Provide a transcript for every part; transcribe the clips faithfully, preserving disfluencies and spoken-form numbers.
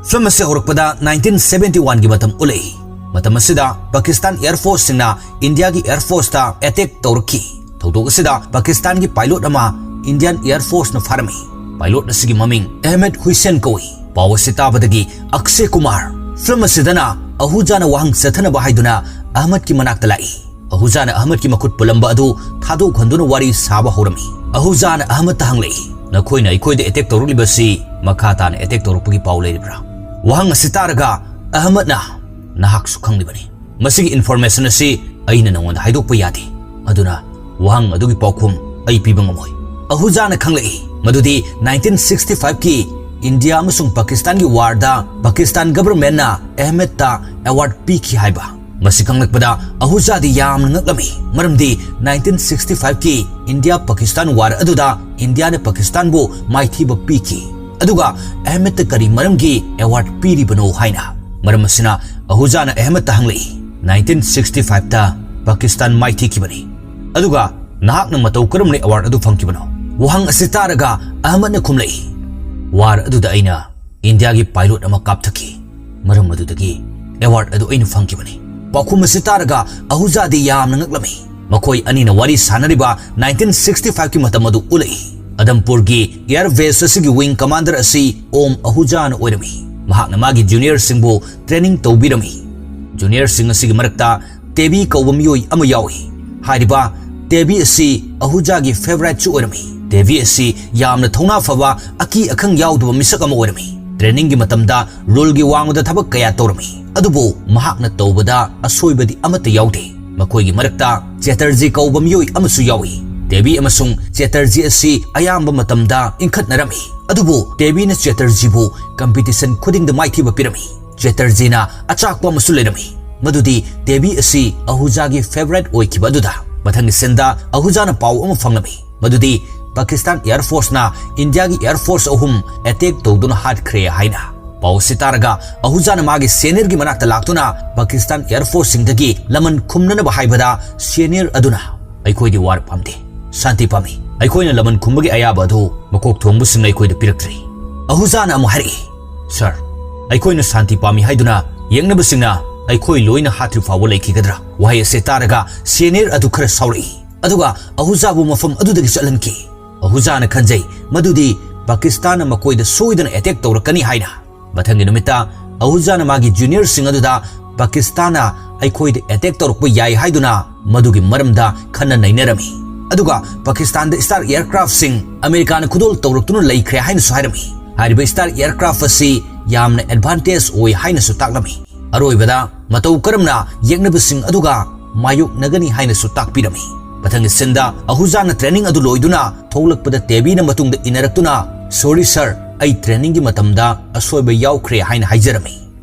Film ꯑꯁꯤ ꯍꯧꯔꯛꯄꯗ nineteen seventy ꯋꯥꯟꯒꯤ ꯃꯇꯝ ꯎꯠꯂꯛꯏ꯫ ꯃꯇꯝ ꯑꯁꯤꯗ ꯄꯥꯀꯤꯁꯇꯥꯟ ꯑꯦꯌꯔ ꯐꯣꯔꯁꯁꯤꯡꯅ ꯏꯟꯗꯤꯌꯥꯒꯤ ꯑꯦꯌꯔ ꯐꯣꯔꯁꯇ ꯑꯦꯇꯦꯛ ꯇꯧꯔꯛꯈꯤ꯫ ꯊꯧꯗꯣꯛ ꯑꯁꯤꯗ ꯄꯥꯀꯤꯁꯇꯥꯟꯒꯤ ꯄꯥꯏꯂꯣꯠ ꯑꯃ ꯏꯟꯗꯤꯌꯥꯟ ꯑꯦꯌꯔ ꯐꯣꯔꯁꯅ ꯐꯥꯔꯝꯃꯤ꯫ ꯄꯥꯏꯂꯣꯠ ꯑꯁꯤꯒꯤ ꯃꯃꯤꯡ ꯑꯍꯃꯦꯗ ꯍꯨꯏꯁꯦꯟ ꯀꯧꯏ꯫ ꯄꯥꯎ ꯑꯁꯤ ꯇꯥꯕꯗꯒꯤ ꯑꯛꯁꯦ ꯀꯨꯃꯥꯔ ꯐꯤꯂꯝ ꯑꯁꯤꯗꯅ ꯑꯍꯨꯖꯥꯅ ꯋꯥꯍꯪ ꯆꯠꯊꯅꯕ ꯍꯥꯏꯗꯨꯅ ꯑꯍꯃꯗꯀꯤ ꯃꯅꯥꯛꯇ ꯂꯥꯛꯏ꯫ ꯑꯍꯨꯖꯥꯅ ꯑꯍꯃꯗꯀꯤ ꯃꯈꯨꯠ ꯄꯨꯜꯂꯝꯕ ꯑꯗꯨ ꯊꯥꯗꯣꯛꯍꯟꯗꯨꯅ ꯋꯥꯔꯤ ꯁꯥꯕ ꯍꯧꯔꯝꯃꯤ꯫ ꯑꯍꯨꯖꯥꯅ ꯑꯍꯃꯗꯇ ꯍꯪꯂꯛꯏ, "ꯅꯈꯣꯏꯅ ꯑꯩꯈꯣꯏꯗ ꯑꯦꯇꯦꯛ ꯇꯧꯔꯛꯂꯤꯕꯁꯤ ꯃꯈꯥ ꯇꯥꯅ ꯑꯦꯇꯦꯛ ꯇꯧꯔꯛꯄꯒꯤ ꯄꯥꯎ ꯂꯩꯔꯤꯕ꯭ꯔꯥ?" ꯋꯥꯍꯪ ꯑꯁꯤ ꯇꯥꯔꯒ ꯑꯍꯃꯗꯅ, "ꯅꯍꯥꯛꯁꯨ ꯈꯪꯂꯤꯕꯅꯤ꯫ ꯃꯁꯤꯒꯤ ꯏꯟꯐꯣꯔꯃꯦꯁꯟ ꯑꯁꯤ ꯑꯩꯅ ꯅꯉꯣꯟꯗ ꯍꯥꯏꯗꯣꯛꯄ ꯌꯥꯗꯦ꯫ ꯑꯗꯨꯅ ꯋꯥꯍꯪ ꯑꯗꯨꯒꯤ ꯄꯥꯎꯈꯨꯝ ꯑꯩ ꯄꯤꯕ ꯉꯝꯃꯣꯏ꯫" ꯑꯍꯨꯖꯥꯅ ꯈꯪꯂꯛꯏ ꯃꯗꯨꯗꯤ ꯅꯥꯏꯟꯇꯤꯟ ꯁꯤꯛꯁꯇꯤ ꯐꯥꯏꯚꯀꯤ ꯏꯟꯗꯤꯌꯥ ꯑꯃꯁꯨꯡ ꯄꯥꯀꯤꯁꯇꯥꯟꯒꯤ ꯋꯥꯔꯗ ꯄꯥꯀꯤꯁꯇꯥꯟ ꯒꯚꯔꯟꯃꯦꯟꯠꯅ ꯑꯍꯃꯗꯇ ꯑꯦꯋꯥꯔꯗ ꯄꯤꯈꯤ ꯍꯥꯏꯕ꯫ ꯃꯁꯤ ꯈꯪꯂꯛꯄꯗ ꯑꯍꯨꯖꯥꯗꯤ ꯌꯥꯝꯅ ꯉꯛꯂꯝꯃꯤ, ꯃꯔꯝꯗꯤ ꯅꯥꯏꯟꯇꯤꯟ ꯁꯤꯛꯁꯇꯤ ꯐꯥꯏꯚꯀꯤ ꯏꯟꯗꯤꯌꯥ ꯄꯥꯀꯤꯁꯇꯥꯟ ꯋꯥꯔ ꯑꯗꯨꯗ ꯏꯟꯗꯤꯌꯥꯅ ꯄꯥꯀꯤꯁꯇꯥꯟꯕꯨ ꯃꯥꯏꯊꯤꯕ ꯄꯤꯈꯤ, ꯑꯗꯨꯒ ꯑꯍꯃꯗꯇ ꯀꯔꯤ ꯃꯔꯝꯒꯤ ꯑꯦꯋꯥꯔꯗ ꯄꯤꯔꯤꯕꯅꯣ ꯍꯥꯏꯅ꯫ ꯃꯔꯝ ꯑꯁꯤꯅ ꯑꯍꯨꯖꯥꯅ ꯑꯍꯃꯗꯇ ꯍꯪꯂꯛꯏ, "ꯅꯥꯏꯟꯇꯤꯟ ꯁꯤꯛꯁꯇꯤ ꯐꯥꯏꯚꯇ ꯄꯥꯀꯤꯁꯇꯥꯟ ꯃꯥꯏꯊꯤꯈꯤꯕꯅꯤ, ꯑꯗꯨꯒ ꯅꯍꯥꯛꯅ ꯃꯇꯧ ꯀꯔꯝꯅ ꯑꯦꯋꯥꯔꯗ ꯑꯗꯨ ꯐꯪꯈꯤꯕꯅꯣ?" ꯋꯥꯍꯪ ꯑꯁꯤ ꯇꯥꯔꯒ ꯑꯍꯃꯗꯅ ꯈꯨꯝꯂꯛꯏ, "ꯋꯥꯔ ꯑꯗꯨꯗ ꯑꯩꯅ ꯏꯟꯗꯤꯌꯥꯒꯤ ꯄꯥꯏꯂꯣꯠ ꯑꯃ ꯀꯥꯞꯊꯈꯤ, ꯃꯔꯝ ꯑꯗꯨꯗꯒꯤ ꯑꯦꯋꯥꯔꯗ ꯑꯗꯨ ꯑꯩꯅ ꯐꯪꯈꯤꯕꯅꯤ꯫" ꯄꯥꯎꯈꯨꯝ ꯑꯁꯤ ꯇꯥꯔꯒ ꯑꯍꯨꯖꯥꯗꯤ ꯌꯥꯝꯅ ꯉꯛꯂꯝꯃꯤ꯫ ꯃꯈꯣꯏ ꯑꯅꯤꯅ ꯋꯥꯔꯤ ꯁꯥꯟꯅꯔꯤꯕ ꯅꯥꯏꯟꯇꯤꯟ ꯁꯤꯛꯁꯇꯤ ꯐꯥꯏꯚꯀꯤ ꯃꯇꯝ ꯑꯗꯨ ꯎꯠꯂꯛꯏ꯫ ꯑꯗꯝꯄꯨꯔꯒꯤ ꯑꯦꯌꯔ ꯕꯦꯁ ꯑꯁꯤꯒꯤ ꯋꯤꯡ ꯀꯃꯥꯟꯗꯔ ꯑꯁꯤ ꯑꯣꯝ ꯑꯍꯨꯖꯥꯅ ꯑꯣꯏꯔꯝꯃꯤ꯫ ꯃꯍꯥꯛꯅ ꯃꯥꯒꯤ ꯖꯨꯅꯤꯌꯔꯁꯤꯡꯕꯨ ꯇ꯭ꯔꯦꯅꯤꯡ ꯇꯧꯕꯤꯔꯝꯃꯤ꯫ ꯖꯨꯅꯤꯌꯔꯁꯤꯡ ꯑꯁꯤꯒꯤ ꯃꯔꯛꯇ ꯇꯦꯕꯤ ꯀꯧꯕ ꯃꯤꯑꯣꯏ ꯑꯃ ꯌꯥꯎꯏ꯫ ꯍꯥꯏꯔꯤꯕ ꯇꯦꯕꯤ ꯑꯁꯤ ꯑꯍꯨꯖꯥꯒꯤ ꯐꯦꯚꯔꯥꯏꯠꯁꯨ ꯑꯣꯏꯔꯝꯃꯤ꯫ ꯇꯦꯕꯤ ꯑꯁꯤ ꯌꯥꯝꯅ ꯊꯧꯅꯥ ꯐꯕ, ꯑꯀꯤ ꯑꯈꯪ ꯌꯥꯎꯗꯕ ꯃꯤꯁꯛ ꯑꯃ ꯑꯣꯏꯔꯝꯃꯤ꯫ ꯇ꯭ꯔꯦꯅꯤꯡꯒꯤ ꯃꯇꯝꯗ ꯔꯨꯜꯒꯤ ꯋꯥꯡꯃꯗ ꯊꯕꯛ ꯀꯌꯥ ꯇꯧꯔꯝꯃꯤ, ꯑꯗꯨꯕꯨ ꯃꯍꯥꯛꯅ ꯇꯧꯕꯗ ꯑꯁꯣꯏꯕꯗꯤ ꯑꯃꯠꯇ ꯌꯥꯎꯗꯦ꯫ ꯃꯈꯣꯏꯒꯤ ꯃꯔꯛꯇ ꯆꯦꯇꯔꯖꯤ ꯀꯧꯕ ꯃꯤꯑꯣꯏ ꯑꯃꯁꯨ ꯌꯥꯎꯏ꯫ ꯇꯦꯕꯤ ꯑꯃꯁꯨꯡ ꯆꯦꯇꯔꯖꯤ ꯑꯁꯤ ꯑꯌꯥꯝꯕ ꯃꯇꯝꯗ ꯏꯟꯈꯠꯅꯔꯝꯃꯤ, ꯑꯗꯨꯕꯨ ꯇꯦꯕꯤꯅ ꯆꯦꯇꯔꯖꯤꯕꯨ ꯀꯝꯄꯤꯇꯤꯁꯟ ꯈꯨꯗꯤꯡꯗ ꯃꯥꯏꯊꯤꯕ ꯄꯤꯔꯝꯃꯤ꯫ ꯆꯦꯇꯔꯖꯤꯅ ꯑꯆꯥꯛꯄ ꯑꯃꯁꯨ ꯂꯩꯔꯝꯃꯤ, ꯃꯗꯨꯗꯤ ꯇꯦꯕꯤ ꯑꯁꯤ ꯑꯍꯨꯖꯥꯒꯤ ꯐꯦꯚꯔꯥꯏꯠ ꯑꯣꯏꯈꯤꯕ ꯑꯗꯨꯗ꯫ ꯃꯊꯪꯒꯤ ꯁꯤꯟꯗ ꯑꯍꯨꯖꯥꯅ ꯄꯥꯎ ꯑꯃ ꯐꯪꯂꯝꯃꯤ, ꯃꯗꯨꯗꯤ ꯄꯥꯀꯤꯁꯇꯥꯟ ꯑꯦꯌꯔ ꯐꯣꯔꯁꯅ ꯏꯟꯗꯤꯌꯥꯒꯤ ꯑꯦꯌꯔ ꯐꯣꯔꯁ ꯑꯍꯨꯝ ꯑꯦꯇꯦꯛ ꯇꯧꯗꯨꯅ ꯍꯥꯠꯈ꯭ꯔꯦ ꯍꯥꯏꯅ꯫ ꯄꯥꯎ ꯑꯁꯤ ꯇꯥꯔꯒ ꯑꯍꯨꯖꯥꯅ ꯃꯥꯒꯤ ꯁꯦꯅꯤꯌꯔꯒꯤ ꯃꯅꯥꯛꯇ ꯂꯥꯛꯇꯨꯅ ꯄꯥꯀꯤꯁꯇꯥꯟ ꯑꯦꯌꯔ ꯐꯣꯔꯁꯁꯤꯡꯗꯒꯤ ꯂꯃꯟ ꯈꯨꯝꯅꯅꯕ ꯍꯥꯏꯕꯗ, ꯁꯦꯅꯤꯌꯔ ꯑꯗꯨꯅ, "ꯑꯩꯈꯣꯏꯗꯤ ꯋꯥꯔ ꯄꯥꯝꯗꯦ, ꯁꯥꯟꯇꯤ ꯄꯥꯝꯃꯤ꯫ ꯑꯩꯈꯣꯏꯅ ꯂꯃꯟ ꯈꯨꯝꯕꯒꯤ ꯑꯌꯥꯕ ꯑꯗꯨ ꯃꯀꯣꯛ ꯊꯣꯡꯕꯁꯤꯡꯅ ꯑꯩꯈꯣꯏꯗ ꯄꯤꯔꯛꯇ꯭ꯔꯤ꯫" ꯑꯍꯨꯖꯥꯅ ꯑꯃꯨꯛ ꯍꯥꯏꯔꯛꯏ, "ꯁꯥꯔ, "ꯑꯩꯈꯣꯏꯅ ꯁꯥꯟꯇꯤ ꯄꯥꯝꯃꯤ ꯍꯥꯏꯗꯨꯅ ꯌꯦꯛꯅꯕꯁꯤꯡꯅ ꯑꯩꯈꯣꯏ ꯂꯣꯏꯅ ꯍꯥꯠꯇ꯭ꯔꯤ ꯐꯥꯎꯕ ꯂꯩꯈꯤꯒꯗ꯭ꯔꯥ?" ꯋꯥꯍꯩ ꯑꯁꯤ ꯇꯥꯔꯒ ꯁꯦꯅꯤꯌꯔ ꯑꯗꯨ ꯈꯔ ꯁꯥꯎꯔꯛꯏ, ꯑꯗꯨꯒ ꯑꯍꯨꯖꯥꯕꯨ ꯃꯐꯝ ꯑꯗꯨꯗꯒꯤ ꯆꯠꯍꯟꯈꯤ꯫ ꯑꯍꯨꯖꯥꯅ ꯈꯟꯖꯩ ꯃꯗꯨꯗꯤ ꯄꯥꯀꯤꯁꯇꯥꯟꯅ ꯃꯈꯣꯏꯗ ꯁꯣꯏꯗꯅ ꯑꯦꯇꯦꯛ ꯇꯧꯔꯛꯀꯅꯤ ꯍꯥꯏꯅ꯫ ꯃꯊꯪꯒꯤ ꯅꯨꯃꯤꯠꯇ ꯑꯍꯨꯖꯥꯅ ꯃꯥꯒꯤ ꯖꯨꯅꯤꯌꯔꯁꯤꯡ ꯑꯗꯨꯗ ꯄꯥꯀꯤꯁꯇꯥꯟꯅ ꯑꯩꯈꯣꯏꯗ ꯑꯦꯇꯦꯛ ꯇꯧꯔꯛꯄ ꯌꯥꯏ ꯍꯥꯏꯗꯨꯅ ꯃꯗꯨꯒꯤ ꯃꯔꯝꯗ ꯈꯟꯅ ꯅꯩꯅꯔꯝꯃꯤ꯫ ꯑꯗꯨꯒ ꯄꯥꯀꯤꯁꯇꯥꯟꯗ ꯁ꯭ꯇꯥꯔ ꯑꯦꯌꯔꯀ꯭ꯔꯥꯐꯁꯤꯡ ꯑꯃꯦꯔꯤꯀꯥꯅ ꯈꯨꯗꯣꯜ ꯇꯧꯔꯛꯇꯨꯅ ꯂꯩꯈ꯭ꯔꯦ ꯍꯥꯏꯅꯁꯨ ꯍꯥꯏꯔꯝꯃꯤ꯫ ꯍꯥꯏꯔꯤꯕ ꯁ꯭ꯇꯥꯔ ꯑꯦꯌꯔꯀ꯭ꯔꯥꯐ ꯑꯁꯤ ꯌꯥꯝꯅ ꯑꯦꯗꯚꯥꯟꯇꯦꯖ ꯑꯣꯏ ꯍꯥꯏꯅꯁꯨ ꯇꯥꯛꯂꯝꯃꯤ꯫ ꯑꯔꯣꯏꯕꯗ ꯃꯇꯧ ꯀꯔꯝꯅ ꯌꯦꯛꯅꯕꯁꯤꯡ ꯑꯗꯨꯒ ꯃꯥꯌꯣꯛꯅꯒꯅꯤ ꯍꯥꯏꯅꯁꯨ ꯇꯥꯛꯄꯤꯔꯝꯃꯤ꯫ ꯃꯊꯪꯒꯤ ꯁꯤꯟꯗ ꯑꯍꯨꯖꯥꯅ ꯇ꯭ꯔꯦꯅꯤꯡ ꯑꯗꯨ ꯂꯣꯏꯗꯨꯅ ꯊꯣꯛꯂꯛꯄꯗ ꯇꯦꯕꯤꯅ ꯃꯇꯨꯡꯗ ꯏꯟꯅꯔꯛꯇꯨꯅ, "ꯁꯣꯔꯤ ꯁꯔ, ꯑꯩ ꯇ꯭ꯔꯦꯅꯤꯡꯒꯤ ꯃꯇꯝꯗ ꯑꯁꯣꯏꯕ ꯌꯥꯎꯈ꯭ꯔꯦ" ꯍꯥꯏꯅ ꯍꯥꯏꯖꯔꯝꯃꯤ꯫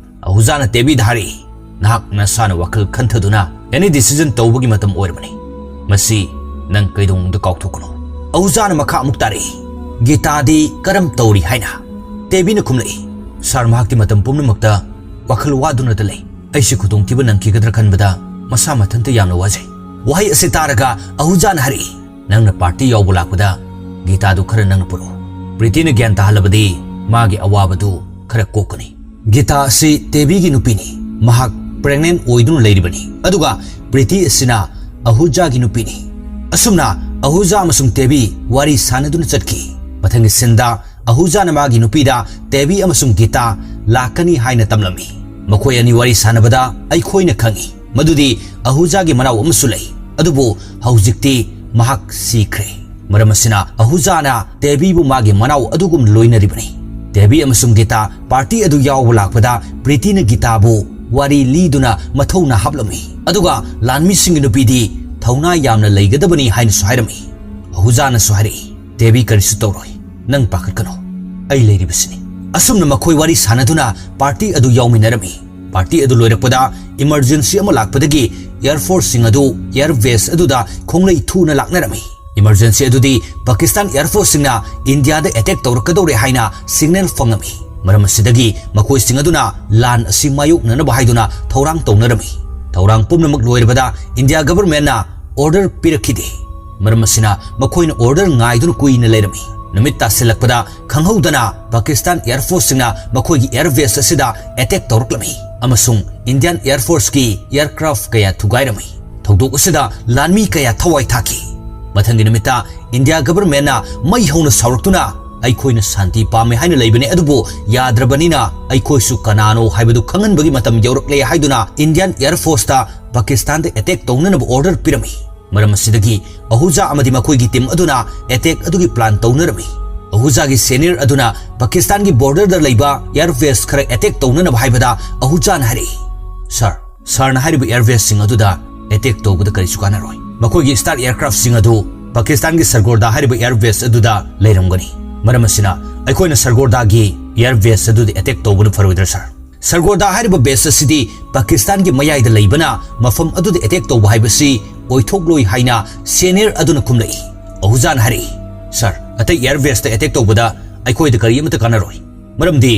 ꯑꯍꯨꯖꯥꯅ ꯇꯦꯕꯤꯗ ꯍꯥꯏꯔꯛꯏ, "ꯅꯍꯥꯛ ꯅꯁꯥꯅ ꯋꯥꯈꯜ ꯈꯟꯊꯗꯨꯅ ꯑꯦꯅꯤ ꯗꯤꯁꯤꯖꯟ ꯇꯧꯕꯒꯤ ꯃꯇꯝ ꯑꯣꯏꯔꯕꯅꯤ꯫ ꯃꯁꯤ ꯅꯪ ꯀꯩꯗꯧꯅꯨꯡꯗ ꯀꯥꯎꯊꯣꯛꯀꯅꯨ꯫" ꯑꯍꯨꯖꯥꯅ ꯃꯈꯥ ꯑꯃꯨꯛ ꯇꯥꯔꯛꯏ, "ꯒꯤꯇꯥꯗꯤ ꯀꯔꯝ ꯇꯧꯔꯤ?" ꯍꯥꯏꯅ꯫ ꯇꯦꯕꯤꯅ ꯈꯨꯝꯂꯛꯏ, "ꯁꯥꯔ, ꯃꯍꯥꯛꯇꯤ ꯃꯇꯝ ꯄꯨꯝꯅꯃꯛꯇ ꯋꯥꯈꯜ ꯋꯥꯗꯨꯅꯇ ꯂꯩ꯫ ꯑꯩꯁꯤ ꯈꯨꯗꯣꯡꯊꯤꯕ ꯅꯪꯈꯤꯒꯗ꯭ꯔꯥ ꯈꯟꯕꯗ ꯃꯁꯥ ꯃꯊꯟꯇ ꯌꯥꯝꯅ ꯋꯥꯖꯩ꯫" ꯋꯥꯍꯩ ꯑꯁꯤ ꯇꯥꯔꯒ ꯑꯍꯨꯖꯥꯅ ꯍꯥꯏꯔꯛꯏ, "ꯅꯪꯅ ꯄꯥꯔꯇꯤ ꯌꯥꯎꯕ ꯂꯥꯛꯄꯗ ꯒꯤꯇꯥꯗꯨ ꯈꯔ ꯅꯪꯅ ꯄꯨꯔꯛꯎ꯫ ꯄ꯭ꯔꯤꯇꯤꯅ ꯒ꯭ꯌꯥꯟ ꯇꯥꯍꯜꯂꯕꯗꯤ ꯃꯥꯒꯤ ꯑꯋꯥꯕꯗꯨ ꯈꯔ ꯀꯣꯛꯀꯅꯤ꯫" ꯒꯤꯇꯥ ꯑꯁꯤ ꯇꯦꯕꯤꯒꯤ ꯅꯨꯄꯤꯅꯤ꯫ ꯃꯍꯥꯛ ꯄ꯭ꯔꯦꯒꯅꯦꯟ ꯑꯣꯏꯗꯨꯅ ꯂꯩꯔꯤꯕꯅꯤ, ꯑꯗꯨꯒ ꯄ꯭ꯔꯤꯇꯤ ꯑꯁꯤꯅ ꯑꯍꯨꯖꯥꯒꯤ ꯅꯨꯄꯤꯅꯤ꯫ ꯑꯁꯨꯝꯅ ꯑꯍꯨꯖꯥ ꯑꯃꯁꯨꯡ ꯇꯦꯕꯤ ꯋꯥꯔꯤ ꯁꯥꯟꯅꯗꯨꯅ ꯆꯠꯈꯤ꯫ ꯃꯊꯪꯒꯤ ꯁꯤꯟꯗ ꯑꯍꯨꯖꯥꯅ ꯃꯥꯒꯤ ꯅꯨꯄꯤꯗ ꯇꯦꯕꯤ ꯑꯃꯁꯨꯡ ꯒꯤꯇꯥ ꯂꯥꯛꯀꯅꯤ ꯍꯥꯏꯅ ꯇꯝꯂꯝꯃꯤ꯫ ꯃꯈꯣꯏ ꯑꯅꯤ ꯋꯥꯔꯤ ꯁꯥꯟꯅꯕꯗ ꯑꯩꯈꯣꯏꯅ ꯈꯪꯏ ꯃꯗꯨꯗꯤ ꯑꯍꯨꯖꯥꯒꯤ ꯃꯅꯥꯎ ꯑꯃꯁꯨ ꯂꯩ, ꯑꯗꯨꯕꯨ ꯍꯧꯖꯤꯛꯇꯤ ꯃꯍꯥꯛ ꯁꯤꯈ꯭ꯔꯦ꯫ ꯃꯔꯝ ꯑꯁꯤꯅ ꯑꯍꯨꯖꯥꯅ ꯇꯦꯕꯤꯕꯨ ꯃꯥꯒꯤ ꯃꯅꯥꯎ ꯑꯗꯨꯒꯨꯝ ꯂꯣꯏꯅꯔꯤꯕꯅꯤ꯫ ꯇꯦꯕꯤ ꯑꯃꯁꯨꯡ ꯒꯤꯇꯥ ꯄꯥꯔꯇꯤ ꯑꯗꯨ ꯌꯥꯎꯕ ꯂꯥꯛꯄꯗ ꯄ꯭ꯔꯤꯇꯤꯅ ꯒꯤꯇꯥꯕꯨ ꯋꯥꯔꯤ ꯂꯤꯗꯨꯅ ꯃꯊꯧꯅꯥ ꯍꯥꯞꯂꯝꯃꯤ, ꯑꯗꯨꯒ ꯂꯥꯟꯃꯤꯁꯤꯡꯒꯤ ꯅꯨꯄꯤꯗꯤ ꯊꯧꯅꯥ ꯌꯥꯝꯅ ꯂꯩꯒꯗꯕꯅꯤ ꯍꯥꯏꯅꯁꯨ ꯍꯥꯏꯔꯝꯃꯤ꯫ ꯑꯍꯨꯖꯥꯅꯁꯨ ꯍꯥꯏꯔꯛꯏ, "ꯇꯦꯕꯤ, ꯀꯔꯤꯁꯨ ꯇꯧꯔꯣꯏ, ꯅꯪ ꯄꯥꯈꯠꯀꯅꯨ, ꯑꯩ ꯂꯩꯔꯤꯕꯁꯤꯅꯤ꯫" ꯑꯁꯨꯝꯅ ꯃꯈꯣꯏ ꯋꯥꯔꯤ ꯁꯥꯟꯅꯗꯨꯅ ꯄꯥꯔꯇꯤ ꯑꯗꯨ ꯌꯥꯎꯃꯤꯟꯅꯔꯝꯃꯤ꯫ ꯄꯥꯔꯇꯤ ꯑꯗꯨ ꯂꯣꯏꯔꯛꯄꯗ ꯏꯃꯔꯖꯦꯟꯁꯤ ꯑꯃ ꯂꯥꯛꯄꯗꯒꯤ ꯑꯦꯌꯔ ꯐꯣꯔꯁꯁꯤꯡ ꯑꯗꯨ ꯑꯦꯌꯔ ꯕꯦꯁ ꯑꯗꯨꯗ ꯈꯣꯡꯂꯩ ꯊꯨꯅ ꯂꯥꯛꯅꯔꯝꯃꯤ꯫ ꯏꯃꯔꯖꯦꯟꯁꯤ ꯑꯗꯨꯗꯤ ꯄꯥꯀꯤꯁꯇꯥꯟ ꯑꯦꯌꯔ ꯐꯣꯔꯁꯁꯤꯡꯅ ꯏꯟꯗꯤꯌꯥꯗ ꯑꯦꯇꯦꯛ ꯇꯧꯔꯛꯀꯗꯧꯔꯦ ꯍꯥꯏꯅ ꯁꯤꯒꯅꯦꯜ ꯐꯪꯉꯝꯃꯤ꯫ ꯃꯔꯝ ꯑꯁꯤꯗꯒꯤ ꯃꯈꯣꯏꯁꯤꯡ ꯑꯗꯨꯅ ꯂꯥꯟ ꯑꯁꯤ ꯃꯥꯌꯣꯛꯅꯅꯕ ꯍꯥꯏꯗꯨꯅ ꯊꯧꯔꯥꯡ ꯇꯧꯅꯔꯝꯃꯤ꯫ ꯊꯧꯔꯥꯡ ꯄꯨꯝꯅꯃꯛ ꯂꯣꯏꯔꯕꯗ ꯏꯟꯗꯤꯌꯥ ꯒꯚꯔꯟꯃꯦꯟꯠꯅ ꯑꯣꯔꯗꯔ ꯄꯤꯔꯛꯈꯤꯗꯦ꯫ ꯃꯔꯝ ꯑꯁꯤꯅ ꯃꯈꯣꯏꯅ ꯑꯣꯔꯗꯔ ꯉꯥꯏꯗꯨꯅ ꯀꯨꯏꯅ ꯂꯩꯔꯝꯃꯤ꯫ ꯅꯨꯃꯤꯠ ꯇꯥꯁꯤꯜꯂꯛꯄꯗ ꯈꯪꯍꯧꯗꯅ ꯄꯥꯀꯤꯁꯇꯥꯟ ꯑꯦꯌꯔ ꯐꯣꯔꯁꯁꯤꯡꯅ ꯃꯈꯣꯏꯒꯤ ꯑꯦꯌꯔ ꯕꯦꯁ ꯑꯁꯤꯗ ꯑꯦꯇꯦꯛ ꯇꯧꯔꯛꯂꯝꯃꯤ ꯑꯃꯁꯨꯡ ꯏꯟꯗꯤꯌꯥꯟ ꯑꯦꯌꯔ ꯐꯣꯔꯁꯀꯤ ꯑꯦꯌꯔꯀ꯭ꯔꯥꯐ ꯀꯌꯥ ꯊꯨꯒꯥꯏꯔꯝꯃꯤ꯫ ꯊꯧꯗꯣꯛ ꯑꯁꯤꯗ ꯂꯥꯟꯃꯤ ꯀꯌꯥ ꯊꯋꯥꯏ ꯊꯥꯈꯤ꯫ ꯃꯊꯪꯒꯤ ꯅꯨꯃꯤꯠꯇ ꯏꯟꯗꯤꯌꯥ ꯒꯚꯔꯟꯃꯦꯟꯠꯅ ꯃꯩ ꯍꯧꯅ ꯁꯥꯎꯔꯛꯇꯨꯅ, "ꯑꯩꯈꯣꯏꯅ ꯁꯥꯟꯇꯤ ꯄꯥꯝꯃꯦ ꯍꯥꯏꯅ ꯂꯩꯕꯅꯦ, ꯑꯗꯨꯕꯨ ꯌꯥꯗ꯭ꯔꯕꯅꯤꯅ ꯑꯩꯈꯣꯏꯁꯨ ꯀꯅꯥꯅꯣ ꯍꯥꯏꯕꯗꯨ ꯈꯪꯍꯟꯕꯒꯤ ꯃꯇꯝ ꯌꯧꯔꯛꯂꯦ" ꯍꯥꯏꯗꯨꯅ ꯏꯟꯗꯤꯌꯥꯟ ꯑꯦꯌꯔ ꯐꯣꯔꯁꯇ ꯄꯥꯀꯤꯁꯇꯥꯟꯗ ꯑꯦꯇꯦꯛ ꯇꯧꯅꯅꯕ ꯑꯣꯔꯗꯔ ꯄꯤꯔꯝꯃꯤ꯫ ꯃꯔꯝ ꯑꯁꯤꯗꯒꯤ ꯑꯍꯨꯖꯥ ꯑꯃꯗꯤ ꯃꯈꯣꯏꯒꯤ ꯇꯤꯝ ꯑꯗꯨꯅ ꯑꯦꯇꯦꯛ ꯑꯗꯨꯒꯤ ꯄ꯭ꯂꯥꯟ ꯇꯧꯅꯔꯝꯃꯤ꯫ ꯑꯍꯨꯖꯥꯒꯤ ꯁꯦꯅꯤꯌꯔ ꯑꯗꯨꯅ ꯄꯥꯀꯤꯁꯇꯥꯟꯒꯤ ꯕꯣꯔꯗꯔꯗ ꯂꯩꯕ ꯑꯦꯌꯔ ꯕꯦꯁ ꯈꯔ ꯑꯦꯇꯦꯛ ꯇꯧꯅꯅꯕ ꯍꯥꯏꯕꯗ ꯑꯍꯨꯖꯥꯅ ꯍꯥꯏꯔꯛꯏ, "ꯁꯥꯔ, ꯁꯥꯔꯅ ꯍꯥꯏꯔꯤꯕ ꯑꯦꯌꯔ ꯕꯦꯁꯁꯤꯡ ꯑꯗꯨꯗ ꯑꯦꯇꯦꯛ ꯇꯧꯕꯗ ꯀꯔꯤꯁꯨ ꯀꯥꯟꯅꯔꯣꯏ꯫ ꯃꯈꯣꯏꯒꯤ ꯁ꯭ꯇꯥꯔ ꯑꯦꯌꯔꯀ꯭ꯔꯥꯐꯁꯤꯡ ꯑꯗꯨ ꯄꯥꯀꯤꯁꯇꯥꯟꯒꯤ ꯁꯔꯒꯣꯔꯗꯥ ꯍꯥꯏꯔꯤꯕ ꯑꯦꯌꯔ ꯕꯦꯁ ꯑꯗꯨꯗ ꯂꯩꯔꯝꯒꯅꯤ꯫ ꯃꯔꯝ ꯑꯁꯤꯅ ꯑꯩꯈꯣꯏꯅ ꯁꯔꯒꯣꯔꯗꯥꯒꯤ ꯑꯦꯌꯔ ꯕꯦꯁ ꯑꯗꯨꯗ ꯑꯦꯇꯦꯛ ꯇꯧꯕꯅ ꯐꯔꯣꯏꯗ꯭ꯔꯥ, ꯁꯥꯔ?" ꯁꯔꯒꯣꯔꯗꯥ ꯍꯥꯏꯔꯤꯕ ꯕꯦꯁ ꯑꯁꯤꯗꯤ ꯄꯥꯀꯤꯁꯇꯥꯟꯒꯤ ꯃꯌꯥꯏꯗ ꯂꯩꯕꯅ ꯃꯐꯝ ꯑꯗꯨꯗ ꯑꯦꯇꯦꯛ ꯇꯧꯕ ꯍꯥꯏꯕꯁꯤ ꯑꯣꯏꯊꯣꯛꯂꯣꯏ ꯍꯥꯏꯅ ꯁꯦꯅꯤꯌꯔ ꯑꯗꯨꯅ ꯈꯨꯝꯂꯛꯏ꯫ ꯑꯍꯨꯖꯥꯅ ꯍꯥꯏꯔꯛꯏ, "ꯁꯥꯔ, ꯑꯇꯩ ꯑꯦꯌꯔ ꯕꯦꯁꯇ ꯑꯦꯇꯦꯛ ꯇꯧꯕꯗ ꯑꯩꯈꯣꯏꯗ ꯀꯔꯤ ꯑꯃꯠꯇ ꯀꯥꯟꯅꯔꯣꯏ꯫ ꯃꯔꯝꯗꯤ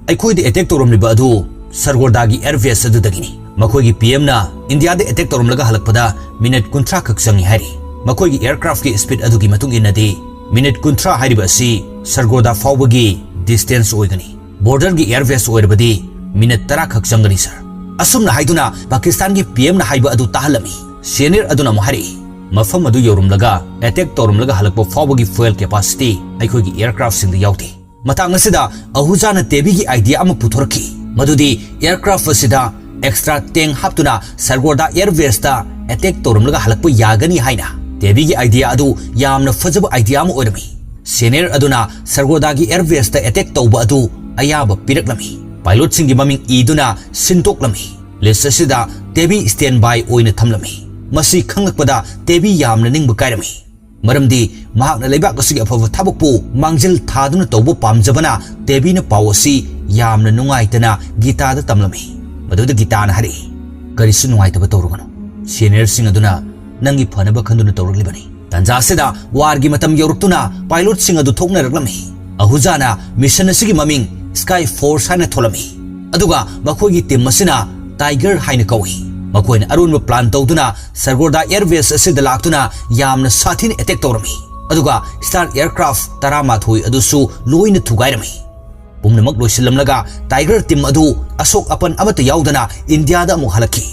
ꯑꯩꯈꯣꯏꯗ ꯑꯦꯇꯦꯛ ꯇꯧꯔꯝꯂꯤꯕ ꯑꯗꯨ ꯁꯔꯒꯣꯔꯗꯥꯒꯤ ꯑꯦꯌꯔ ꯕꯦꯁ ꯑꯗꯨꯗꯒꯤꯅꯤ꯫ ꯃꯈꯣꯏꯒꯤ ꯄꯤ ꯑꯦꯝꯅ ꯏꯟꯗꯤꯌꯥꯗ ꯑꯦꯇꯦꯛ ꯇꯧꯔꯝꯂꯒ ꯍꯜꯂꯛꯄꯗ ꯃꯤꯅꯤꯠ ꯀꯨꯟꯊ꯭ꯔꯥ ꯈꯛ ꯆꯪꯏ ꯍꯥꯏꯔꯤ꯫ ꯃꯈꯣꯏꯒꯤ ꯑꯦꯌꯔꯀ꯭ꯔꯥꯐꯀꯤ ꯁ꯭ꯄꯤꯗ ꯑꯗꯨꯒꯤ ꯃꯇꯨꯡ ꯏꯟꯅꯗꯤ ꯃꯤꯅꯤꯠ ꯀꯨꯟꯊ꯭ꯔꯥ ꯍꯥꯏꯔꯤꯕ ꯑꯁꯤ ꯁꯔꯒꯣꯔꯗꯥ ꯐꯥꯎꯕꯒꯤ ꯗꯤꯁꯇꯦꯟꯁ ꯑꯣꯏꯒꯅꯤ꯫ ꯕꯣꯔꯗꯔꯒꯤ ꯑꯦꯌꯔ ꯕꯦꯁ ꯑꯣꯏꯔꯕꯗꯤ ꯃꯤꯅꯤꯠ ꯇꯔꯥ ꯈꯛ ꯆꯪꯒꯅꯤ, ꯁꯥꯔ"꯫ ꯑꯁꯨꯝꯅ ꯍꯥꯏꯗꯨꯅ ꯄꯥꯀꯤꯁꯇꯥꯟꯒꯤ ꯄꯤ ꯑꯦꯝꯅ ꯍꯥꯏꯕ ꯑꯗꯨ ꯇꯥꯍꯜꯂꯝꯃꯤ꯫ ꯁꯦꯅꯤꯌꯔ ꯑꯗꯨꯅ ꯑꯃꯨꯛ ꯍꯥꯏꯔꯛꯏ, "ꯃꯐꯝ ꯑꯗꯨ ꯌꯧꯔꯝꯂꯒ ꯑꯦꯇꯦꯛ ꯇꯧꯔꯝꯂꯒ ꯍꯜꯂꯛꯄ ꯐꯥꯎꯕꯒꯤ ꯐ꯭ꯌꯨꯑꯦꯜ ꯀꯦꯄꯥꯁꯤꯇꯤ ꯑꯩꯈꯣꯏꯒꯤ ꯑꯦꯌꯔꯀ꯭ꯔꯥꯐꯁꯤꯡꯗ ꯌꯥꯎꯗꯦ"꯫ ꯃꯇꯥꯡ ꯑꯁꯤꯗ ꯑꯍꯨꯖꯥꯅ ꯇꯦꯕꯤꯒꯤ ꯑꯥꯏꯗꯤꯌꯥ ꯑꯃ ꯄꯨꯊꯣꯔꯛꯈꯤ, ꯃꯗꯨꯗꯤ ꯑꯦꯌꯔꯀ꯭ꯔꯥꯐ ꯑꯁꯤꯗ ꯑꯦꯛꯁꯇ꯭ꯔꯥ ꯇꯦꯡ ꯍꯥꯞꯇꯨꯅ ꯁꯔꯒꯣꯔꯗꯥ ꯑꯦꯌꯔ ꯕꯦꯁꯇ ꯑꯦꯇꯦꯛ ꯇꯧꯔꯝꯂꯒ ꯍꯜꯂꯛꯄ ꯌꯥꯒꯅꯤ ꯍꯥꯏꯅ꯫ ꯇꯦꯕꯤꯒꯤ ꯑꯥꯏꯗꯤꯌꯥ ꯑꯗꯨ ꯌꯥꯝꯅ ꯐꯖꯕ ꯑꯥꯏꯗꯤꯌꯥ ꯑꯃ ꯑꯣꯏꯔꯝꯃꯤ꯫ ꯁꯦꯅꯤꯌꯔ ꯑꯗꯨꯅ ꯁꯔꯒꯣꯔꯗꯥꯒꯤ ꯑꯦꯌꯔ ꯕꯦꯁꯇ ꯑꯦꯇꯦꯛ ꯇꯧꯕ ꯑꯗꯨ ꯑꯌꯥꯕ ꯄꯤꯔꯛꯂꯝꯃꯤ꯫ ꯄꯥꯏꯂꯣꯠꯁꯤꯡꯒꯤ ꯃꯃꯤꯡ ꯏꯗꯨꯅ ꯁꯤꯟꯗꯣꯛꯂꯝꯃꯤ꯫ ꯂꯤꯁ ꯑꯁꯤꯗ ꯇꯦꯕꯤ ꯁ꯭ꯇꯦꯟ ꯕꯥꯏ ꯑꯣꯏꯅ ꯊꯝꯂꯝꯃꯤ꯫ ꯃꯁꯤ ꯈꯪꯂꯛꯄꯗ ꯇꯦꯕꯤ ꯌꯥꯝꯅ ꯅꯤꯡꯕ ꯀꯥꯏꯔꯝꯃꯤ꯫ ꯃꯔꯝꯗꯤ ꯃꯍꯥꯛꯅ ꯂꯩꯕꯥꯛ ꯑꯁꯤꯒꯤ ꯑꯐꯕ ꯊꯕꯛꯄꯨ ꯃꯥꯡꯖꯤꯜ ꯊꯥꯗꯨꯅ ꯇꯧꯕ ꯄꯥꯝꯖꯕꯅ ꯇꯦꯕꯤꯅ ꯄꯥꯎ ꯑꯁꯤ ꯌꯥꯝꯅ ꯅꯨꯡꯉꯥꯏꯇꯅ ꯒꯤꯇꯥꯗ ꯇꯝꯂꯝꯃꯤ꯫ ꯃꯗꯨꯗ ꯒꯤꯇꯥꯅ ꯍꯥꯏꯔꯛꯏ, "ꯀꯔꯤꯁꯨ ꯅꯨꯡꯉꯥꯏꯇꯕ ꯇꯧꯔꯨꯒꯅꯨ꯫ ꯁꯦꯅꯤꯌꯔꯁꯤꯡ ꯑꯗꯨꯅ ꯅꯪꯒꯤ ꯐꯅꯕ ꯈꯟꯗꯨꯅ ꯇꯧꯔꯛꯂꯤꯕꯅꯤ"꯫ ꯇꯥꯟꯖꯥ ꯑꯁꯤꯗ ꯋꯥꯔꯒꯤ ꯃꯇꯝ ꯌꯧꯔꯛꯇꯨꯅ ꯄꯥꯏꯂꯣꯠꯁꯤꯡ ꯑꯗꯨ ꯊꯣꯛꯅꯔꯛꯂꯝꯃꯤ꯫ ꯑꯍꯨꯖꯥꯅ ꯃꯤꯁꯟ ꯑꯁꯤꯒꯤ ꯃꯃꯤꯡ ꯁ꯭ꯀꯥꯏ ꯐꯣꯔꯁ ꯍꯥꯏꯅ ꯊꯣꯜꯂꯝꯃꯤ꯫ ꯑꯗꯨꯒ ꯃꯈꯣꯏꯒꯤ ꯇꯤꯝ ꯑꯁꯤꯅ ꯇꯥꯏꯒꯔ ꯍꯥꯏꯅ ꯀꯧꯏ꯫ ꯃꯈꯣꯏꯅ ꯑꯔꯣꯟꯕ ꯄ꯭ꯂꯥꯟ ꯇꯧꯗꯨꯅ ꯁꯔꯒꯣꯔꯗꯥ ꯑꯦꯌꯔ ꯕꯦꯁ ꯑꯁꯤꯗ ꯂꯥꯛꯇꯨꯅ ꯌꯥꯝꯅ ꯁꯥꯊꯤꯅ ꯑꯦꯇꯦꯛ ꯇꯧꯔꯝꯃꯤ꯫ ꯑꯗꯨꯒ Star Aircraft ꯇꯔꯥꯃꯥꯊꯣꯏ ꯑꯗꯨꯁꯨ ꯂꯣꯏꯅ ꯊꯨꯒꯥꯏꯔꯝꯃꯤ꯫ ꯄꯨꯝꯅꯃꯛ ꯂꯣꯏꯁꯤꯜꯂꯝꯂꯒ Tiger team ꯑꯗꯨ ꯑꯁꯣꯛ ꯑꯄꯟ ꯑꯃꯠꯇ ꯌꯥꯎꯗꯅ ꯏꯟꯗꯤꯌꯥꯗ ꯑꯃꯨꯛ ꯍꯜꯂꯛꯈꯤ꯫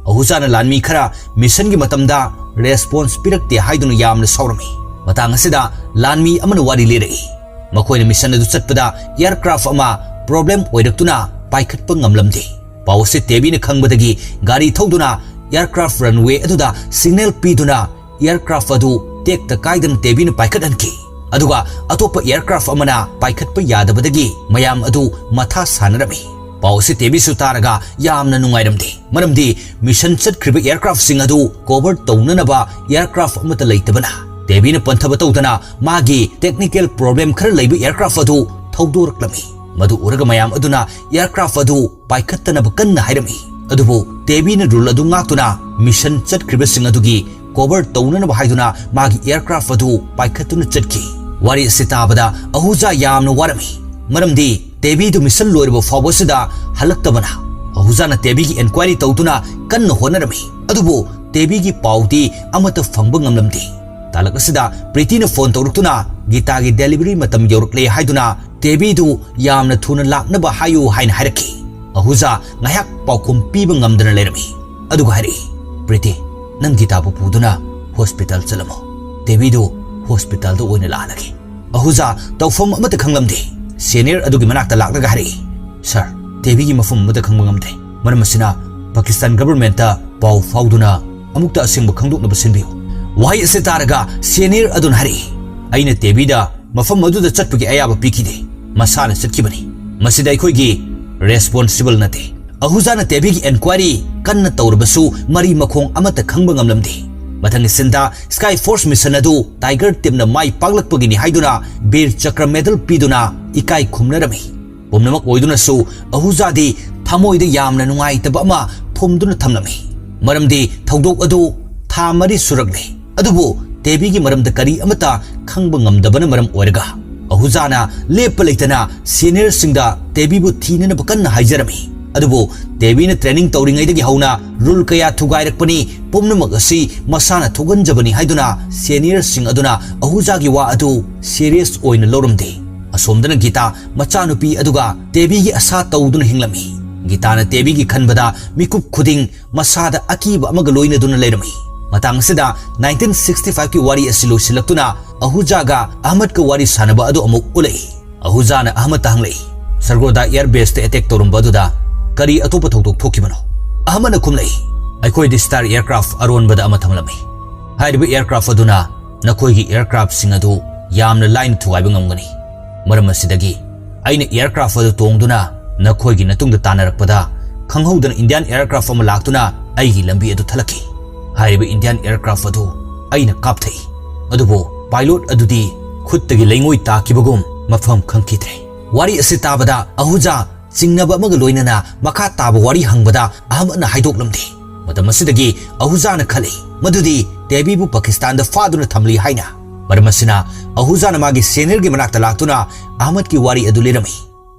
ꯑꯍꯨꯖꯥꯅ ꯂꯥꯟꯃꯤ ꯈꯔ missionꯒꯤ ꯃꯇꯝꯗ response ꯄꯤꯔꯛꯇꯦ ꯍꯥꯏꯗꯨꯅ ꯌꯥꯝꯅ ꯁꯥꯎꯔꯝꯃꯤ꯫ ꯃꯇꯥꯡ ꯑꯁꯤꯗ ꯂꯥꯟꯃꯤ ꯑꯃꯅ ꯋꯥꯔꯤ ꯂꯤꯔꯛꯏ꯫ ꯃꯈꯣꯏꯅ mission ꯑꯗꯨ ꯆꯠꯄꯗ aircraft ꯑꯃ problem ꯑꯣꯏꯔꯛꯇꯨꯅ ꯄꯥꯏꯈꯠꯄ ꯉꯝꯂꯝꯗꯦ꯫ ꯄꯥꯎ ꯑꯁꯤ ꯇꯦꯕꯤꯅ ꯈꯪꯕꯗꯒꯤ ꯒꯥꯔꯤ ꯊꯧꯗꯨꯅ aircraft runway ꯑꯗꯨꯗ signal ꯄꯤꯗꯨꯅ aircraft ꯑꯗꯨ ꯇꯦꯛꯇ ꯀꯥꯏꯗꯅ ꯇꯦꯕꯤꯅ ꯄꯥꯏꯈꯠꯍꯟꯈꯤ꯫ ꯑꯗꯨꯒ ꯑꯇꯣꯞꯄ aircraft ꯑꯃꯅ ꯄꯥꯏꯈꯠꯄ ꯌꯥꯗꯕꯗꯒꯤ ꯃꯌꯥꯝ ꯑꯗꯨ ꯃꯊꯥ ꯁꯥꯅꯔꯝꯃꯤ꯫ ꯄꯥꯎ ꯑꯁꯤ ꯇꯦꯕꯤꯁꯨ ꯇꯥꯔꯒ ꯌꯥꯝꯅ ꯅꯨꯡꯉꯥꯏꯔꯝꯗꯦ, ꯃꯔꯝꯗꯤ mission ꯆꯠꯈ꯭ꯔꯤꯕ aircraftꯁꯤꯡ ꯑꯗꯨ cover ꯇꯧꯅꯅꯕ aircraft ꯑꯃꯠꯇ ꯂꯩꯇꯕꯅ ꯇꯦꯕꯤꯅ ꯄꯟꯊꯕ ꯇꯧꯗꯅ ꯃꯥꯒꯤ technical problem ꯈꯔ ꯂꯩꯕ aircraft ꯑꯗꯨ ꯊꯧꯗꯣꯔꯛꯂꯝꯃꯤ꯫ ꯃꯗꯨ ꯎꯔꯒ ꯃꯌꯥꯝ ꯑꯗꯨꯅ aircraft ꯑꯗꯨ ꯄꯥꯏꯈꯠꯇꯅꯕ ꯀꯟꯅ ꯍꯥꯏꯔꯝꯃꯤ꯫ ꯑꯗꯨꯕꯨ ꯇꯦꯕꯤꯅ rule ꯑꯗꯨ ꯉꯥꯛꯇꯨꯅ mission ꯆꯠꯈ꯭ꯔꯤꯕꯁꯤꯡ ꯑꯗꯨꯒꯤ cover ꯇꯧꯅꯅꯕ ꯍꯥꯏꯗꯨꯅ ꯃꯥꯒꯤ aircraft ꯑꯗꯨ ꯄꯥꯏꯈꯠꯇꯨꯅ ꯆꯠꯈꯤ꯫ ꯋꯥꯔꯤ ꯑꯁꯤ ꯇꯥꯕꯗ ꯑꯍꯨꯖꯥ ꯌꯥꯝꯅ ꯋꯥꯔꯝꯃꯤ, ꯃꯔꯝꯗꯤ ꯇꯦꯕꯤꯗꯨ mission ꯂꯣꯏꯔꯕ ꯐꯥꯎꯕꯁꯤꯗ ꯍꯜꯂꯛꯇꯕꯅ꯫ ꯑꯍꯨꯖꯥꯅ ꯇꯦꯕꯤꯒꯤ enquiry ꯇꯧꯗꯨꯅ ꯀꯟꯅ ꯍꯣꯠꯅꯔꯝꯃꯤ, ꯑꯗꯨꯕꯨ ꯇꯦꯕꯤꯒꯤ ꯄꯥꯎꯗꯤ ꯑꯃꯠꯇ ꯐꯪꯕ ꯉꯝꯂꯝꯗꯦ꯫ ꯇꯥꯂꯛ ꯑꯁꯤꯗ ꯄ꯭ꯔꯤꯇꯤꯅ phone ꯇꯧꯔꯛꯇꯨꯅ ꯒꯤꯇꯥꯒꯤ delivery ꯃꯇꯝ ꯌꯧꯔꯛꯂꯦ ꯍꯥꯏꯗꯨꯅ ꯇꯦꯕꯤꯗꯨ ꯌꯥꯝꯅ ꯊꯨꯅ ꯂꯥꯛꯅꯕ ꯍꯥꯏꯌꯨ ꯍꯥꯏꯅ ꯍꯥꯏꯔꯛꯈꯤ꯫ ꯑꯍꯨꯖꯥ ꯉꯥꯏꯍꯥꯛ ꯄꯥꯎꯈꯨꯝ ꯄꯤꯕ ꯉꯝꯗꯅ ꯂꯩꯔꯝꯃꯤ, ꯑꯗꯨꯒ ꯍꯥꯏꯔꯛꯏ, "ꯄ꯭ꯔꯤꯇꯤ, ꯅꯪ ꯒꯤꯇꯥꯕꯨ ꯄꯨꯗꯨꯅ hospital ꯆꯠꯂꯝꯃꯣ꯫ ꯇꯦꯕꯤꯗꯨ hospitalꯗ ꯑꯣꯏꯅ ꯂꯥꯛꯍꯜꯂꯒꯦ꯫" ꯑꯍꯨꯖꯥ ꯇꯧꯐꯝ ꯑꯃꯠꯇ ꯈꯪꯂꯝꯗꯦ꯫ Senior ꯑꯗꯨꯒꯤ ꯃꯅꯥꯛꯇ ꯂꯥꯛꯂꯒ ꯍꯥꯏꯔꯛꯏ, "Sir, ꯇꯦꯕꯤꯒꯤ ꯃꯐꯝ ꯑꯃꯠꯇ ꯈꯪꯕ ꯉꯝꯗ꯭ꯔꯦ꯫ ꯃꯔꯝ ꯑꯁꯤꯅ Pakistan governmentꯇ ꯄꯥꯎ ꯐꯥꯎꯗꯨꯅ ꯑꯃꯨꯛꯇ ꯑꯁꯦꯡꯕ ꯈꯪꯗꯣꯛꯅꯕ ꯁꯤꯟꯕꯤꯌꯨ꯫" ꯋꯥꯍꯩ ꯑꯁꯤ ꯇꯥꯔꯒ senior ꯑꯗꯨꯅ ꯍꯥꯏꯔꯛꯏ, "ꯑꯩꯅ ꯇꯦꯕꯤꯗ ꯃꯐꯝ ꯑꯗꯨꯗ ꯆꯠꯄꯒꯤ ꯑꯌꯥꯕ ꯄꯤꯈꯤꯗꯦ꯫ ꯃꯁꯥꯅ ꯆꯠꯈꯤꯕꯅꯤ꯫ ꯃꯁꯤꯗ ꯑꯩꯈꯣꯏꯒꯤ responsible ꯅꯠꯇꯦ꯫" ꯑꯍꯨꯖꯥꯅ ꯇꯦꯕꯤꯒꯤ enquiry ꯀꯟꯅ ꯇꯧꯔꯕꯁꯨ ꯃꯔꯤ ꯃꯈꯣꯡ ꯑꯃꯠꯇ ꯈꯪꯕ ꯉꯝꯂꯝꯗꯦ꯫ ꯃꯊꯪꯒꯤ sceneꯗ Sky Force mission ꯑꯗꯨ Tiger teamꯅ ꯃꯥꯏ ꯄꯥꯛꯂꯛꯄꯒꯤꯅꯤ ꯍꯥꯏꯗꯨꯅ ꯕꯤꯔ ꯆꯀ꯭ꯔ medal ꯄꯤꯗꯨꯅ ꯏꯀꯥꯏ ꯈꯨꯝꯅꯔꯝꯃꯤ꯫ ꯄꯨꯝꯅꯃꯛ ꯑꯣꯏꯗꯨꯅꯁꯨ ꯑꯍꯨꯖꯥꯗꯤ ꯊꯃꯣꯏꯗ ꯌꯥꯝꯅ ꯅꯨꯡꯉꯥꯏꯇꯕ ꯑꯃ ꯐꯨꯝꯗꯨꯅ ꯊꯝꯂꯝꯃꯤ, ꯃꯔꯝꯗꯤ ꯊꯧꯗꯣꯛ ꯑꯗꯨ ꯊꯥ ꯃꯔꯤ ꯁꯨꯔꯛꯂꯦ꯫ ꯑꯗꯨꯕꯨ ꯇꯦꯕꯤꯒꯤ ꯃꯔꯝꯗ ꯀꯔꯤ ꯑꯃꯠꯇ ꯈꯪꯕ ꯉꯝꯗꯕꯅ ꯃꯔꯝ ꯑꯣꯏꯔꯒ ꯑꯍꯨꯖꯥꯅ ꯂꯦꯞꯄ ꯂꯩꯇꯅ seniorꯁꯤꯡꯗ ꯇꯦꯕꯤꯕꯨ ꯊꯤꯅꯅꯕ ꯀꯟꯅ ꯍꯥꯏꯖꯔꯝꯃꯤ꯫ ꯑꯗꯨꯕꯨ ꯇꯦꯕꯤꯅ training ꯇꯧꯔꯤꯉꯩꯗꯒꯤ ꯍꯧꯅ rule ꯀꯌꯥ ꯊꯨꯒꯥꯏꯔꯛꯄꯅꯤ, ꯄꯨꯝꯅꯃꯛ ꯑꯁꯤ ꯃꯁꯥꯅ ꯊꯣꯛꯍꯟꯖꯕꯅꯤ ꯍꯥꯏꯗꯨꯅ seniorꯁꯤꯡ ꯑꯗꯨꯅ ꯑꯍꯨꯖꯥꯒꯤ ꯋꯥ ꯑꯗꯨ serious ꯑꯣꯏꯅ ꯂꯧꯔꯝꯗꯦ꯫ ꯑꯁꯣꯝꯗꯅ ꯒꯤꯇꯥ ꯃꯆꯥꯅꯨꯄꯤ ꯑꯗꯨꯒ ꯇꯦꯕꯤꯒꯤ ꯑꯁꯥ ꯇꯧꯗꯨꯅ ꯍꯤꯡꯂꯝꯃꯤ꯫ ꯒꯤꯇꯥꯅ ꯇꯦꯕꯤꯒꯤ ꯈꯟꯕꯗ ꯃꯤꯀꯨꯞ ꯈꯨꯗꯤꯡ ꯃꯁꯥꯗ ꯑꯀꯤꯕ ꯑꯃꯒ ꯂꯣꯏꯅꯗꯨꯅ ꯂꯩꯔꯝꯃꯤ꯫ ꯃꯇꯥꯡ ꯑꯁꯤꯗ nineteen sixty fiveꯀꯤ ꯋꯥꯔꯤ ꯑꯁꯤ ꯂꯣꯏꯁꯤꯜꯂꯛꯇꯨꯅ ꯑꯍꯨꯖꯥꯒ ꯑꯍꯃꯗꯀ ꯋꯥꯔꯤ ꯁꯥꯅꯕ ꯑꯗꯨ ꯑꯃꯨꯛ ꯎꯠꯂꯛꯏ꯫ ꯑꯍꯨꯖꯥꯅ ꯑꯍꯃꯗꯇ ꯍꯪꯂꯛꯏ, "ꯁꯔꯒꯣꯗꯥ air baseꯇ attack ꯇꯧꯔꯝꯕ ꯑꯗꯨꯗ ꯀꯔꯤ ꯑꯇꯣꯞꯄ ꯊꯧꯗꯣꯛ ꯊꯣꯛꯈꯤꯕꯅꯣ?" ꯑꯍꯃꯗꯅ ꯈꯨꯝꯂꯛꯏ, "ꯑꯩꯈꯣꯏꯗꯤ Star aircraft ꯑꯔꯣꯟꯕꯗ ꯑꯃ ꯊꯝꯂꯝꯃꯤ꯫ ꯍꯥꯏꯔꯤꯕ aircraft ꯑꯗꯨꯅ ꯅꯈꯣꯏꯒꯤ aircraftꯁꯤꯡ ꯑꯗꯨ ꯌꯥꯝꯅ ꯂꯥꯏꯅ ꯊꯨꯒꯥꯏꯕ ꯉꯝꯒꯅꯤ꯫ ꯃꯔꯝ ꯑꯁꯤꯗꯒꯤ ꯑꯩꯅ aircraft ꯑꯗꯨ ꯇꯣꯡꯗꯨꯅ ꯅꯈꯣꯏꯒꯤ ꯅꯇꯨꯡꯗ ꯇꯥꯟꯅꯔꯛꯄꯗ, ꯈꯪꯍꯧꯗꯅ Indian aircraft ꯑꯃ ꯂꯥꯛꯇꯨꯅ ꯑꯩꯒꯤ ꯂꯝꯕꯤ ꯑꯗꯨ ꯊꯠꯂꯛꯈꯤ꯫ ꯍꯥꯏꯔꯤꯕ Indian aircraft ꯑꯗꯨ ꯑꯩꯅ ꯀꯥꯞꯊꯩ, ꯑꯗꯨꯕꯨ pilot ꯑꯗꯨꯗꯤ ꯈꯨꯠꯇꯒꯤ ꯂꯩꯉꯣꯏ ꯇꯥꯈꯤꯕꯒꯨꯝ ꯃꯐꯝ ꯈꯪꯈꯤꯗ꯭ꯔꯦ꯫" ꯋꯥꯔꯤ ꯑꯁꯤ ꯇꯥꯕꯗ ꯑꯍꯨꯖꯥ ꯆꯤꯡꯅꯕ ꯑꯃꯒ ꯂꯣꯏꯅꯅ ꯃꯈꯥ ꯇꯥꯕ ꯋꯥꯔꯤ ꯍꯪꯕꯗ ꯑꯍꯃꯗꯅ ꯍꯥꯏꯗꯣꯛꯂꯝꯗꯦ꯫ ꯃꯇꯝ ꯑꯁꯤꯗꯒꯤ ꯑꯍꯨꯖꯥꯅ ꯈꯜꯂꯤ ꯃꯗꯨꯗꯤ ꯇꯦꯕꯤꯕꯨ ꯄꯥꯀꯤꯁꯇꯥꯟꯗ ꯐꯥꯗꯨꯅ ꯊꯝꯂꯤ ꯍꯥꯏꯅ꯫ ꯃꯔꯝ ꯑꯁꯤꯅ ꯑꯍꯨꯖꯥꯅ ꯃꯥꯒꯤ seniorꯒꯤ ꯃꯅꯥꯛꯇ ꯂꯥꯛꯇꯨꯅ ꯑꯍꯃꯗꯀꯤ ꯋꯥꯔꯤ ꯑꯗꯨ ꯂꯤꯔꯝꯃꯤ꯫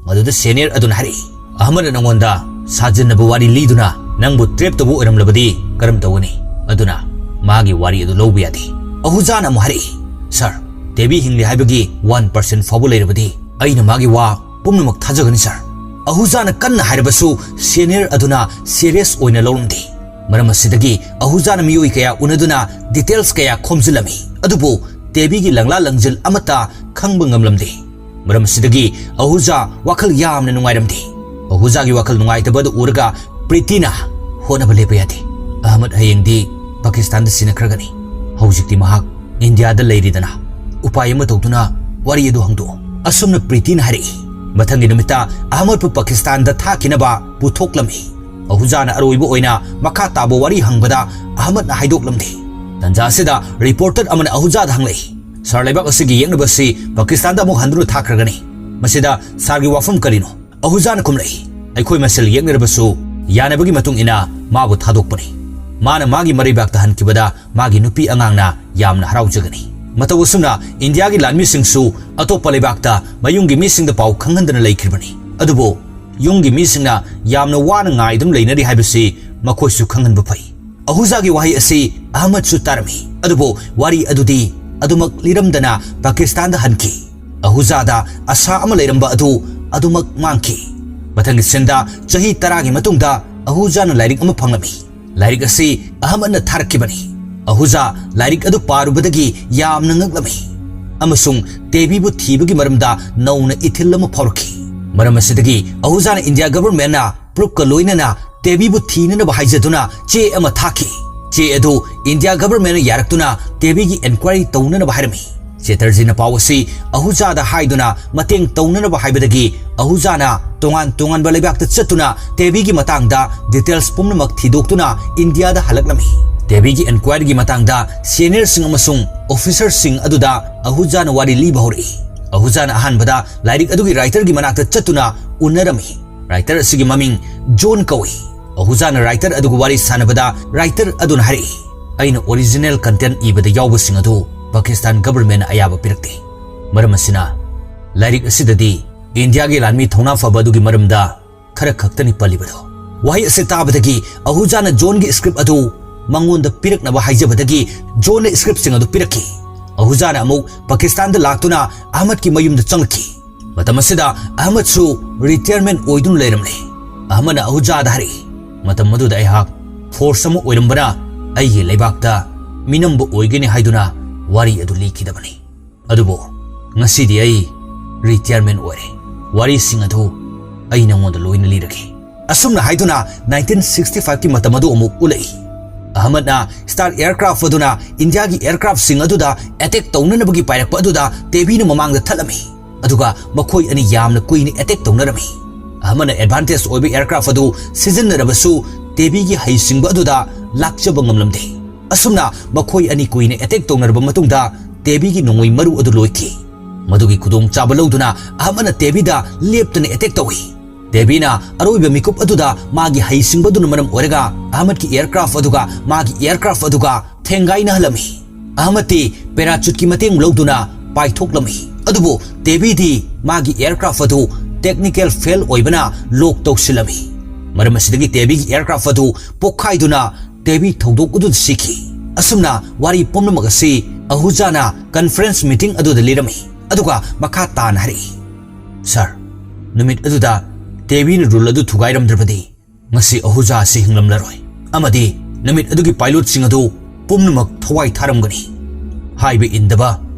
ꯃꯗꯨꯗ senior ꯑꯗꯨꯅ ꯍꯥꯏꯔꯛꯏ, "ꯑꯍꯃꯗꯅ ꯅꯉꯣꯟꯗ ꯁꯥꯖꯤꯟꯅꯕ ꯋꯥꯔꯤ ꯂꯤꯗꯨꯅ ꯅꯪꯕꯨ trap ꯇꯧꯕ ꯑꯣꯏꯔꯝꯂꯕꯗꯤ ꯀꯔꯝ ꯇꯧꯒꯅꯤ?" ꯑꯗꯨꯅ ꯃꯥꯒꯤ ꯋꯥꯔꯤ ꯑꯗꯨ ꯂꯧꯕ ꯌꯥꯗꯦ꯫ ꯑꯍꯨꯖꯥꯅ ꯑꯃꯨꯛ ꯍꯥꯏꯔꯛꯏ, "Sir, ꯇꯦꯕꯤ ꯍꯤꯡꯂꯤ ꯍꯥꯏꯕꯒꯤ one percent ꯐꯥꯎꯕ ꯂꯩꯔꯕꯗꯤ ꯑꯩꯅ ꯃꯥꯒꯤ ꯋꯥ ꯄꯨꯝꯅꯃꯛ ꯊꯥꯖꯒꯅꯤ, sir꯫" ꯑꯍꯨꯖꯥꯅ ꯀꯟꯅ ꯍꯥꯏꯔꯕꯁꯨ senior ꯑꯗꯨꯅ serious ꯑꯣꯏꯅ ꯂꯧꯔꯝꯗꯦ꯫ ꯃꯔꯝ ꯑꯁꯤꯗꯒꯤ ꯑꯍꯨꯖꯥꯅ ꯃꯤꯑꯣꯏ ꯀꯌꯥ ꯎꯅꯗꯨꯅ details ꯀꯌꯥ ꯈꯣꯝꯖꯤꯜꯂꯝꯃꯤ, ꯑꯗꯨꯕꯨ ꯇꯦꯕꯤꯒꯤ ꯂꯪꯂꯥ ꯂꯪꯖꯤꯜ ꯑꯃꯠꯇ ꯈꯪꯕ ꯉꯝꯂꯝꯗꯦ꯫ ꯃꯔꯝ ꯑꯁꯤꯗꯒꯤ ꯑꯍꯨꯖꯥ ꯋꯥꯈꯜ ꯌꯥꯝꯅ ꯅꯨꯡꯉꯥꯏꯔꯝꯗꯦ꯫ ꯑꯍꯨꯖꯥꯒꯤ ꯋꯥꯈꯜ ꯅꯨꯡꯉꯥꯏꯇꯕ ꯑꯗꯨ ꯎꯔꯒ ꯄ꯭ꯔꯤꯇꯤꯅ ꯍꯣꯠꯅꯕ ꯂꯦꯞꯄ ꯌꯥꯗꯦ꯫ ꯑꯍꯃꯗ ꯍꯌꯦꯡꯗꯤ ꯄꯥꯀꯤꯁꯇꯥꯟꯗ ꯁꯤꯟꯅꯈ꯭ꯔꯒꯅꯤ꯫ ꯍꯧꯖꯤꯛꯇꯤ ꯃꯍꯥꯛ ꯏꯟꯗꯤꯌꯥꯗ ꯂꯩꯔꯤꯗꯅ, ꯎꯄꯥꯏ ꯑꯃ ꯇꯧꯗꯨꯅ ꯋꯥꯔꯤ ꯑꯗꯨ ꯍꯪꯗꯣꯛꯑꯣ꯫ ꯑꯁꯨꯝꯅ ꯄ꯭ꯔꯤꯇꯤꯅ ꯍꯥꯏꯔꯛꯏ꯫ ꯃꯊꯪꯒꯤ ꯅꯨꯃꯤꯠꯇ ꯑꯍꯃꯗꯄꯨ ꯄꯥꯀꯤꯁꯇꯥꯟꯗ ꯊꯥꯈꯤꯅꯕ ꯄꯨꯊꯣꯛꯂꯝꯃꯤ꯫ ꯑꯍꯨꯖꯥꯅ ꯑꯔꯣꯏꯕ ꯑꯣꯏꯅ ꯃꯈꯥ ꯇꯥꯕ ꯋꯥꯔꯤ ꯍꯪꯕꯗ ꯑꯍꯃꯗꯅ ꯍꯥꯏꯗꯣꯛꯂꯝꯗꯦ꯫ ꯇꯟꯖꯥ ꯑꯁꯤꯗ reporter ꯑꯃꯅ ꯑꯍꯨꯖꯥꯗ ꯍꯪꯂꯛꯏ, "Sir, ꯂꯩꯕꯥꯛ ꯑꯁꯤꯒꯤ ꯌꯦꯛꯅꯕ ꯑꯁꯤ ꯄꯥꯀꯤꯁꯇꯥꯟꯗ ꯑꯃꯨꯛ ꯍꯟꯗꯨꯅ ꯊꯥꯈ꯭ꯔꯒꯅꯤ꯫ ꯃꯁꯤꯗ sirꯒꯤ ꯋꯥꯐꯝ ꯀꯔꯤꯅꯣ?" ꯑꯍꯨꯖꯥꯅ ꯈꯨꯝꯂꯛꯏ, "ꯑꯩꯈꯣꯏ ꯃꯁꯦꯜ ꯌꯦꯛꯅꯔꯕꯁꯨ ꯌꯥꯅꯕꯒꯤ ꯃꯇꯨꯡ ꯏꯟꯅ ꯃꯥꯕꯨ ꯊꯥꯗꯣꯛꯄꯅꯤ꯫ ꯃꯥꯅ ꯃꯥꯒꯤ ꯃꯔꯩꯕꯥꯛꯇ ꯍꯟꯈꯤꯕꯗ ꯃꯥꯒꯤ ꯅꯨꯄꯤ ꯑꯉꯥꯡꯅ ꯌꯥꯝꯅ ꯍꯔꯥꯎꯖꯒꯅꯤ꯫ ꯃꯇꯧ ꯑꯁꯨꯝꯅ ꯏꯟꯗꯤꯌꯥꯒꯤ ꯂꯥꯟꯃꯤꯁꯤꯡꯁꯨ ꯑꯇꯣꯞꯄ ꯂꯩꯕꯥꯛꯇ ꯃꯌꯨꯝꯒꯤ ꯃꯤꯁꯤꯡꯗ ꯄꯥꯎ ꯈꯪꯍꯟꯗꯅ ꯂꯩꯈ꯭ꯔꯤꯕꯅꯤ꯫ ꯑꯗꯨꯕꯨ ꯌꯨꯝꯒꯤ ꯃꯤꯁꯤꯡꯅ ꯌꯥꯝꯅ ꯋꯥꯅ ꯉꯥꯏꯗꯨꯅ ꯂꯩꯅꯔꯤ ꯍꯥꯏꯕꯁꯤ ꯃꯈꯣꯏꯁꯨ ꯈꯪꯍꯟꯕ ꯐꯩ꯫ ꯑꯍꯨꯖꯥꯒꯤ ꯋꯥꯍꯩ ꯑꯁꯤ ꯑꯍꯃꯗꯁꯨ ꯇꯥꯔꯝꯃꯤ, ꯑꯗꯨꯕꯨ ꯋꯥꯔꯤ ꯑꯗꯨꯗꯤ ꯑꯗꯨꯃꯛ ꯂꯤꯔꯝꯗꯅ ꯄꯥꯀꯤꯁꯇꯥꯟꯗ ꯍꯟꯈꯤ꯫ ꯑꯍꯨꯖꯥꯗ ꯑꯁꯥ ꯑꯃ ꯂꯩꯔꯝꯕ ꯑꯗꯨ ꯑꯗꯨꯃꯛ ꯃꯥꯡꯈꯤ꯫ ꯃꯊꯪꯒꯤ ꯁꯤꯟꯗ ꯆꯍꯤ ꯇꯔꯥꯒꯤ ꯃꯇꯨꯡꯗ ꯑꯍꯨꯖꯥꯅ ꯂꯥꯏꯔꯤꯛ ꯑꯃ ꯐꯪꯂꯝꯃꯤ꯫ ꯂꯥꯏꯔꯤꯛ ꯑꯁꯤ ꯑꯍꯃꯗꯅ ꯊꯥꯔꯛꯈꯤꯕꯅꯤ꯫ ꯑꯍꯨꯖꯥ ꯂꯥꯏꯔꯤꯛ ꯑꯗꯨ ꯄꯥꯔꯨꯕꯗꯒꯤ ꯌꯥꯝꯅ ꯉꯛꯂꯝꯃꯤ ꯑꯃꯁꯨꯡ ꯇꯦꯕꯤꯕꯨ ꯊꯤꯕꯒꯤ ꯃꯔꯝꯗ ꯅꯧꯅ ꯏꯊꯤꯜ ꯑꯃ ꯐꯥꯎꯔꯛꯈꯤ꯫ ꯃꯔꯝ ꯑꯁꯤꯗꯒꯤ ꯑꯍꯨꯖꯥꯅ ꯏꯟꯗꯤꯌꯥ ꯒꯚꯔꯟꯃꯦꯟꯠꯅ ꯄ꯭ꯔꯨꯐꯀ ꯂꯣꯏꯅꯅ ꯇꯦꯕꯤꯕꯨ ꯊꯤꯅꯅꯕ ꯍꯥꯏꯖꯗꯨꯅ ꯆꯦ ꯑꯃ ꯊꯥꯈꯤ꯫ ꯆꯦ ꯑꯗꯨ ꯏꯟꯗꯤꯌꯥ ꯒꯚꯔꯟꯃꯦꯟꯠꯅ ꯌꯥꯔꯛꯇꯨꯅ ꯇꯦꯕꯤꯒꯤ ꯏꯟꯀ꯭ꯋꯥꯏꯔꯤ ꯇꯧꯅꯅꯕ ꯍꯥꯏꯔꯝꯃꯤ꯫ ꯆꯦꯇꯔꯖꯤꯅ ꯄꯥꯎ ꯑꯁꯤ ꯑꯍꯨꯖꯥꯗ ꯍꯥꯏꯗꯨꯅ ꯃꯇꯦꯡ ꯇꯧꯅꯅꯕ ꯍꯥꯏꯕꯗꯒꯤ ꯑꯍꯨꯖꯥꯅ ꯇꯣꯉꯥꯟ ꯇꯣꯉꯥꯟꯕ ꯂꯩꯕꯥꯛꯇ ꯆꯠꯇꯨꯅ ꯇꯦꯕꯤꯒꯤ ꯃꯇꯥꯡꯗ ꯗꯤꯇꯦꯜꯁ ꯄꯨꯝꯅꯃꯛ ꯊꯤꯗꯣꯛꯇꯨꯅ ꯏꯟꯗꯤꯌꯥꯗ ꯍꯜꯂꯛꯂꯝꯃꯤ꯫ ꯇꯦꯕꯤꯒꯤ ꯏꯟꯀ꯭ꯋꯥꯏꯔꯤꯒꯤ ꯃꯇꯥꯡꯗ ꯁꯦꯅꯤꯌꯔꯁꯤꯡ ꯑꯃꯁꯨꯡ ꯑꯣꯐꯤꯁꯔꯁꯤꯡ ꯑꯗꯨꯗ ꯑꯍꯨꯖꯥꯅ ꯋꯥꯔꯤ ꯂꯤꯕ ꯍꯧꯔꯛꯏ꯫ ꯑꯍꯨꯖꯥꯅ ꯑꯍꯥꯟꯕꯗ ꯂꯥꯏꯔꯤꯛ ꯑꯗꯨꯒꯤ ꯔꯥꯏꯇꯔꯒꯤ ꯃꯅꯥꯛꯇ ꯆꯠꯇꯨꯅ ꯎꯅꯔꯝꯃꯤ꯫ ꯔꯥꯏꯇꯔ ꯑꯁꯤꯒꯤ ꯃꯃꯤꯡ ꯖꯣꯟ ꯀꯧꯏ꯫ ꯑꯍꯨꯖꯥꯅ ꯔꯥꯏꯇꯔ ꯑꯗꯨꯒ ꯋꯥꯔꯤ ꯁꯥꯟꯅꯕꯗ ꯔꯥꯏꯇꯔ ꯑꯗꯨꯅ ꯍꯥꯏꯔꯛꯏ, "ꯑꯩꯅ ꯑꯣꯔꯤꯖꯤꯅꯦꯜ ꯀꯟꯇꯦꯟꯠ ꯏꯕꯗ ꯌꯥꯎꯕꯁꯤꯡ ꯑꯗꯨ ꯄꯥꯀꯤꯁꯇꯥꯟ ꯒꯚꯔꯟꯃꯦꯟꯠꯅ ꯑꯌꯥꯕ ꯄꯤꯔꯛꯇꯦ꯫ ꯃꯔꯝ ꯑꯁꯤꯅ ꯂꯥꯏꯔꯤꯛ ꯑꯁꯤꯗꯗꯤ ꯏꯟꯗꯤꯌꯥꯒꯤ ꯂꯥꯟꯃꯤ ꯊꯧꯅꯥ ꯐꯕ ꯑꯗꯨꯒꯤ ꯃꯔꯝꯗ ꯈꯔ ꯈꯛꯇꯅꯤ ꯄꯜꯂꯤꯕꯗꯣ꯫" ꯋꯥꯍꯩ ꯑꯁꯤ ꯇꯥꯕꯗꯒꯤ ꯑꯍꯨꯖꯥꯅ ꯖꯣꯟꯒꯤ ꯁ꯭ꯀ꯭ꯔꯤꯞ ꯑꯗꯨ ꯃꯉꯣꯟꯗ ꯄꯤꯔꯛꯅꯕ ꯍꯥꯏꯖꯕꯗꯒꯤ ꯖꯣꯟꯅ ꯁ꯭ꯀ꯭ꯔꯤꯞꯁꯤꯡ ꯑꯗꯨ ꯄꯤꯔꯛꯈꯤ꯫ ꯑꯍꯨꯖꯥꯅ ꯑꯃꯨꯛ ꯄꯥꯀꯤꯁꯇꯥꯟꯗ ꯂꯥꯛꯇꯨꯅ ꯑꯍꯃꯗꯀꯤ ꯃꯌꯨꯝꯗ ꯆꯪꯂꯛꯈꯤ꯫ ꯃꯇꯝ ꯑꯁꯤꯗ ꯑꯍꯃꯗꯁꯨ ꯔꯤꯇꯥꯌꯔꯃꯦꯟꯠ ꯑꯣꯏꯗꯨꯅ ꯂꯩꯔꯝꯂꯦ꯫ ꯑꯍꯃꯗꯅ ꯑꯍꯨꯖꯥꯗ ꯍꯥꯏꯔꯛꯏ, "ꯃꯇꯝ ꯑꯗꯨꯗ ꯑꯩꯍꯥꯛ ꯐꯣꯔꯁ ꯑꯃ ꯑꯣꯏꯔꯝꯕꯅ ꯑꯩꯒꯤ ꯂꯩꯕꯥꯛꯇ ꯃꯤꯅꯝꯕ ꯑꯣꯏꯒꯅꯤ ꯍꯥꯏꯗꯨꯅ ꯋꯥꯔꯤ ꯑꯗꯨ ꯂꯤꯈꯤꯗꯕꯅꯤ꯫ ꯑꯗꯨꯕꯨ ꯉꯁꯤꯗꯤ ꯑꯩ ꯔꯤꯇꯥꯌꯔꯃꯦꯟꯠ ꯑꯣꯏꯔꯦ꯫ ꯋꯥꯔꯤꯁꯤꯡ ꯑꯗꯨ ꯑꯩ ꯅꯉꯣꯟꯗ ꯂꯣꯏꯅ ꯂꯤꯔꯒꯦ꯫" ꯑꯁꯨꯝꯅ ꯍꯥꯏꯗꯨꯅ ꯅꯥꯏꯟꯇꯤꯟ ꯁꯤꯛꯁꯇꯤ ꯐꯥꯏꯚꯀꯤ ꯃꯇꯝ ꯑꯗꯨ ꯑꯃꯨꯛ ꯎꯠꯂꯛꯏ꯫ ꯑꯍꯃꯗꯅ ꯁ꯭ꯇꯥꯔ ꯑꯦꯌꯔꯀ꯭ꯔꯥꯐ ꯑꯗꯨꯅ ꯏꯟꯗꯤꯌꯥꯒꯤ ꯑꯦꯌꯔꯀ꯭ꯔꯥꯐꯁꯤꯡ ꯑꯗꯨꯗ ꯑꯦꯇꯦꯛ ꯇꯧꯅꯅꯕꯒꯤ ꯄꯥꯏꯔꯛꯄ ꯑꯗꯨꯗ ꯇꯦꯕꯤꯅ ꯃꯃꯥꯡꯗ ꯊꯠꯂꯝꯃꯤ꯫ ꯑꯗꯨꯒ ꯃꯈꯣꯏ ꯑꯅꯤ ꯌꯥꯝꯅ ꯀꯨꯏꯅ ꯑꯦꯇꯦꯛ ꯇꯧꯅꯔꯝꯃꯤ꯫ ꯑꯍꯃꯗꯅ ꯑꯦꯗꯚꯥꯟꯇꯦꯖ ꯑꯣꯏꯕ ꯑꯦꯌꯔꯀ꯭ꯔꯥꯐ ꯑꯗꯨ ꯁꯤꯖꯤꯟꯅꯔꯕꯁꯨ ꯇꯦꯕꯤꯒꯤ ꯍꯩꯁꯤꯡꯕ ꯑꯗꯨꯗ ꯂꯥꯛꯆꯕ ꯉꯝꯂꯝꯗꯦ꯫ ꯑꯁꯨꯝꯅ ꯃꯈꯣꯏ ꯑꯅꯤ ꯀꯨꯏꯅ ꯑꯦꯇꯦꯛ ꯇꯧꯅꯔꯕ ꯃꯇꯨꯡꯗ ꯇꯦꯕꯤꯒꯤ ꯅꯣꯡꯃꯩ ꯃꯔꯨ ꯑꯗꯨ ꯂꯣꯏꯈꯤ꯫ ꯃꯗꯨꯒꯤ ꯈꯨꯗꯣꯡꯆꯥꯕ ꯂꯧꯗꯨꯅ ꯑꯍꯃꯗꯅ ꯇꯦꯕꯤꯗ ꯂꯦꯞꯇꯅ ꯑꯦꯇꯦꯛ ꯇꯧꯏ꯫ ꯇꯦꯕꯤꯅ ꯑꯔꯣꯏꯕ ꯃꯤꯀꯨꯞ ꯑꯗꯨꯗ ꯃꯥꯒꯤ ꯍꯩꯁꯤꯡꯕꯗꯨꯅ ꯃꯔꯝ ꯑꯣꯏꯔꯒ ꯑꯍꯃꯗꯀꯤ ꯑꯦꯌꯔꯀ꯭ꯔꯥꯐ ꯑꯗꯨꯒ ꯃꯥꯒꯤ ꯑꯦꯌꯔꯀ꯭ꯔꯥꯐ ꯑꯗꯨꯒ ꯊꯦꯡꯒꯥꯏꯅꯍꯜꯂꯝꯃꯤ꯫ ꯑꯍꯃꯗꯇꯤ ꯄꯦꯔꯥꯆꯨꯠꯀꯤ ꯃꯇꯦꯡ ꯂꯧꯗꯨꯅ ꯄꯥꯏꯊꯣꯛꯂꯝꯃꯤ꯫ ꯑꯗꯨꯕꯨ ꯇꯦꯕꯤꯗꯤ ꯃꯥꯒꯤ ꯑꯦꯌꯔꯀ꯭ꯔꯥꯐ ꯑꯗꯨ technical fail ꯑꯣꯏꯕꯅ lock ꯇꯧꯁꯤꯜꯂꯝꯃꯤ꯫ ꯃꯔꯝ ꯑꯁꯤꯗꯒꯤ ꯇꯦꯕꯤꯒꯤ aircraft ꯑꯗꯨ ꯄꯣꯛꯈꯥꯏꯗꯨꯅ ꯇꯦꯕꯤ ꯊꯧꯗꯣꯛ ꯑꯗꯨꯗ ꯁꯤꯈꯤ꯫ ꯑꯁꯨꯝꯅ ꯋꯥꯔꯤ ꯄꯨꯝꯅꯃꯛ ꯑꯁꯤ ꯑꯍꯨꯖꯥꯅ conference meeting ꯑꯗꯨꯗ ꯂꯤꯔꯝꯃꯤ꯫ ꯑꯗꯨꯒ ꯃꯈꯥ ꯇꯥꯅ ꯍꯥꯏꯔꯛꯏ, "Sir, ꯅꯨꯃꯤꯠ ꯑꯗꯨꯗ ꯇꯦꯕꯤꯅ rule ꯑꯗꯨ ꯊꯨꯒꯥꯏꯔꯝꯗ꯭ꯔꯕꯗꯤ ꯉꯁꯤ ꯑꯍꯨꯖꯥ ꯑꯁꯤ ꯍꯤꯡꯂꯝꯂꯔꯣꯏ꯫ ꯑꯃꯗꯤ ꯅꯨꯃꯤꯠ ꯑꯗꯨꯒꯤ pilotꯁꯤꯡ ꯑꯗꯨ ꯄꯨꯝꯅꯃꯛ ꯊꯋꯥꯏ ꯊꯥꯔꯝꯒꯅꯤ꯫ ꯍꯥꯏꯕ ꯏꯟꯗꯕ,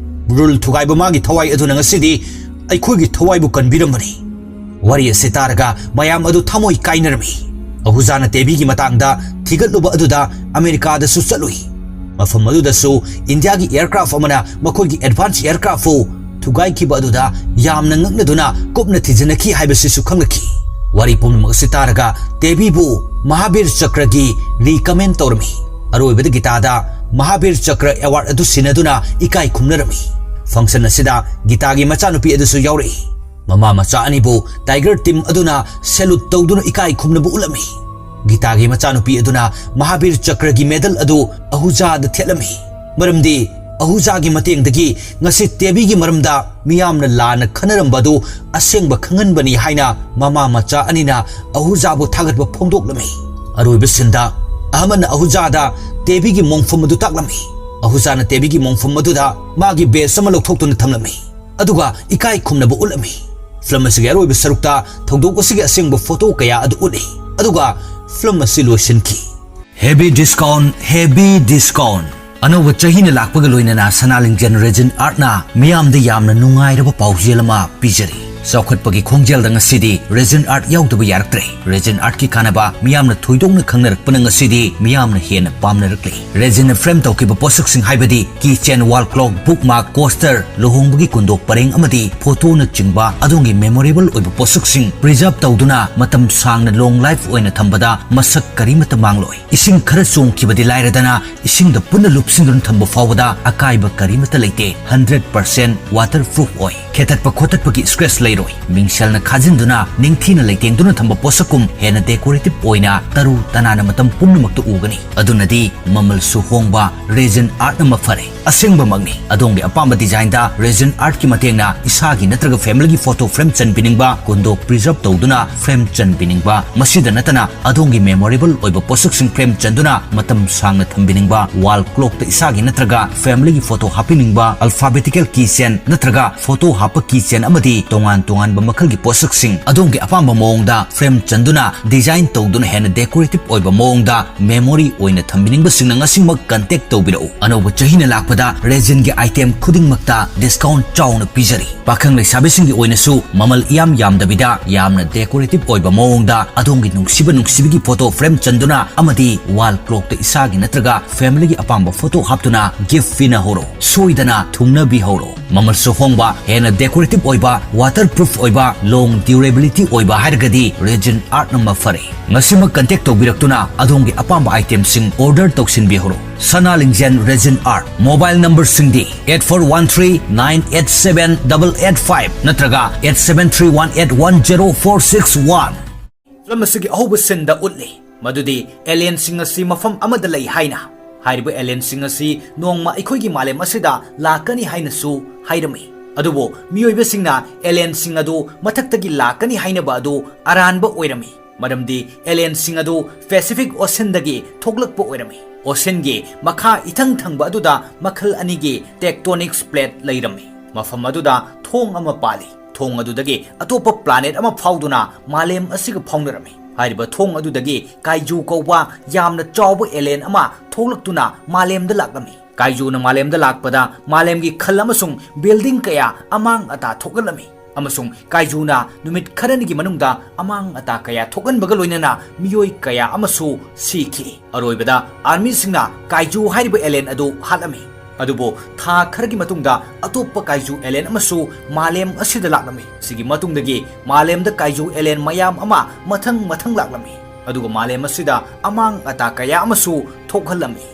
rule ꯊꯨꯒꯥꯏꯕ ꯃꯥꯒꯤ ꯊꯋꯥꯏ ꯑꯗꯨꯅ ꯉꯁꯤꯗꯤ ꯑꯩꯈꯣꯏꯒꯤ ꯊꯋꯥꯏꯕꯨ ꯀꯟꯕꯤꯔꯝꯕꯅꯤ꯫" ꯋꯥꯔꯤ ꯑꯁꯤ ꯇꯥꯔꯒ ꯃꯌꯥꯝ ꯑꯗꯨ ꯊꯃꯣꯏ ꯀꯥꯏꯅꯔꯝꯃꯤ꯫ ꯑꯍꯨꯖꯥꯅ ꯇꯦꯕꯤꯒꯤ ꯃꯇꯥꯡꯗ ꯊꯤꯒꯠꯂꯨꯕ ꯑꯗꯨꯗ ꯑꯃꯦꯔꯤꯀꯥꯗꯁꯨ ꯆꯠꯂꯨꯏ꯫ ꯃꯐꯝ ꯑꯗꯨꯗꯁꯨ ꯏꯟꯗꯤꯌꯥꯒꯤ aircraft ꯑꯃꯅ ꯃꯈꯣꯏꯒꯤ advance aircraftꯄꯨ ꯊꯨꯒꯥꯏꯈꯤꯕ ꯑꯗꯨꯗ ꯌꯥꯝꯅ ꯉꯛꯅꯗꯨꯅ ꯀꯨꯞꯅ ꯊꯤꯖꯤꯟꯅꯈꯤ ꯍꯥꯏꯕꯁꯤꯁꯨ ꯈꯪꯂꯛꯈꯤ꯫ ꯋꯥꯔꯤ ꯄꯨꯝꯅꯃꯛ ꯑꯁꯤ ꯇꯥꯔꯒ ꯇꯦꯕꯤꯕꯨ ꯃꯍꯥꯕꯤꯔ ꯆꯀ꯭ꯔꯒꯤ recommend ꯇꯧꯔꯝꯃꯤ꯫ ꯑꯔꯣꯏꯕꯗ ꯒꯤꯇꯥꯗ ꯃꯍꯥꯕꯤꯔ ꯆꯀ꯭ꯔ award ꯑꯗꯨ ꯁꯤꯟꯅꯗꯨꯅ ꯏꯀꯥꯏ ꯈꯨꯝꯅꯔꯝꯃꯤ꯫ Function ꯑꯁꯤꯗ ꯒꯤꯇꯥꯒꯤ ꯃꯆꯥꯅꯨꯄꯤ ꯑꯗꯨꯁꯨ ꯌꯥꯎꯔꯛꯏ꯫ ꯃꯃꯥ ꯃꯆꯥ ꯑꯅꯤꯕꯨ Tiger team ꯑꯗꯨꯅ salute ꯇꯧꯗꯨꯅ ꯏꯀꯥꯏ ꯈꯨꯝꯅꯕ ꯎꯠꯂꯝꯃꯤ꯫ ꯒꯤꯇꯥꯒꯤ ꯃꯆꯥꯅꯨꯄꯤ ꯑꯗꯨꯅ ꯃꯍꯥꯕꯤꯔ ꯆꯀ꯭ꯔꯒꯤ medal ꯑꯗꯨ ꯑꯍꯨꯖꯥꯗ ꯊꯦꯠꯂꯝꯃꯤ꯫ ꯃꯔꯝꯗꯤ ꯑꯍꯨꯖꯥꯒꯤ ꯃꯇꯦꯡꯗꯒꯤ ꯉꯁꯤ ꯇꯦꯕꯤꯒꯤ ꯃꯔꯝꯗ ꯃꯤꯌꯥꯝꯅ ꯂꯥꯟꯅ ꯈꯟꯅꯔꯝꯕ ꯑꯗꯨ ꯑꯁꯦꯡꯕ ꯈꯪꯍꯟꯕꯅꯤ ꯍꯥꯏꯅ ꯃꯃꯥ ꯃꯆꯥ ꯑꯅꯤꯅ ꯑꯍꯨꯖꯥꯕꯨ ꯊꯥꯒꯠꯄ ꯐꯣꯡꯗꯣꯛꯂꯝꯃꯤ꯫ ꯑꯔꯣꯏꯕ sceneꯗ ꯑꯍꯃꯟꯅ ꯑꯍꯨꯖꯥꯗ ꯇꯦꯕꯤꯒꯤ ꯃꯣꯡꯐꯝ ꯑꯗꯨ ꯇꯥꯛꯂꯝꯃꯤ꯫ ꯑꯍꯨꯖꯥꯅ ꯇꯦꯕꯤꯒꯤ ꯃꯣꯡꯐꯝ ꯑꯗꯨꯗ ꯃꯥꯒꯤ badge ꯑꯃ ꯂꯧꯊꯣꯛꯇꯨꯅ ꯊꯝꯂꯝꯃꯤ꯫ ꯑꯗꯨꯒ ꯏꯀꯥꯏ ꯈꯨꯝꯅꯕ ꯎꯠꯂꯝꯃꯤ꯫ Film ꯑꯁꯤꯒꯤ ꯑꯔꯣꯏꯕ ꯁꯔꯨꯛꯇ ꯊꯧꯗꯣꯛ ꯑꯁꯤꯒꯤ ꯑꯁꯦꯡꯕ photo ꯀꯌꯥ ꯑꯗꯨ ꯎꯠꯂꯤ꯫ ꯑꯗꯨꯒ film ꯑꯁꯤ ꯂꯣꯏꯁꯤꯟꯈꯤ꯫ Heavy discount, heavy discount꯫ ꯑꯅꯧꯕ ꯆꯍꯤꯅ ꯂꯥꯛꯄꯒ ꯂꯣꯏꯅꯅ ꯁꯅꯥꯂꯤꯡꯖꯦꯜ Resin Artꯅ ꯃꯤꯌꯥꯝꯗ ꯌꯥꯝꯅ ꯅꯨꯡꯉꯥꯏꯔꯕ ꯄꯥꯎꯖꯦꯜ ꯑꯃ ꯄꯤꯖꯔꯤ꯫ ꯆꯥꯎꯈꯠꯄꯒꯤ ꯈꯣꯡꯖꯦꯜꯗ ꯉꯁꯤꯗꯤ Resin Art ꯌꯥꯎꯗꯕ ꯌꯥꯔꯛꯇ꯭ꯔꯦ꯫ Resin Artꯀꯤ ꯀꯥꯟꯅꯕ ꯃꯤꯌꯥꯝꯅ ꯊꯣꯏꯗꯣꯛꯅ ꯈꯪꯅꯔꯛꯄꯅ ꯉꯁꯤꯗꯤ ꯃꯤꯌꯥꯝꯅ ꯍꯦꯟꯅ ꯄꯥꯝꯅꯔꯛꯂꯦ꯫ Resinꯅ frame ꯇꯧꯈꯤꯕ ꯄꯣꯠꯁꯛꯁꯤꯡ ꯍꯥꯏꯕꯗꯤ keychain, wall clock, bookmark, coaster, ꯂꯨꯍꯣꯡꯕꯒꯤ ꯀꯨꯟꯗꯣꯛ ꯄꯔꯦꯡ ꯑꯃꯗꯤ photoꯅꯆꯤꯡꯕ ꯑꯗꯣꯝꯒꯤ memorable ꯑꯣꯏꯕ ꯄꯣꯠꯁꯛꯁꯤꯡ preserve ꯇꯧꯗꯨꯅ ꯃꯇꯝ ꯁꯥꯡꯅ long life ꯑꯣꯏꯅ ꯊꯝꯕꯗ ꯃꯁꯛ ꯀꯔꯤꯃꯠꯇ ꯃꯥꯡꯂꯣꯏ꯫ ꯏꯁꯤꯡ ꯈꯔ ꯆꯣꯡꯈꯤꯕꯗꯤ ꯂꯥꯏꯔꯗꯅ, ꯏꯁꯤꯡꯗ ꯄꯨꯟꯅ ꯂꯨꯞꯁꯤꯟꯗꯨꯅ ꯊꯝꯕ ꯐꯥꯎꯕꯗ ꯑꯀꯥꯏꯕ ꯀꯔꯤꯃꯠꯇ ꯂꯩꯇꯦ꯫ Hundred percent waterproof ꯑꯣꯏ꯫ ꯈꯦꯠꯇꯠꯄ ꯈꯣꯠꯇꯠꯄꯒꯤ scratch ꯂꯩꯔꯣꯏ꯫ ꯃꯤꯡꯁꯦꯜꯅ ꯈꯥꯖꯤꯟꯗꯨꯅ ꯅꯤꯡꯊꯤꯅ ꯂꯩꯇꯦꯡꯗꯨꯅ ꯊꯝꯕ ꯄꯣꯠꯁꯛꯀꯨꯝ ꯍꯦꯟꯅ decorative ꯑꯣꯏꯅ ꯇꯔꯨ ꯇꯅꯥꯟꯅ ꯃꯇꯝ ꯄꯨꯝꯅꯃꯛꯇ ꯎꯒꯅꯤ꯫ ꯑꯗꯨꯅꯗꯤ ꯃꯃꯜꯁꯨ ꯍꯣꯡꯕ Resin Artꯅ ꯃꯐꯔꯦ꯫ ꯑꯁꯦꯡꯕꯃꯛꯅꯤ, ꯑꯗꯣꯝꯒꯤ ꯑꯄꯥꯝꯕ ꯗꯤꯖꯥꯏꯟꯗ ꯔꯦꯖꯤꯟ ꯑꯥꯔꯠꯀꯤ ꯃꯇꯦꯡꯅ ꯏꯁꯥꯒꯤ ꯅꯠꯇ꯭ꯔꯒ ꯐꯦꯃꯤꯂꯤꯒꯤ ꯐꯣꯇꯣ ꯐ꯭ꯔꯦꯝ ꯆꯟꯕꯤꯅꯤꯡꯕ, ꯀꯨꯟꯗꯣ ꯄ꯭ꯔꯤꯖꯔꯕ ꯇꯧꯗꯨꯅ ꯐ꯭ꯔꯦꯝ ꯆꯟꯕꯤꯅꯤꯡꯕ, ꯃꯁꯤꯗ ꯅꯠꯇꯅ ꯑꯗꯣꯝꯒꯤ ꯃꯦꯃꯣꯔꯦꯕꯜ ꯑꯣꯏꯕ ꯄꯣꯠꯁꯛꯁꯤꯡ ꯐ꯭ꯔꯦꯝ ꯆꯟꯗꯨꯅ ꯃꯇꯝ ꯁꯥꯡꯅ ꯊꯝꯕꯤꯅꯤꯡꯕ, ꯋꯥꯜ ꯀ꯭ꯂꯣꯛꯇ ꯏꯁꯥꯒꯤ ꯅꯠꯇ꯭ꯔꯒ ꯐꯦꯃꯤꯂꯤꯒꯤ ꯐꯣꯇꯣ ꯍꯥꯞꯄꯤꯅꯤꯡꯕ, ꯑꯜꯐꯥꯕꯦꯇꯤꯀꯦꯜ ꯀꯤ ꯆꯦꯟ ꯅꯠꯇ꯭ꯔꯒ ꯐꯣꯇꯣ ꯍꯥꯞꯄ ꯀꯤ ꯆꯦꯟ ꯑꯃꯗꯤ ꯇꯣꯉꯥꯟ ꯇꯣꯉꯥꯟꯕ ꯃꯈꯜꯒꯤ ꯄꯣꯠꯁꯛꯁꯤꯡ ꯑꯗꯣꯝꯒꯤ ꯑꯄꯥꯝꯕ ꯃꯑꯣꯡꯗ ꯐ꯭ꯔꯦꯝ ꯆꯟꯗꯨꯅ ꯗꯤꯖꯥꯏꯟ ꯇꯧꯗꯨꯅ ꯍꯦꯟꯅ ꯗꯦꯀꯣꯔꯦꯇꯤꯚ ꯑꯣꯏꯕ ꯃꯑꯣꯡꯗ ꯃꯦꯃꯣꯔꯤ ꯑꯣꯏꯅ ꯊꯝꯕꯤꯅꯤꯡꯕꯁꯤꯡꯅ ꯉꯁꯤꯃꯛ ꯀꯟꯇꯦꯛ ꯇꯧꯕꯤꯔꯛꯎ꯫ ꯑꯅꯧꯕ ꯆꯍꯤꯅ ꯂꯥꯛꯄꯗ ꯔꯦꯖꯤꯟꯒꯤ ꯑꯥꯏꯇꯦꯝ ꯈꯨꯗꯤꯡꯃꯛꯇ ꯗꯤꯁꯀꯥꯎꯟ ꯆꯥꯎꯅ ꯄꯤꯖꯔꯤ꯫ ꯄꯥꯈꯪ ꯂꯩꯁꯥꯕꯤꯁꯤꯡꯒꯤ ꯑꯣꯏꯅꯁꯨ ꯃꯃꯜ ꯏꯌꯥꯝ ꯌꯥꯝꯗꯕꯤꯗ ꯌꯥꯝꯅ ꯗꯦꯀꯣꯔꯦꯇꯤꯚ ꯑꯣꯏꯕ ꯃꯑꯣꯡꯗ ꯑꯗꯣꯝꯒꯤ ꯅꯨꯡꯁꯤꯕ ꯅꯨꯡꯁꯤꯕꯤꯒꯤ ꯐꯣꯇꯣ ꯐ꯭ꯔꯦꯝ ꯆꯟꯗꯨꯅ ꯑꯃꯗꯤ ꯋꯥꯜ ꯀ꯭ꯂꯣꯛꯇ ꯏꯁꯥꯒꯤ ꯅꯠꯇ꯭ꯔꯒ ꯐꯦꯃꯤꯂꯤꯒꯤ ꯑꯄꯥꯝꯕ ꯐꯣꯇꯣ ꯍꯥꯞꯇꯨꯅ ꯒꯤꯐ ꯄꯤꯅꯍꯧꯔꯣ꯫ ꯁꯣꯏꯗꯅ ꯊꯨꯡꯅꯕꯤꯍꯧꯔꯣ꯫ ꯃꯃꯜꯁꯨ ꯍꯣꯡꯕ, ꯍꯦꯟꯅ ꯗꯦꯀꯣꯔꯦꯇꯤꯚ ꯑꯣꯏꯕ, ꯋꯥꯇꯔ ꯄ꯭ꯔꯨꯐ ꯑꯣꯏꯕ, ꯂꯣꯡ ꯗ꯭ꯌꯨꯔꯦꯕꯤꯂꯤꯇꯤ ꯑꯣꯏꯕ ꯍꯥꯏꯔꯒꯗꯤ ꯔꯦꯖꯤꯟ ꯑꯥꯔꯠꯅ ꯃꯐꯔꯦ꯫ ꯉꯁꯤꯃꯛ ꯀꯟꯇꯦꯛ ꯇꯧꯕꯤꯔꯛꯇꯨꯅ ꯑꯗꯣꯝꯒꯤ ꯑꯄꯥꯝꯕ ꯑꯥꯏꯇꯦꯝꯁꯤꯡ ꯑꯣꯔꯗꯔ ꯇꯧꯁꯤꯟꯕꯤꯍꯧꯔꯣ꯫ ꯁꯅꯥ ꯂꯤꯡꯖꯦꯜ ꯔꯦꯖꯤꯟ ꯑꯥꯔꯠ, ꯃꯣꯕꯥꯏꯜ ꯅꯝꯕꯔꯁꯤꯡꯗꯤ eight four one three nine eight seven double eight five ꯅꯠꯇ꯭ꯔꯒ eight seven three one eight one zero four six one꯫ Film ꯑꯁꯤꯒꯤ ꯑꯍꯧꯕ ꯁꯤꯟꯗ ꯎꯠꯂꯤ ꯃꯗꯨꯗꯤ ꯑꯦꯂꯤꯌꯟꯁꯤꯡ ꯑꯁꯤ ꯃꯐꯝ ꯑꯃꯗ ꯂꯩ ꯍꯥꯏꯅ꯫ ꯍꯥꯏꯔꯤꯕ ꯑꯦꯂꯤꯌꯟꯁꯤꯡ ꯑꯁꯤ ꯅꯣꯡꯃ ꯑꯩꯈꯣꯏꯒꯤ ꯃꯥꯂꯦꯝ ꯑꯁꯤꯗ ꯂꯥꯛꯀꯅꯤ ꯍꯥꯏꯅꯁꯨ ꯍꯥꯏꯔꯝꯃꯤ꯫ ꯑꯗꯨꯕꯨ ꯃꯤꯑꯣꯏꯕꯁꯤꯡꯅ ꯑꯦꯂꯤꯌꯟꯁꯤꯡ ꯑꯗꯨ ꯃꯊꯛꯇꯒꯤ ꯂꯥꯛꯀꯅꯤ ꯍꯥꯏꯅꯕ ꯑꯗꯨ ꯑꯔꯥꯟꯕ ꯑꯣꯏꯔꯝꯃꯤ, ꯃꯔꯝꯗꯤ ꯑꯦꯂꯤꯌꯟꯁꯤꯡ ꯑꯗꯨ ꯄꯦꯁꯤꯐꯤꯛ ꯑꯣꯁꯤꯟꯗꯒꯤ ꯊꯣꯛꯂꯛꯄ ꯑꯣꯏꯔꯝꯃꯤ꯫ ꯑꯣꯁꯤꯟꯒꯤ ꯃꯈꯥ ꯏꯊꯪ ꯊꯪꯕ ꯑꯗꯨꯗ ꯃꯈꯜ ꯑꯅꯤꯒꯤ ꯇꯦꯛꯇꯣꯅꯤꯛꯁ ꯄ꯭ꯂꯦꯠ ꯂꯩꯔꯝꯃꯤ꯫ ꯃꯐꯝ ꯑꯗꯨꯗ ꯊꯣꯡ ꯑꯃ ꯄꯥꯜꯂꯤ꯫ ꯊꯣꯡ ꯑꯗꯨꯗꯒꯤ ꯑꯇꯣꯞꯄ ꯄ꯭ꯂꯥꯅꯦꯠ ꯑꯃ ꯐꯥꯎꯗꯨꯅ ꯃꯥꯂꯦꯝ ꯑꯁꯤꯒ ꯐꯥꯎꯅꯔꯝꯃꯤ꯫ ꯍꯥꯏꯔꯤꯕ ꯊꯣꯡ ꯑꯗꯨꯗꯒꯤ ꯀꯥꯏꯖꯨ ꯀꯧꯕ ꯌꯥꯝꯅ ꯆꯥꯎꯕ ꯑꯦꯂꯤꯌꯟ ꯑꯃ ꯊꯣꯛꯂꯛꯇꯨꯅ ꯃꯥꯂꯦꯝꯗ ꯂꯥꯛꯂꯝꯃꯤ꯫ ꯀꯥꯏꯖꯨꯅ ꯃꯥꯂꯦꯝꯗ ꯂꯥꯛꯄꯗ ꯃꯥꯂꯦꯝꯒꯤ ꯈꯜ ꯑꯃꯁꯨꯡ ꯕꯤꯜꯗꯤꯡ ꯀꯌꯥ ꯑꯃꯥꯡ ꯑꯇꯥ ꯊꯣꯛꯍꯜꯂꯝꯃꯤ, ꯑꯃꯁꯨꯡ ꯀꯥꯏꯖꯨꯅ ꯅꯨꯃꯤꯠ ꯈꯔꯅꯤꯒꯤ ꯃꯅꯨꯡꯗ ꯑꯃꯥꯡ ꯑꯇꯥ ꯀꯌꯥ ꯊꯣꯛꯍꯟꯕꯒ ꯂꯣꯏꯅꯅ ꯃꯤꯑꯣꯏ ꯀꯌꯥ ꯑꯃꯁꯨ ꯁꯤꯈꯤ꯫ ꯑꯔꯣꯏꯕꯗ ꯑꯥꯔꯃꯤꯁꯤꯡꯅ ꯀꯥꯏꯖꯨ ꯍꯥꯏꯔꯤꯕ ꯑꯦꯂꯤꯌꯟ ꯑꯗꯨ ꯍꯥꯠꯂꯝꯃꯤ꯫ ꯑꯗꯨꯕꯨ ꯊꯥ ꯈꯔꯒꯤ ꯃꯇꯨꯡꯗ ꯑꯇꯣꯞꯄ ꯀꯥꯏꯖꯨ ꯑꯦꯂꯤꯌꯟ ꯑꯃꯁꯨ ꯃꯥꯂꯦꯝ ꯑꯁꯤꯗ ꯂꯥꯛꯂꯝꯃꯤ꯫ ꯁꯤꯒꯤ ꯃꯇꯨꯡꯗꯒꯤ ꯃꯥꯂꯦꯝꯗ ꯀꯥꯏꯖꯨ ꯑꯦꯂꯤꯌꯟ ꯃꯌꯥꯝ ꯑꯃ ꯃꯊꯪ ꯃꯊꯪ ꯂꯥꯛꯂꯝꯃꯤ꯫ ꯑꯗꯨꯒ ꯃꯥꯂꯦꯝ ꯑꯁꯤꯗ ꯑꯃꯥꯡ ꯑꯇꯥ ꯀꯌꯥ ꯑꯃꯁꯨ ꯊꯣꯛꯍꯜꯂꯝꯃꯤ꯫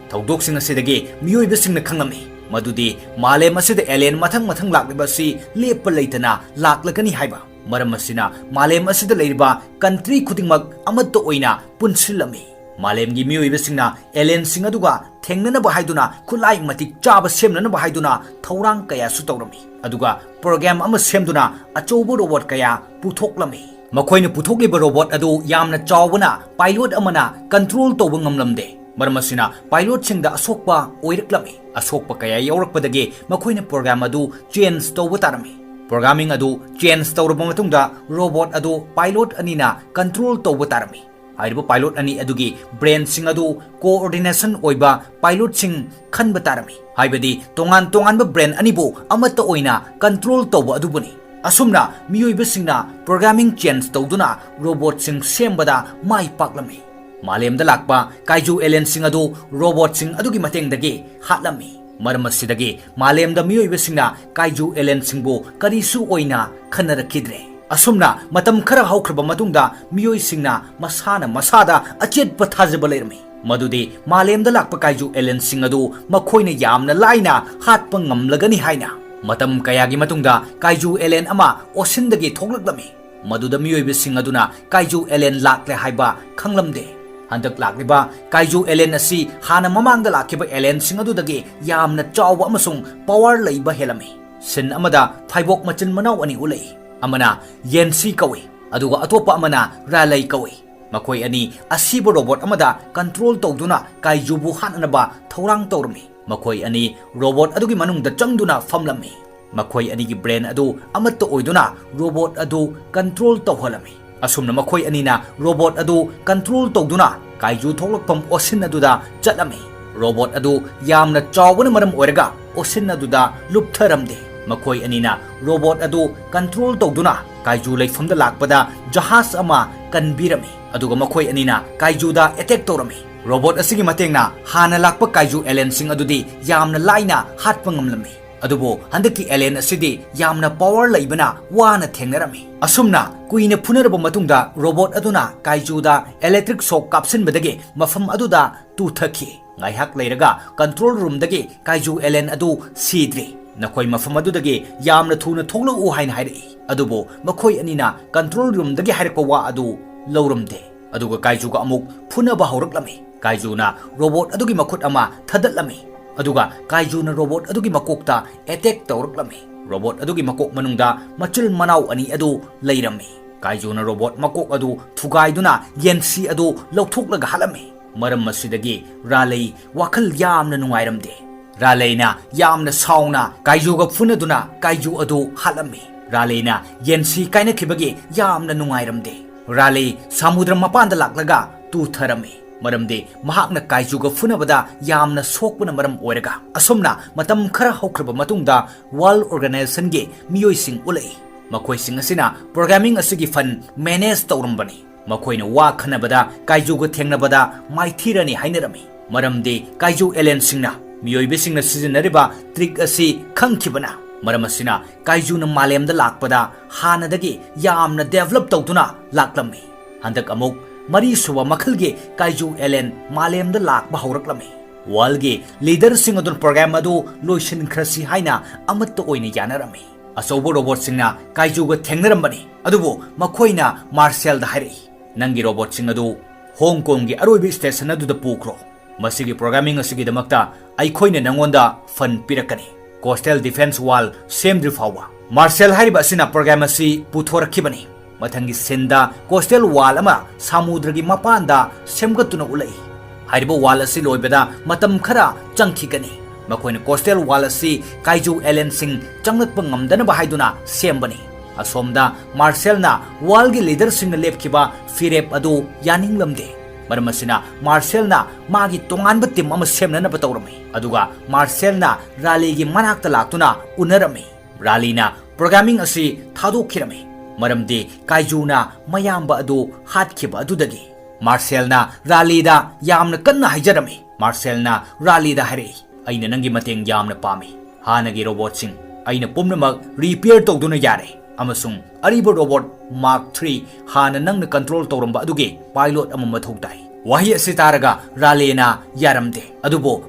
ꯊꯧꯗꯣꯛꯁꯤꯡ ꯑꯁꯤꯗꯒꯤ ꯃꯤꯑꯣꯏꯕꯁꯤꯡꯅ ꯈꯪꯂꯝꯃꯤ ꯃꯗꯨꯗꯤ ꯃꯥꯂꯦꯝ ꯑꯁꯤꯗ ꯑꯦꯂꯤꯌꯟ ꯃꯊꯪ ꯃꯊꯪ ꯂꯥꯛꯂꯤꯕ ꯑꯁꯤ ꯂꯦꯞꯄ ꯂꯩꯇꯅ ꯂꯥꯛꯂꯒꯅꯤ ꯍꯥꯏꯕ꯫ ꯃꯔꯝ ꯑꯁꯤꯅ ꯃꯥꯂꯦꯝ ꯑꯁꯤꯗ ꯂꯩꯔꯤꯕ ꯀꯟꯇ꯭ꯔꯤ ꯈꯨꯗꯤꯡꯃꯛ ꯑꯃꯠꯇ ꯑꯣꯏꯅ ꯄꯨꯟꯁꯤꯜꯂꯝꯃꯤ꯫ ꯃꯥꯂꯦꯝꯒꯤ ꯃꯤꯑꯣꯏꯕꯁꯤꯡꯅ alienꯁꯤꯡ ꯑꯗꯨꯒ ꯊꯦꯡꯅꯅꯕ ꯍꯥꯏꯗꯨꯅ ꯈꯨꯠꯂꯥꯏ ꯃꯇꯤꯛ ꯆꯥꯕ ꯁꯦꯝꯅꯅꯕ ꯍꯥꯏꯗꯨꯅ ꯊꯧꯔꯥꯡ ꯀꯌꯥꯁꯨ ꯇꯧꯔꯝꯃꯤ꯫ ꯑꯗꯨꯒ program ꯑꯃ ꯁꯦꯝꯗꯨꯅ ꯑꯆꯧꯕ robot ꯀꯌꯥ ꯄꯨꯊꯣꯛꯂꯝꯃꯤ꯫ ꯃꯈꯣꯏꯅ ꯄꯨꯊꯣꯛꯂꯤꯕ robot ꯑꯗꯨ ꯌꯥꯝꯅ ꯆꯥꯎꯕꯅ pilot ꯑꯃꯅ control ꯇꯧꯕ ꯉꯝꯂꯝꯗꯦ꯫ ꯃꯔꯝ ꯑꯁꯤꯅ pilotꯁꯤꯡꯗ ꯑꯁꯣꯛꯄ ꯑꯣꯏꯔꯛꯂꯝꯃꯤ꯫ ꯑꯁꯣꯛꯄ ꯀꯌꯥ ꯌꯥꯎꯔꯛꯄꯗꯒꯤ ꯃꯈꯣꯏꯅ program ꯑꯗꯨ change ꯇꯧꯕ ꯇꯥꯔꯝꯃꯤ꯫ Programming ꯑꯗꯨ change ꯇꯧꯔꯕ ꯃꯇꯨꯡꯗ robot ꯑꯗꯨ pilot ꯑꯅꯤꯅ control ꯇꯧꯕ ꯇꯥꯔꯝꯃꯤ꯫ ꯍꯥꯏꯔꯤꯕ pilot ꯑꯅꯤ ꯑꯗꯨꯒꯤ brainꯁꯤꯡ ꯑꯗꯨ coordination ꯑꯣꯏꯕ pilotꯁꯤꯡ ꯈꯟꯕ ꯇꯥꯔꯝꯃꯤ꯫ ꯍꯥꯏꯕꯗꯤ ꯇꯣꯉꯥꯟ ꯇꯣꯉꯥꯟꯕ brain ꯑꯅꯤꯕꯨ ꯑꯃꯠꯇ ꯑꯣꯏꯅ control ꯇꯧꯕ ꯑꯗꯨꯕꯨꯅꯤ꯫ ꯑꯁꯨꯝꯅ ꯃꯤꯑꯣꯏꯕꯁꯤꯡꯅ programming change ꯇꯧꯗꯨꯅ robotꯁꯤꯡ ꯁꯦꯝꯕꯗ ꯃꯥꯏ ꯄꯥꯛꯂꯝꯃꯤ꯫ ꯃꯥꯂꯦꯝꯗ ꯂꯥꯛꯄ Kaiju alienꯁꯤꯡ ꯑꯗꯨ robotꯁꯤꯡ ꯑꯗꯨꯒꯤ ꯃꯇꯦꯡꯗꯒꯤ ꯍꯥꯠꯂꯝꯃꯤ꯫ ꯃꯔꯝ ꯑꯁꯤꯗꯒꯤ ꯃꯥꯂꯦꯝꯗ ꯃꯤꯑꯣꯏꯕꯁꯤꯡꯅ Kaiju alienꯁꯤꯡꯕꯨ ꯀꯔꯤꯁꯨ ꯑꯣꯏꯅ ꯈꯟꯅꯔꯛꯈꯤꯗ꯭ꯔꯦ꯫ ꯑꯁꯨꯝꯅ ꯃꯇꯝ ꯈꯔ ꯍꯧꯈ꯭ꯔꯕ ꯃꯇꯨꯡꯗ ꯃꯤꯑꯣꯏꯁꯤꯡꯅ ꯃꯁꯥꯅ ꯃꯁꯥꯗ ꯑꯆꯦꯠꯄ ꯊꯥꯖꯕ ꯂꯩꯔꯝꯃꯤ, ꯃꯗꯨꯗꯤ ꯃꯥꯂꯦꯝꯗ ꯂꯥꯛꯄ Kaiju alienꯁꯤꯡ ꯑꯗꯨ ꯃꯈꯣꯏꯅ ꯌꯥꯝꯅ ꯂꯥꯏꯅ ꯍꯥꯠꯄ ꯉꯝꯂꯒꯅꯤ ꯍꯥꯏꯅ꯫ ꯃꯇꯝ ꯀꯌꯥꯒꯤ ꯃꯇꯨꯡꯗ Kaiju alien ꯑꯃ oceanꯗꯒꯤ ꯊꯣꯛꯂꯛꯂꯝꯃꯤ꯫ ꯃꯗꯨꯗ ꯃꯤꯑꯣꯏꯕꯁꯤꯡ ꯑꯗꯨꯅ Kaiju alien ꯂꯥꯛꯂꯦ ꯍꯥꯏꯕ ꯈꯪꯂꯝꯗꯦ꯫ ꯍꯟꯗꯛ ꯂꯥꯛꯂꯤꯕ Kaiju alien ꯑꯁꯤ ꯍꯥꯟꯅ ꯃꯃꯥꯡꯗ ꯂꯥꯛꯈꯤꯕ alienꯁꯤꯡ ꯑꯗꯨꯗꯒꯤ ꯌꯥꯝꯅ ꯆꯥꯎꯕ ꯑꯃꯁꯨꯡ power ꯂꯩꯕ ꯍꯦꯜꯂꯝꯃꯤ꯫ Scene ꯑꯃꯗ ꯐꯥꯏꯕꯣꯛ ꯃꯆꯤꯟ ꯃꯅꯥꯎ ꯑꯅꯤ ꯎꯠꯂꯛꯏ꯫ ꯑꯃꯅ Yancy ꯀꯧꯏ, ꯑꯗꯨꯒ ꯑꯇꯣꯞꯄ ꯑꯃꯅ Raleigh ꯀꯧꯏ꯫ ꯃꯈꯣꯏ ꯑꯅꯤ ꯑꯁꯤꯕ robot ꯑꯃꯗ control ꯇꯧꯗꯨꯅ Kaijuꯕꯨ ꯍꯥꯠꯅꯅꯕ ꯊꯧꯔꯥꯡ ꯇꯧꯔꯝꯃꯤ꯫ ꯃꯈꯣꯏ ꯑꯅꯤ robot ꯑꯗꯨꯒꯤ ꯃꯅꯨꯡꯗ ꯆꯪꯗꯨꯅ ꯐꯝꯂꯝꯃꯤ꯫ ꯃꯈꯣꯏ ꯑꯅꯤꯒꯤ brain ꯑꯗꯨ ꯑꯃꯠꯇ ꯑꯣꯏꯗꯨꯅ robot ꯑꯗꯨ control ꯇꯧꯍꯜꯂꯝꯃꯤ꯫ ꯑꯁꯨꯝꯅ ꯃꯈꯣꯏ ꯑꯅꯤꯅ robot ꯑꯗꯨ control ꯇꯧꯗꯨꯅ Kaiju ꯊꯣꯛꯂꯛꯐꯝ ocean ꯑꯗꯨꯗ ꯆꯠꯂꯝꯃꯤ꯫ Robot ꯑꯗꯨ ꯌꯥꯝꯅ ꯆꯥꯎꯕꯅ ꯃꯔꯝ ꯑꯣꯏꯔꯒ ocean ꯑꯗꯨꯗ ꯂꯨꯞꯊꯔꯝꯗꯦ꯫ ꯃꯈꯣꯏ ꯑꯅꯤꯅ robot ꯑꯗꯨ control ꯇꯧꯗꯨꯅ Kaiju ꯂꯩꯐꯝꯗ ꯂꯥꯛꯄꯗ ꯖꯍꯥꯖ ꯑꯃ ꯀꯟꯕꯤꯔꯝꯃꯤ꯫ ꯑꯗꯨꯒ ꯃꯈꯣꯏ ꯑꯅꯤꯅ Kaijuꯗ attack ꯇꯧꯔꯝꯃꯤ꯫ Robot ꯑꯁꯤꯒꯤ ꯃꯇꯦꯡꯅ ꯍꯥꯟꯅ ꯂꯥꯛꯄ Kaiju alienꯁꯤꯡ ꯑꯗꯨꯗꯤ ꯌꯥꯝꯅ ꯂꯥꯏꯅ ꯍꯥꯠꯄ ꯉꯝꯂꯝꯃꯤ꯫ ꯑꯗꯨꯕꯨ ꯍꯟꯗꯛꯀꯤ alien ꯑꯁꯤꯗꯤ ꯌꯥꯝꯅ power ꯂꯩꯕꯅ ꯋꯥꯅ ꯊꯦꯡꯅꯔꯝꯃꯤ꯫ ꯑꯁꯨꯝꯅ ꯀꯨꯏꯅ ꯐꯨꯅꯔꯕ ꯃꯇꯨꯡꯗ robot ꯑꯗꯨꯅ Kaijuꯗ electric shock ꯀꯥꯞꯁꯤꯟꯕꯗꯒꯤ ꯃꯐꯝ ꯑꯗꯨꯗ ꯇꯨꯊꯈꯤ꯫ ꯉꯥꯏꯍꯥꯛ ꯂꯩꯔꯒ control roomꯗꯒꯤ Kaiju alien ꯑꯗꯨ ꯁꯤꯗ꯭ꯔꯤ꯫ "ꯅꯈꯣꯏ ꯃꯐꯝ ꯑꯗꯨꯗꯒꯤ ꯌꯥꯝꯅ ꯊꯨꯅ ꯊꯣꯛꯂꯛꯎ" ꯍꯥꯏꯅ ꯍꯥꯏꯔꯛꯏ꯫ ꯑꯗꯨꯕꯨ ꯃꯈꯣꯏ ꯑꯅꯤꯅ control roomꯗꯒꯤ ꯍꯥꯏꯔꯛꯄ ꯋꯥ ꯑꯗꯨ ꯂꯧꯔꯝꯗꯦ꯫ ꯑꯗꯨꯒ ꯀꯥꯏꯖꯨꯒ ꯑꯃꯨꯛ ꯐꯨꯅꯕ ꯍꯧꯔꯛꯂꯝꯃꯤ꯫ ꯀꯥꯏꯖꯨꯅ ꯔꯣꯕꯣꯠ ꯑꯗꯨꯒꯤ ꯃꯈꯨꯠ ꯑꯃ ꯊꯗꯠꯂꯝꯃꯤ꯫ ꯑꯗꯨꯒ ꯀꯥꯏꯖꯨꯅ ꯔꯣꯕꯣꯠ ꯑꯗꯨꯒꯤ ꯃꯀꯣꯛꯇ ꯑꯦꯇꯦꯛ ꯇꯧꯔꯛꯂꯝꯃꯤ꯫ ꯔꯣꯕꯣꯠ ꯑꯗꯨꯒꯤ ꯃꯀꯣꯛ ꯃꯅꯨꯡꯗ ꯃꯆꯤꯜ ꯃꯅꯥꯎ ꯑꯅꯤ ꯑꯗꯨ ꯂꯩꯔꯝꯃꯤ꯫ ꯀꯥꯏꯖꯨꯅ ꯔꯣꯕꯣꯠ ꯃꯀꯣꯛ ꯑꯗꯨ ꯊꯨꯒꯥꯏꯗꯨꯅ ꯌꯦꯟꯁꯤ ꯑꯗꯨ ꯂꯧꯊꯣꯛꯂꯒ ꯍꯥꯠꯂꯝꯃꯤ꯫ ꯃꯔꯝ ꯑꯁꯤꯗꯒꯤ ꯔꯥꯂꯩ ꯋꯥꯈꯜ ꯌꯥꯝꯅ ꯅꯨꯡꯉꯥꯏꯔꯝꯗꯦ꯫ ꯔꯥꯂꯩꯅ ꯌꯥꯝꯅ ꯁꯥꯎꯅ ꯀꯥꯏꯖꯨꯒ ꯐꯨꯅꯗꯨꯅ ꯀꯥꯏꯖꯨ ꯑꯗꯨ ꯍꯥꯠꯂꯝꯃꯤ꯫ ꯔꯥꯂꯩꯅ ꯌꯦꯟꯁꯤ ꯀꯥꯏꯅꯈꯤꯕꯒꯤ ꯌꯥꯝꯅ ꯅꯨꯡꯉꯥꯏꯔꯝꯗꯦ꯫ ꯔꯥꯂꯩ ꯁꯥꯃꯨꯗ꯭ꯔ ꯃꯄꯥꯟꯗ ꯂꯥꯛꯂꯒ ꯇꯨꯊꯔꯝꯃꯤ꯫ ꯃꯔꯝꯗꯤ ꯃꯍꯥꯛꯅ ꯀꯥꯏꯖꯨꯒ ꯐꯨꯅꯕꯗ ꯌꯥꯝꯅ ꯁꯣꯛꯄꯅ ꯃꯔꯝ ꯑꯣꯏꯔꯒ꯫ ꯑꯁꯨꯝꯅ ꯃꯇꯝ ꯈꯔ ꯍꯧꯈ꯭ꯔꯕ ꯃꯇꯨꯡꯗ World Organizationꯒꯤ ꯃꯤꯑꯣꯏꯁꯤꯡ ꯎꯠꯂꯛꯏ꯫ ꯃꯈꯣꯏꯁꯤꯡ ꯑꯁꯤꯅ programming ꯑꯁꯤꯒꯤ fund manage ꯇꯧꯔꯝꯕꯅꯤ꯫ ꯃꯈꯣꯏꯅ ꯋꯥ ꯈꯟꯅꯕꯗ ꯀꯥꯏꯖꯨꯒ ꯊꯦꯡꯅꯕꯗ ꯃꯥꯏꯊꯤꯔꯅꯤ ꯍꯥꯏꯅꯔꯝꯃꯤ꯫ ꯃꯔꯝꯗꯤ ꯀꯥꯏꯖꯨ alienꯁꯤꯡꯅ ꯃꯤꯑꯣꯏꯕꯁꯤꯡꯅ ꯁꯤꯖꯤꯟꯅꯔꯤꯕ trick ꯑꯁꯤ ꯈꯪꯈꯤꯕꯅ ꯃꯔꯝ ꯑꯁꯤꯅ ꯀꯥꯏꯖꯨꯅ ꯃꯥꯂꯦꯝꯗ ꯂꯥꯛꯄꯗ ꯍꯥꯟꯅꯗꯒꯤ ꯌꯥꯝꯅ develop ꯇꯧꯗꯨꯅ ꯂꯥꯛꯂꯝꯃꯤ꯫ ꯍꯟꯗꯛ ꯑꯃꯨꯛ ꯃꯔꯤꯁꯨꯕ ꯃꯈꯜꯒꯤ ꯀꯥꯏꯖꯨ alien ꯃꯥꯂꯦꯝꯗ ꯂꯥꯛꯄ ꯍꯧꯔꯛꯂꯝꯃꯤ꯫ Worldꯒꯤ leaderꯁꯤꯡ ꯑꯗꯨꯅ program ꯑꯗꯨ ꯂꯣꯏꯁꯤꯟꯈ꯭ꯔꯁꯤ ꯍꯥꯏꯅ ꯑꯃꯠꯇ ꯑꯣꯏꯅ ꯌꯥꯅꯔꯝꯃꯤ꯫ ꯑꯆꯧꯕ ꯔꯣꯕꯣꯠꯁꯤꯡꯅ ꯀꯥꯏꯖꯨꯒ ꯊꯦꯡꯅꯔꯝꯕꯅꯤ, ꯑꯗꯨꯕꯨ ꯃꯈꯣꯏꯅ ꯃꯥꯔꯁꯦꯜꯗ ꯍꯥꯏꯔꯛꯏ, "ꯅꯪꯒꯤ ꯔꯣꯕꯣꯠꯁꯤꯡ ꯑꯗꯨ ꯍꯣꯡ ꯀꯣꯡꯒꯤ ꯑꯔꯣꯏꯕ ꯁ꯭ꯇꯦꯁꯟ ꯑꯗꯨꯗ ꯄꯨꯈ꯭ꯔꯣ꯫ ꯃꯁꯤꯒꯤ programming ꯑꯁꯤꯒꯤꯗꯃꯛꯇ ꯑꯩꯈꯣꯏꯅ ꯅꯪꯉꯣꯟꯗ fund ꯄꯤꯔꯛꯀꯅꯤ, coastal defense wall ꯁꯦꯝꯗ꯭ꯔꯤ ꯐꯥꯎꯕ꯫" ꯃꯥꯔꯁꯦꯜ ꯍꯥꯏꯔꯤꯕ ꯑꯁꯤꯅ program ꯑꯁꯤ ꯄꯨꯊꯣꯔꯛꯈꯤꯕꯅꯤ꯫ ꯃꯊꯪꯒꯤ sceneꯗ coastal wall ꯑꯃ ꯁꯥꯃꯨꯗ꯭ꯔꯒꯤ ꯃꯄꯥꯟꯗ ꯁꯦꯝꯒꯠꯇꯨꯅ ꯎꯠꯂꯛꯏ꯫ ꯍꯥꯏꯔꯤꯕ wall ꯑꯁꯤ ꯂꯣꯏꯕꯗ ꯃꯇꯝ ꯈꯔ ꯆꯪꯈꯤꯒꯅꯤ꯫ ꯃꯈꯣꯏꯅ coastal wall ꯑꯁꯤ ꯀꯥꯏꯖꯨ alienꯁꯤꯡ ꯆꯪꯂꯛꯄ ꯉꯝꯗꯅꯕ ꯍꯥꯏꯗꯨꯅ ꯁꯦꯝꯕꯅꯤ꯫ ꯑꯁꯣꯝꯗ ꯃꯥꯔꯁꯦꯜꯅ wallꯒꯤ leaderꯁꯤꯡꯅ ꯂꯦꯞꯈꯤꯕ ꯐꯤꯔꯦꯞ ꯑꯗꯨ ꯌꯥꯅꯤꯡꯂꯝꯗꯦ꯫ ꯃꯔꯝ ꯑꯁꯤꯅ ꯃꯥꯔꯁꯦꯜꯅ ꯃꯥꯒꯤ ꯇꯣꯉꯥꯟꯕ team ꯑꯃ ꯁꯦꯝꯅꯅꯕ ꯇꯧꯔꯝꯃꯤ꯫ ꯑꯗꯨꯒ ꯃꯥꯔꯁꯦꯜꯅ ꯔꯥꯂꯤꯒꯤ ꯃꯅꯥꯛꯇ ꯂꯥꯛꯇꯨꯅ ꯎꯅꯔꯝꯃꯤ꯫ ꯔꯥꯂꯤꯅ programming ꯑꯁꯤ ꯊꯥꯗꯣꯛꯈꯤꯔꯝꯃꯤ, ꯃꯔꯝꯗꯤ ꯀꯥꯏꯖꯨꯅ ꯃꯌꯥꯝꯕ ꯑꯗꯨ ꯍꯥꯠꯈꯤꯕ ꯑꯗꯨꯗꯒꯤ꯫ ꯃꯥꯔꯁꯦꯜꯅ ꯔꯥꯂꯤꯗ ꯌꯥꯝꯅ ꯀꯟꯅ ꯍꯥꯏꯖꯔꯝꯃꯤ꯫ ꯃꯥꯔꯁꯦꯜꯅ ꯔꯥꯂꯤꯗ ꯍꯥꯏꯔꯛꯏ, "ꯑꯩꯅ ꯅꯪꯒꯤ ꯃꯇꯦꯡ ꯌꯥꯝꯅ ꯄꯥꯝꯃꯤ꯫ ꯍꯥꯟꯅꯒꯤ ꯔꯣꯕꯣꯠꯁꯤꯡ ꯑꯩꯅ ꯄꯨꯝꯅꯃꯛ repair ꯇꯧꯗꯨꯅ ꯌꯥꯔꯦ, ꯑꯃꯁꯨꯡ ꯑꯔꯤꯕ ꯔꯣꯕꯣꯠ Mark three ꯍꯥꯟꯅ ꯅꯪꯅ control ꯇꯧꯔꯝꯕ ꯑꯗꯨꯒꯤ pilot ꯑꯃ ꯃꯊꯧ ꯇꯥꯏ꯫" ꯋꯥꯍꯩ ꯑꯁꯤ ꯇꯥꯔꯒ ꯔꯥꯂꯦꯅ ꯌꯥꯔꯝꯗꯦ, ꯑꯗꯨꯕꯨ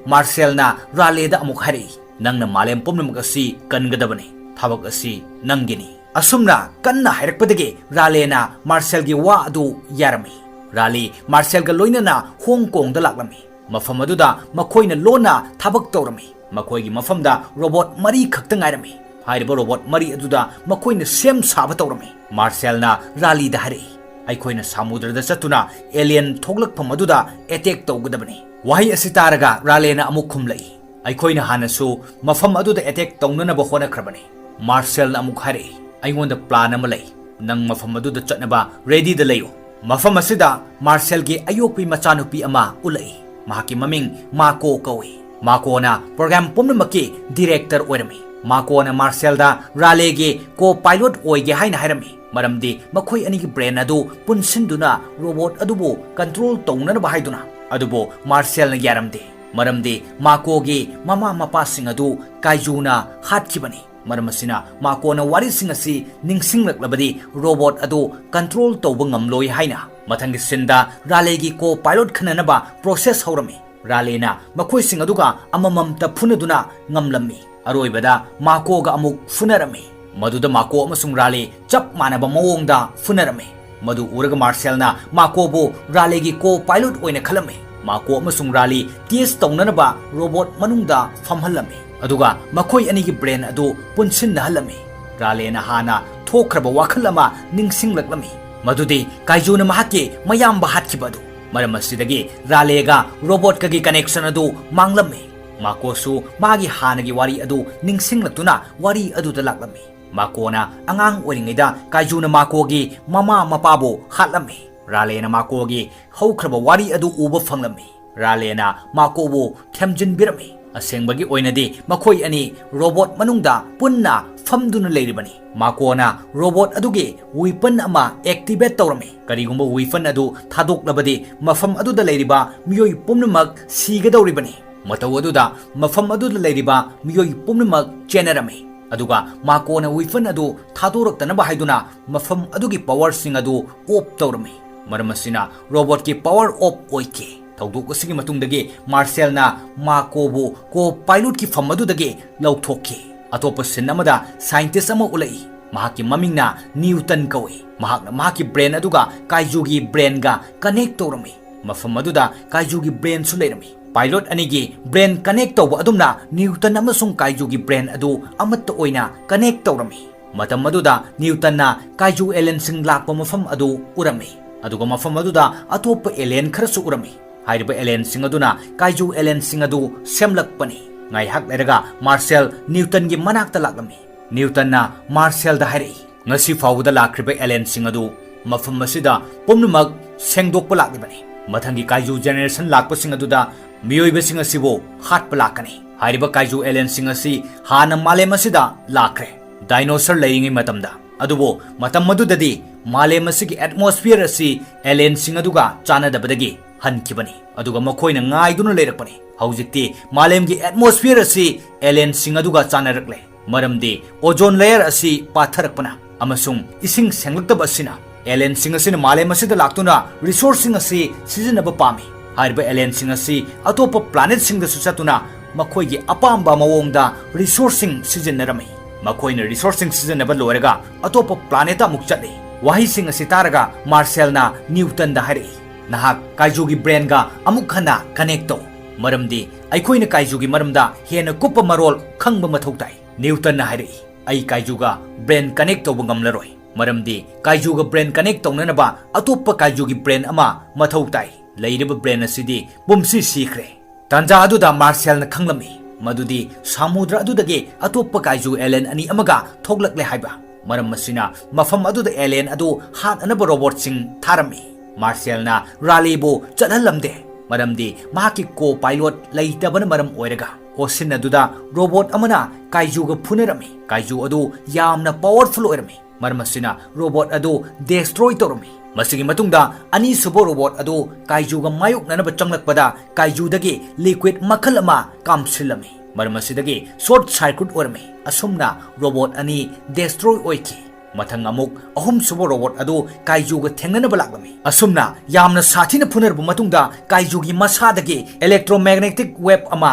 ꯃꯥꯔꯁꯦꯜꯅ ꯔꯥꯂꯦꯗ ꯑꯃꯨꯛ ꯍꯥꯏꯔꯛꯏ, "ꯅꯪꯅ ꯃꯥꯂꯦꯝ ꯄꯨꯝꯅꯃꯛ ꯑꯁꯤ ꯀꯟꯒꯗꯕꯅꯤ꯫ ꯊꯕꯛ ꯑꯁꯤ ꯅꯪꯒꯤꯅꯤ꯫" ꯑꯁꯨꯝꯅ ꯀꯟꯅ ꯍꯥꯏꯔꯛꯄꯗꯒꯤ ꯔꯥꯂꯦꯅ ꯃꯥꯔꯁꯦꯜꯒꯤ ꯋꯥ ꯑꯗꯨ ꯌꯥꯔꯝꯃꯤ꯫ ꯔꯥꯂꯤ ꯃꯥꯔꯁꯦꯜꯒ ꯂꯣꯏꯅꯅ ꯍꯣꯡ ꯀꯣꯡꯗ ꯂꯥꯛꯂꯝꯃꯤ꯫ ꯃꯐꯝ ꯑꯗꯨꯗ ꯃꯈꯣꯏꯅ ꯂꯣꯟꯅ ꯊꯕꯛ ꯇꯧꯔꯝꯃꯤ꯫ ꯃꯈꯣꯏꯒꯤ ꯃꯐꯝꯗ ꯔꯣꯕꯣꯠ ꯃꯔꯤ ꯈꯛꯇ ꯉꯥꯏꯔꯝꯃꯤ꯫ ꯍꯥꯏꯔꯤꯕ ꯔꯣꯕꯣꯠ ꯃꯔꯤ ꯑꯗꯨꯗ ꯃꯈꯣꯏꯅ ꯁꯦꯝ ꯁꯥꯕ ꯇꯧꯔꯝꯃꯤ꯫ ꯃꯥꯔꯁꯦꯜꯅ ꯔꯥꯂꯤꯗ ꯍꯥꯏꯔꯛꯏ, "ꯑꯩꯈꯣꯏꯅ ꯁꯥꯃꯨꯗ꯭ꯔꯗ ꯆꯠꯇꯨꯅ ꯑꯦꯂꯤꯌꯟ ꯊꯣꯛꯂꯛꯐꯝ ꯑꯗꯨꯗ ꯑꯦꯇꯦꯛ ꯇꯧꯒꯗꯕꯅꯤ꯫" ꯋꯥꯍꯩ ꯑꯁꯤ ꯇꯥꯔꯒ ꯔꯥꯂꯦꯅ ꯑꯃꯨꯛ ꯈꯨꯝꯂꯛꯏ, "ꯑꯩꯈꯣꯏꯅ ꯍꯥꯟꯅꯁꯨ ꯃꯐꯝ ꯑꯗꯨꯗ ꯑꯦꯇꯦꯛ ꯇꯧꯅꯅꯕ ꯍꯣꯠꯅꯈ꯭ꯔꯕꯅꯤ꯫" ꯃꯥꯔꯁꯦꯜꯅ ꯑꯃꯨꯛ ꯍꯥꯏꯔꯛꯏ, "ꯑꯩꯉꯣꯟꯗ ꯄ꯭ꯂꯥꯟ ꯑꯃ ꯂꯩ꯫ ꯅꯪ ꯃꯐꯝ ꯑꯗꯨꯗ ꯆꯠꯅꯕ ꯔꯦꯗꯤꯗ ꯂꯩꯌꯨ꯫" ꯃꯐꯝ ꯑꯁꯤꯗ ꯃꯥꯔꯁꯦꯜꯒꯤ ꯑꯌꯣꯛꯄꯤ ꯃꯆꯥꯅꯨꯄꯤ ꯑꯃ ꯎꯠꯂꯛꯏ꯫ ꯃꯍꯥꯛꯀꯤ ꯃꯃꯤꯡ ꯃꯥꯀꯣ ꯀꯧꯏ꯫ ꯃꯥꯀꯣꯅ ꯄ꯭ꯔꯣꯒ꯭ꯔꯥꯝ ꯄꯨꯝꯅꯃꯛꯀꯤ ꯗꯤꯔꯦꯛꯇꯔ ꯑꯣꯏꯔꯝꯃꯤ꯫ ꯃꯥꯀꯣꯅ ꯃꯥꯔꯁꯦꯜꯗ ꯔꯥꯂꯦꯒꯤ ꯀꯣ ꯄꯥꯏꯂꯣꯠ ꯑꯣꯏꯒꯦ ꯍꯥꯏꯅ ꯍꯥꯏꯔꯝꯃꯤ, ꯃꯔꯝꯗꯤ ꯃꯈꯣꯏ ꯑꯅꯤꯒꯤ ꯕ꯭ꯔꯦꯟ ꯑꯗꯨ ꯄꯨꯟꯁꯤꯟꯗꯨꯅ ꯔꯣꯕꯣꯠ ꯑꯗꯨꯕꯨ ꯀꯟꯇ꯭ꯔꯣꯜ ꯇꯧꯅꯅꯕ ꯍꯥꯏꯗꯨꯅ꯫ ꯑꯗꯨꯕꯨ ꯃꯥꯔꯁꯦꯜꯅ ꯌꯥꯔꯝꯗꯦ, ꯃꯔꯝꯗꯤ ꯃꯥꯀꯣꯒꯤ ꯃꯃꯥ ꯃꯄꯥꯁꯤꯡ ꯑꯗꯨ ꯀꯥꯏꯖꯨꯅ ꯍꯥꯠꯈꯤꯕꯅꯤ꯫ ꯃꯔꯝ ꯑꯁꯤꯅ ꯃꯥꯀꯣꯅ ꯋꯥꯔꯤꯁꯤꯡ ꯑꯁꯤ ꯅꯤꯡꯁꯤꯡꯂꯛꯂꯕꯗꯤ ꯔꯣꯕꯣꯠ ꯑꯗꯨ ꯀꯟꯇ꯭ꯔꯣꯜ ꯇꯧꯕ ꯉꯝꯂꯣꯏ ꯍꯥꯏꯅ꯫ ꯃꯊꯪꯒꯤ ꯁꯤꯟꯗ ꯔꯥꯂꯦꯒꯤ ꯀꯣ ꯄꯥꯏꯂꯣꯠ ꯈꯟꯅꯅꯕ ꯄ꯭ꯔꯣꯁꯦꯁ ꯍꯧꯔꯝꯃꯤ꯫ ꯔꯥꯂꯦꯅ ꯃꯈꯣꯏꯁꯤꯡ ꯑꯗꯨꯒ ꯑꯃꯃꯝꯇ ꯐꯨꯅꯗꯨꯅ ꯉꯝꯂꯝꯃꯤ꯫ ꯑꯔꯣꯏꯕꯗ ꯃꯥꯀꯣꯒ ꯑꯃꯨꯛ ꯐꯨꯅꯔꯝꯃꯤ꯫ ꯃꯗꯨꯗ ꯃꯥꯀꯣ ꯑꯃꯁꯨꯡ ꯔꯥꯂꯦ ꯆꯞ ꯃꯥꯟꯅꯕ ꯃꯑꯣꯡꯗ ꯐꯨꯅꯔꯝꯃꯤ꯫ ꯃꯗꯨ ꯎꯔꯒ ꯃꯥꯔꯁꯦꯜꯅ ꯃꯥꯀꯣꯕꯨ ꯔꯥꯂꯦꯒꯤ ꯀꯣ ꯄꯥꯏꯂꯣꯠ ꯑꯣꯏꯅ ꯈꯜꯂꯝꯃꯤ꯫ ꯃꯥꯀꯣ ꯑꯃꯁꯨꯡ ꯔꯥꯂꯤ ꯇꯦꯁ ꯇꯧꯅꯅꯕ ꯔꯣꯕꯣꯠ ꯃꯅꯨꯡꯗ ꯐꯝꯍꯜꯂꯝꯃꯤ, ꯑꯗꯨꯒ ꯃꯈꯣꯏ ꯑꯅꯤꯒꯤ ꯕ꯭ꯔꯦꯟ ꯑꯗꯨ ꯄꯨꯟꯁꯤꯟꯅꯍꯜꯂꯝꯃꯤ꯫ ꯔꯥꯂꯦꯅ ꯍꯥꯟꯅ ꯊꯣꯛꯈ꯭ꯔꯕ ꯋꯥꯈꯜ ꯑꯃ ꯅꯤꯡꯁꯤꯡꯂꯛꯂꯝꯃꯤ, ꯃꯗꯨꯗꯤ ꯀꯥꯏꯖꯨꯅ ꯃꯍꯥꯛꯀꯤ ꯃꯌꯥꯝꯕ ꯍꯥꯠꯈꯤꯕ ꯑꯗꯨ꯫ ꯃꯔꯝ ꯑꯁꯤꯗꯒꯤ ꯔꯥꯂꯦꯒ ꯔꯣꯕꯣꯠꯀꯒꯤ ꯀꯅꯦꯛꯁꯟ ꯑꯗꯨ ꯃꯥꯡꯂꯝꯃꯤ꯫ ꯃꯥꯀꯣꯁꯨ ꯃꯥꯒꯤ ꯍꯥꯟꯅꯒꯤ ꯋꯥꯔꯤ ꯑꯗꯨ ꯅꯤꯡꯁꯤꯡꯂꯛꯇꯨꯅ ꯋꯥꯔꯤ ꯑꯗꯨꯗ ꯂꯥꯛꯂꯝꯃꯤ꯫ ꯃꯥꯀꯣꯅ ꯑꯉꯥꯡ ꯑꯣꯏꯔꯤꯉꯩꯗ ꯀꯥꯏꯖꯨꯅ ꯃꯥꯀꯣꯒꯤ ꯃꯃꯥ ꯃꯄꯥꯕꯨ ꯍꯥꯠꯂꯝꯃꯤ꯫ ꯔꯥꯂꯦꯅ ꯃꯥꯀꯣꯒꯤ ꯍꯧꯈ꯭ꯔꯕ ꯋꯥꯔꯤ ꯑꯗꯨ ꯎꯕ ꯐꯪꯂꯝꯃꯤ꯫ ꯔꯥꯂꯦꯅ ꯃꯥꯀꯣꯕꯨ ꯊꯦꯝꯖꯤꯟꯕꯤꯔꯝꯃꯤ꯫ ꯑꯁꯦꯡꯕꯒꯤ ꯑꯣꯏꯅꯗꯤ ꯃꯈꯣꯏ ꯑꯅꯤ ꯔꯣꯕꯣꯠ ꯃꯅꯨꯡꯗ ꯄꯨꯟꯅ ꯐꯝꯗꯨꯅ ꯂꯩꯔꯤꯕꯅꯤ꯫ ꯃꯥꯀꯣꯅ ꯔꯣꯕꯣꯠ ꯑꯗꯨꯒꯤ ꯋꯤꯄꯟ ꯑꯃ ꯑꯦꯛꯇꯤꯚꯦꯠ ꯇꯧꯔꯝꯃꯤ꯫ ꯀꯔꯤꯒꯨꯝꯕ ꯋꯤꯄꯟ ꯑꯗꯨ ꯊꯥꯗꯣꯛꯂꯕꯗꯤ ꯃꯐꯝ ꯑꯗꯨꯗ ꯂꯩꯔꯤꯕ ꯃꯤꯑꯣꯏ ꯄꯨꯝꯅꯃꯛ ꯁꯤꯒꯗꯧꯔꯤꯕꯅꯤ꯫ ꯃꯇꯧ ꯑꯗꯨꯗ ꯃꯐꯝ ꯑꯗꯨꯗ ꯂꯩꯔꯤꯕ ꯃꯤꯑꯣꯏ ꯄꯨꯝꯅꯃꯛ ꯆꯦꯟꯅꯔꯝꯃꯤ꯫ ꯑꯗꯨꯒ ꯃꯥꯀꯣꯅ ꯋꯤꯄꯟ ꯑꯗꯨ ꯊꯥꯗꯣꯔꯛꯇꯅꯕ ꯍꯥꯏꯗꯨꯅ ꯃꯐꯝ ꯑꯗꯨꯒꯤ ꯄꯥꯋꯔꯁꯤꯡ ꯑꯗꯨ ꯑꯣꯐ ꯇꯧꯔꯝꯃꯤ꯫ ꯃꯔꯝ ꯑꯁꯤꯅ ꯔꯣꯕꯣꯠꯀꯤ ꯄꯥꯋꯔ ꯑꯣꯐ ꯑꯣꯏꯈꯤ꯫ ꯊꯧꯗꯣꯛ ꯑꯁꯤꯒꯤ ꯃꯇꯨꯡꯗꯒꯤ ꯃꯥꯔꯁꯦꯜꯅ ꯃꯥꯀꯣꯕꯨ ꯀꯣ ꯄꯥꯏꯂꯣꯠꯀꯤ ꯐꯝ ꯑꯗꯨꯗꯒꯤ ꯂꯧꯊꯣꯛꯈꯤ꯫ ꯑꯇꯣꯞꯄ ꯁꯤꯟ ꯑꯃꯗ ꯁꯥꯏꯟꯇꯤꯁ ꯑꯃ ꯎꯠꯂꯛꯏ꯫ ꯃꯍꯥꯛꯀꯤ ꯃꯃꯤꯡꯅ ꯅ꯭ꯌꯨꯇꯟ ꯀꯧꯏ꯫ ꯃꯍꯥꯛꯅ ꯃꯍꯥꯛꯀꯤ ꯕ꯭ꯔꯦꯟ ꯑꯗꯨꯒ ꯀꯥꯏꯖꯨꯒꯤ ꯕ꯭ꯔꯦꯟꯒ ꯀꯅꯦꯛ ꯇꯧꯔꯝꯃꯤ꯫ ꯃꯐꯝ ꯑꯗꯨꯗ ꯀꯥꯏꯖꯨꯒꯤ ꯕ꯭ꯔꯦꯟꯁꯨ ꯂꯩꯔꯝꯃꯤ꯫ ꯄꯥꯏꯂꯣꯠ ꯑꯅꯤꯒꯤ ꯕ꯭ꯔꯦꯟ ꯀꯅꯦꯛ ꯇꯧꯕ ꯑꯗꯨꯝꯅ ꯅ꯭ꯌꯨꯇꯟ ꯑꯃꯁꯨꯡ ꯀꯥꯏꯖꯨꯒꯤ ꯕ꯭ꯔꯦꯟ ꯑꯗꯨ ꯑꯃꯠꯇ ꯑꯣꯏꯅ ꯀꯅꯦꯛ ꯇꯧꯔꯝꯃꯤ꯫ ꯃꯇꯝ ꯑꯗꯨꯗ ꯅ꯭ꯌꯨꯇꯟꯅ ꯀꯥꯏꯖꯨ ꯑꯦꯂꯦꯟꯁꯤꯡ ꯂꯥꯛꯄ ꯃꯐꯝ ꯑꯗꯨ ꯎꯔꯝꯃꯤ, ꯑꯗꯨꯒ ꯃꯐꯝ ꯑꯗꯨꯗ ꯑꯇꯣꯞꯄ ꯑꯦꯂꯦꯟ ꯈꯔꯁꯨ ꯎꯔꯝꯃꯤ꯫ ꯍꯥꯏꯔꯤꯕ ꯑꯦꯂꯦꯟꯁꯤꯡ ꯑꯗꯨꯅ ꯀꯥꯏꯖꯨ ꯑꯦꯂꯦꯟꯁꯤꯡ ꯑꯗꯨ ꯁꯦꯝꯂꯛꯄꯅꯤ꯫ ꯉꯥꯏꯍꯥꯛ ꯂꯩꯔꯒ ꯃꯥꯔꯁꯦꯜ ꯅ꯭ꯌꯨꯇꯟꯒꯤ ꯃꯅꯥꯛꯇ ꯂꯥꯛꯂꯝꯃꯤ꯫ ꯅ꯭ꯌꯨꯇꯟꯅ ꯃꯥꯔꯁꯦꯜꯗ ꯍꯥꯏꯔꯛꯏ, "ꯉꯁꯤ ꯐꯥꯎꯕꯗ ꯂꯥꯛꯈ꯭ꯔꯤꯕ ꯑꯦꯂꯦꯟꯁꯤꯡ ꯑꯗꯨ ꯃꯐꯝ ꯑꯁꯤꯗ ꯄꯨꯝꯅꯃꯛ ꯁꯦꯡꯗꯣꯛꯄ ꯂꯥꯛꯂꯤꯕꯅꯤ꯫ ꯃꯊꯪꯒꯤ ꯀꯥꯏꯖꯨ ꯖꯦꯅꯦꯔꯦꯁꯟ ꯂꯥꯛꯄꯁꯤꯡ ꯑꯗꯨꯗ ꯃꯤꯑꯣꯏꯕꯁꯤꯡ ꯑꯁꯤꯕꯨ ꯍꯥꯠꯄ ꯂꯥꯛꯀꯅꯤ꯫" ꯍꯥꯏꯔꯤꯕ ꯀꯥꯏꯖꯨ ꯑꯦꯂꯦꯟꯁꯤꯡ ꯑꯁꯤ ꯍꯥꯟꯅ ꯃꯥꯂꯦꯝ ꯑꯁꯤꯗ ꯂꯥꯛꯈ꯭ꯔꯦ, ꯗꯥꯏꯅꯣꯁꯔ ꯂꯩꯔꯤꯉꯩ ꯃꯇꯝꯗ꯫ ꯑꯗꯨꯕꯨ ꯃꯇꯝ ꯑꯗꯨꯗꯗꯤ ꯃꯥꯂꯦꯝ ꯑꯁꯤꯒꯤ ꯑꯦꯠꯃꯣꯁꯐꯤꯌꯔ ꯑꯁꯤ ꯑꯦꯂꯦꯟꯁꯤꯡ ꯑꯗꯨꯒ ꯆꯥꯟꯅꯗꯕꯗꯒꯤ ꯍꯟꯈꯤꯕꯅꯤ, ꯑꯗꯨꯒ ꯃꯈꯣꯏꯅ ꯉꯥꯏꯗꯨꯅ ꯂꯩꯔꯛꯄꯅꯤ꯫ ꯍꯧꯖꯤꯛꯇꯤ ꯃꯥꯂꯦꯝꯒꯤ ꯑꯦꯠꯃꯣꯁꯐꯤꯌꯔ ꯑꯁꯤ ꯑꯦꯂꯦꯟꯁꯤꯡ ꯑꯗꯨꯒ ꯆꯥꯟꯅꯔꯛꯂꯦ, ꯃꯔꯝꯗꯤ ꯑꯣꯖꯣꯟ ꯂꯦꯌꯔ ꯑꯁꯤ ꯄꯥꯊꯔꯛꯄꯅ ꯑꯃꯁꯨꯡ ꯏꯁꯤꯡ ꯁꯦꯡꯂꯛꯇꯕ ꯑꯁꯤꯅ ꯑꯦꯂꯦꯟꯁꯤꯡ ꯑꯁꯤꯅ ꯃꯥꯂꯦꯝ ꯑꯁꯤꯗ ꯂꯥꯛꯇꯨꯅ ꯔꯤꯁꯣꯔꯁꯁꯤꯡ ꯑꯁꯤ ꯁꯤꯖꯤꯟꯅꯕ ꯄꯥꯝꯃꯤ꯫ ꯍꯥꯏꯔꯤꯕ ꯑꯦꯂꯦꯟꯁꯤꯡ ꯑꯁꯤ ꯑꯇꯣꯞꯄ ꯄ꯭ꯂꯥꯅꯦꯠꯁꯤꯡꯗꯁꯨ ꯆꯠꯇꯨꯅ ꯃꯈꯣꯏꯒꯤ ꯑꯄꯥꯝꯕ ꯃꯑꯣꯡꯗ ꯔꯤꯁꯣꯔꯁꯁꯤꯡ ꯁꯤꯖꯤꯟꯅꯔꯝꯃꯤ꯫ ꯃꯈꯣꯏꯅ ꯔꯤꯁꯣꯔꯁꯁꯤꯡ ꯁꯤꯖꯤꯟꯅꯕ ꯂꯣꯏꯔꯒ ꯑꯇꯣꯞꯄ ꯄ꯭ꯂꯥꯅꯦꯠꯇ ꯑꯃꯨꯛ ꯆꯠꯂꯤ꯫ ꯋꯥꯍꯩꯁꯤꯡ ꯑꯁꯤ ꯇꯥꯔꯒ ꯃꯥꯔꯁꯦꯜꯅ ꯅ꯭ꯌꯨꯇꯟꯗ ꯍꯥꯏꯔꯛꯏ, "ꯅꯍꯥꯛ ꯀꯥꯏꯖꯨꯒꯤ ꯕ꯭ꯔꯦꯟꯒ ꯑꯃꯨꯛ ꯍꯟꯅ ꯀꯅꯦꯛ ꯇꯧ, ꯃꯔꯝꯗꯤ ꯑꯩꯈꯣꯏꯅ ꯀꯥꯏꯖꯨꯒꯤ ꯃꯔꯝꯗ ꯍꯦꯟꯅ ꯀꯨꯞꯄ ꯃꯔꯣꯜ ꯈꯪꯕ ꯃꯊꯧ ꯇꯥꯏ꯫" ꯅ꯭ꯌꯨꯇꯟꯅ ꯍꯥꯏꯔꯛꯏ, "ꯑꯩ ꯀꯥꯏꯖꯨꯒ ꯕ꯭ꯔꯦꯟ ꯀꯅꯦꯛ ꯇꯧꯕ ꯉꯝꯂꯔꯣꯏ, ꯃꯔꯝꯗꯤ ꯀꯥꯏꯖꯨꯒ ꯕ꯭ꯔꯦꯟ ꯀꯅꯦꯛ ꯇꯧꯅꯅꯕ ꯑꯇꯣꯞꯄ ꯀꯥꯏꯖꯨꯒꯤ ꯕ꯭ꯔꯦꯟ ꯑꯃ ꯃꯊꯧ ꯇꯥꯏ꯫ ꯂꯩꯔꯤꯕ ꯕ꯭ꯔꯦꯟ ꯑꯁꯤꯗꯤ ꯄꯨꯝꯁꯤ ꯁꯤꯈ꯭ꯔꯦ꯫" ꯇꯥꯟꯖꯥ ꯑꯗꯨꯗ ꯃꯥꯔꯁꯦꯜꯅ ꯈꯪꯂꯝꯃꯤ ꯃꯗꯨꯗꯤ ꯁꯃꯨꯗ꯭ꯔ ꯑꯗꯨꯗꯒꯤ ꯑꯇꯣꯞꯄ ꯀꯥꯏꯖꯨ ꯑꯦꯂꯦꯟ ꯑꯅꯤ ꯑꯃꯒ ꯊꯣꯛꯂꯛꯂꯦ ꯍꯥꯏꯕ꯫ ꯃꯔꯝ ꯑꯁꯤꯅ ꯃꯐꯝ ꯑꯗꯨꯗ ꯑꯦꯂꯦꯟ ꯑꯗꯨ ꯍꯥꯠꯅꯅꯕ ꯔꯣꯕꯣꯠꯁꯤꯡ ꯊꯥꯔꯝꯃꯤ꯫ ꯃꯥꯔꯁꯦꯜꯅ ꯔꯥꯂꯤꯕꯨ ꯆꯠꯍꯜꯂꯝꯗꯦ, ꯃꯔꯝꯗꯤ ꯃꯍꯥꯛꯀꯤ ꯀꯣ ꯄꯥꯏꯂꯣꯠ ꯂꯩꯇꯕꯅ ꯃꯔꯝ ꯑꯣꯏꯔꯒ꯫ ꯑꯣꯁꯤꯟ ꯑꯗꯨꯗ ꯔꯣꯕꯣꯠ ꯑꯃꯅ ꯀꯥꯏꯖꯨꯒ ꯐꯨꯅꯔꯝꯃꯤ꯫ ꯀꯥꯏꯖꯨ ꯑꯗꯨ ꯌꯥꯝꯅ ꯄꯥꯋꯔꯐꯨꯜ ꯑꯣꯏꯔꯝꯃꯤ, ꯃꯔꯝ ꯑꯁꯤꯅ ꯔꯣꯕꯣꯠ ꯑꯗꯨ ꯗꯦꯁꯇ꯭ꯔꯣꯏ ꯇꯧꯔꯝꯃꯤ꯫ ꯃꯁꯤꯒꯤ ꯃꯇꯨꯡꯗ ꯑꯅꯤꯁꯨꯕ ꯔꯣꯕꯣꯠ ꯑꯗꯨ ꯀꯥꯏꯖꯨꯒ ꯃꯥꯌꯣꯛꯅꯅꯕ ꯆꯪꯂꯛꯄꯗ ꯀꯥꯏꯖꯨꯗꯒꯤ ꯂꯤꯀ꯭ꯋꯤꯗ ꯃꯈꯜ ꯑꯃ ꯀꯥꯝꯁꯤꯜꯂꯝꯃꯤ, ꯃꯔꯝ ꯑꯁꯤꯗꯒꯤ ꯁꯣꯔꯠ ꯁꯥꯔꯀ꯭ꯌꯨꯠ ꯑꯣꯏꯔꯝꯃꯤ꯫ ꯑꯁꯨꯝꯅ ꯔꯣꯕꯣꯠ ꯑꯅꯤ ꯗꯦꯁꯇ꯭ꯔꯣꯏ ꯑꯣꯏꯈꯤ꯫ ꯃꯊꯪ ꯑꯃꯨꯛ ꯑꯍꯨꯝꯁꯨꯕ ꯔꯣꯕꯣꯠ ꯑꯗꯨ ꯀꯥꯏꯖꯨꯒ ꯊꯦꯡꯅꯅꯕ ꯂꯥꯛꯂꯝꯃꯤ꯫ ꯑꯁꯨꯝꯅ ꯌꯥꯝꯅ ꯁꯥꯊꯤꯅ ꯐꯨꯅꯔꯕ ꯃꯇꯨꯡꯗ ꯀꯥꯏꯖꯨꯒꯤ ꯃꯁꯥꯗꯒꯤ ꯏꯂꯦꯛꯇ꯭ꯔꯣꯃꯦꯒꯅꯦꯇꯤꯛ ꯋꯦꯕ ꯑꯃ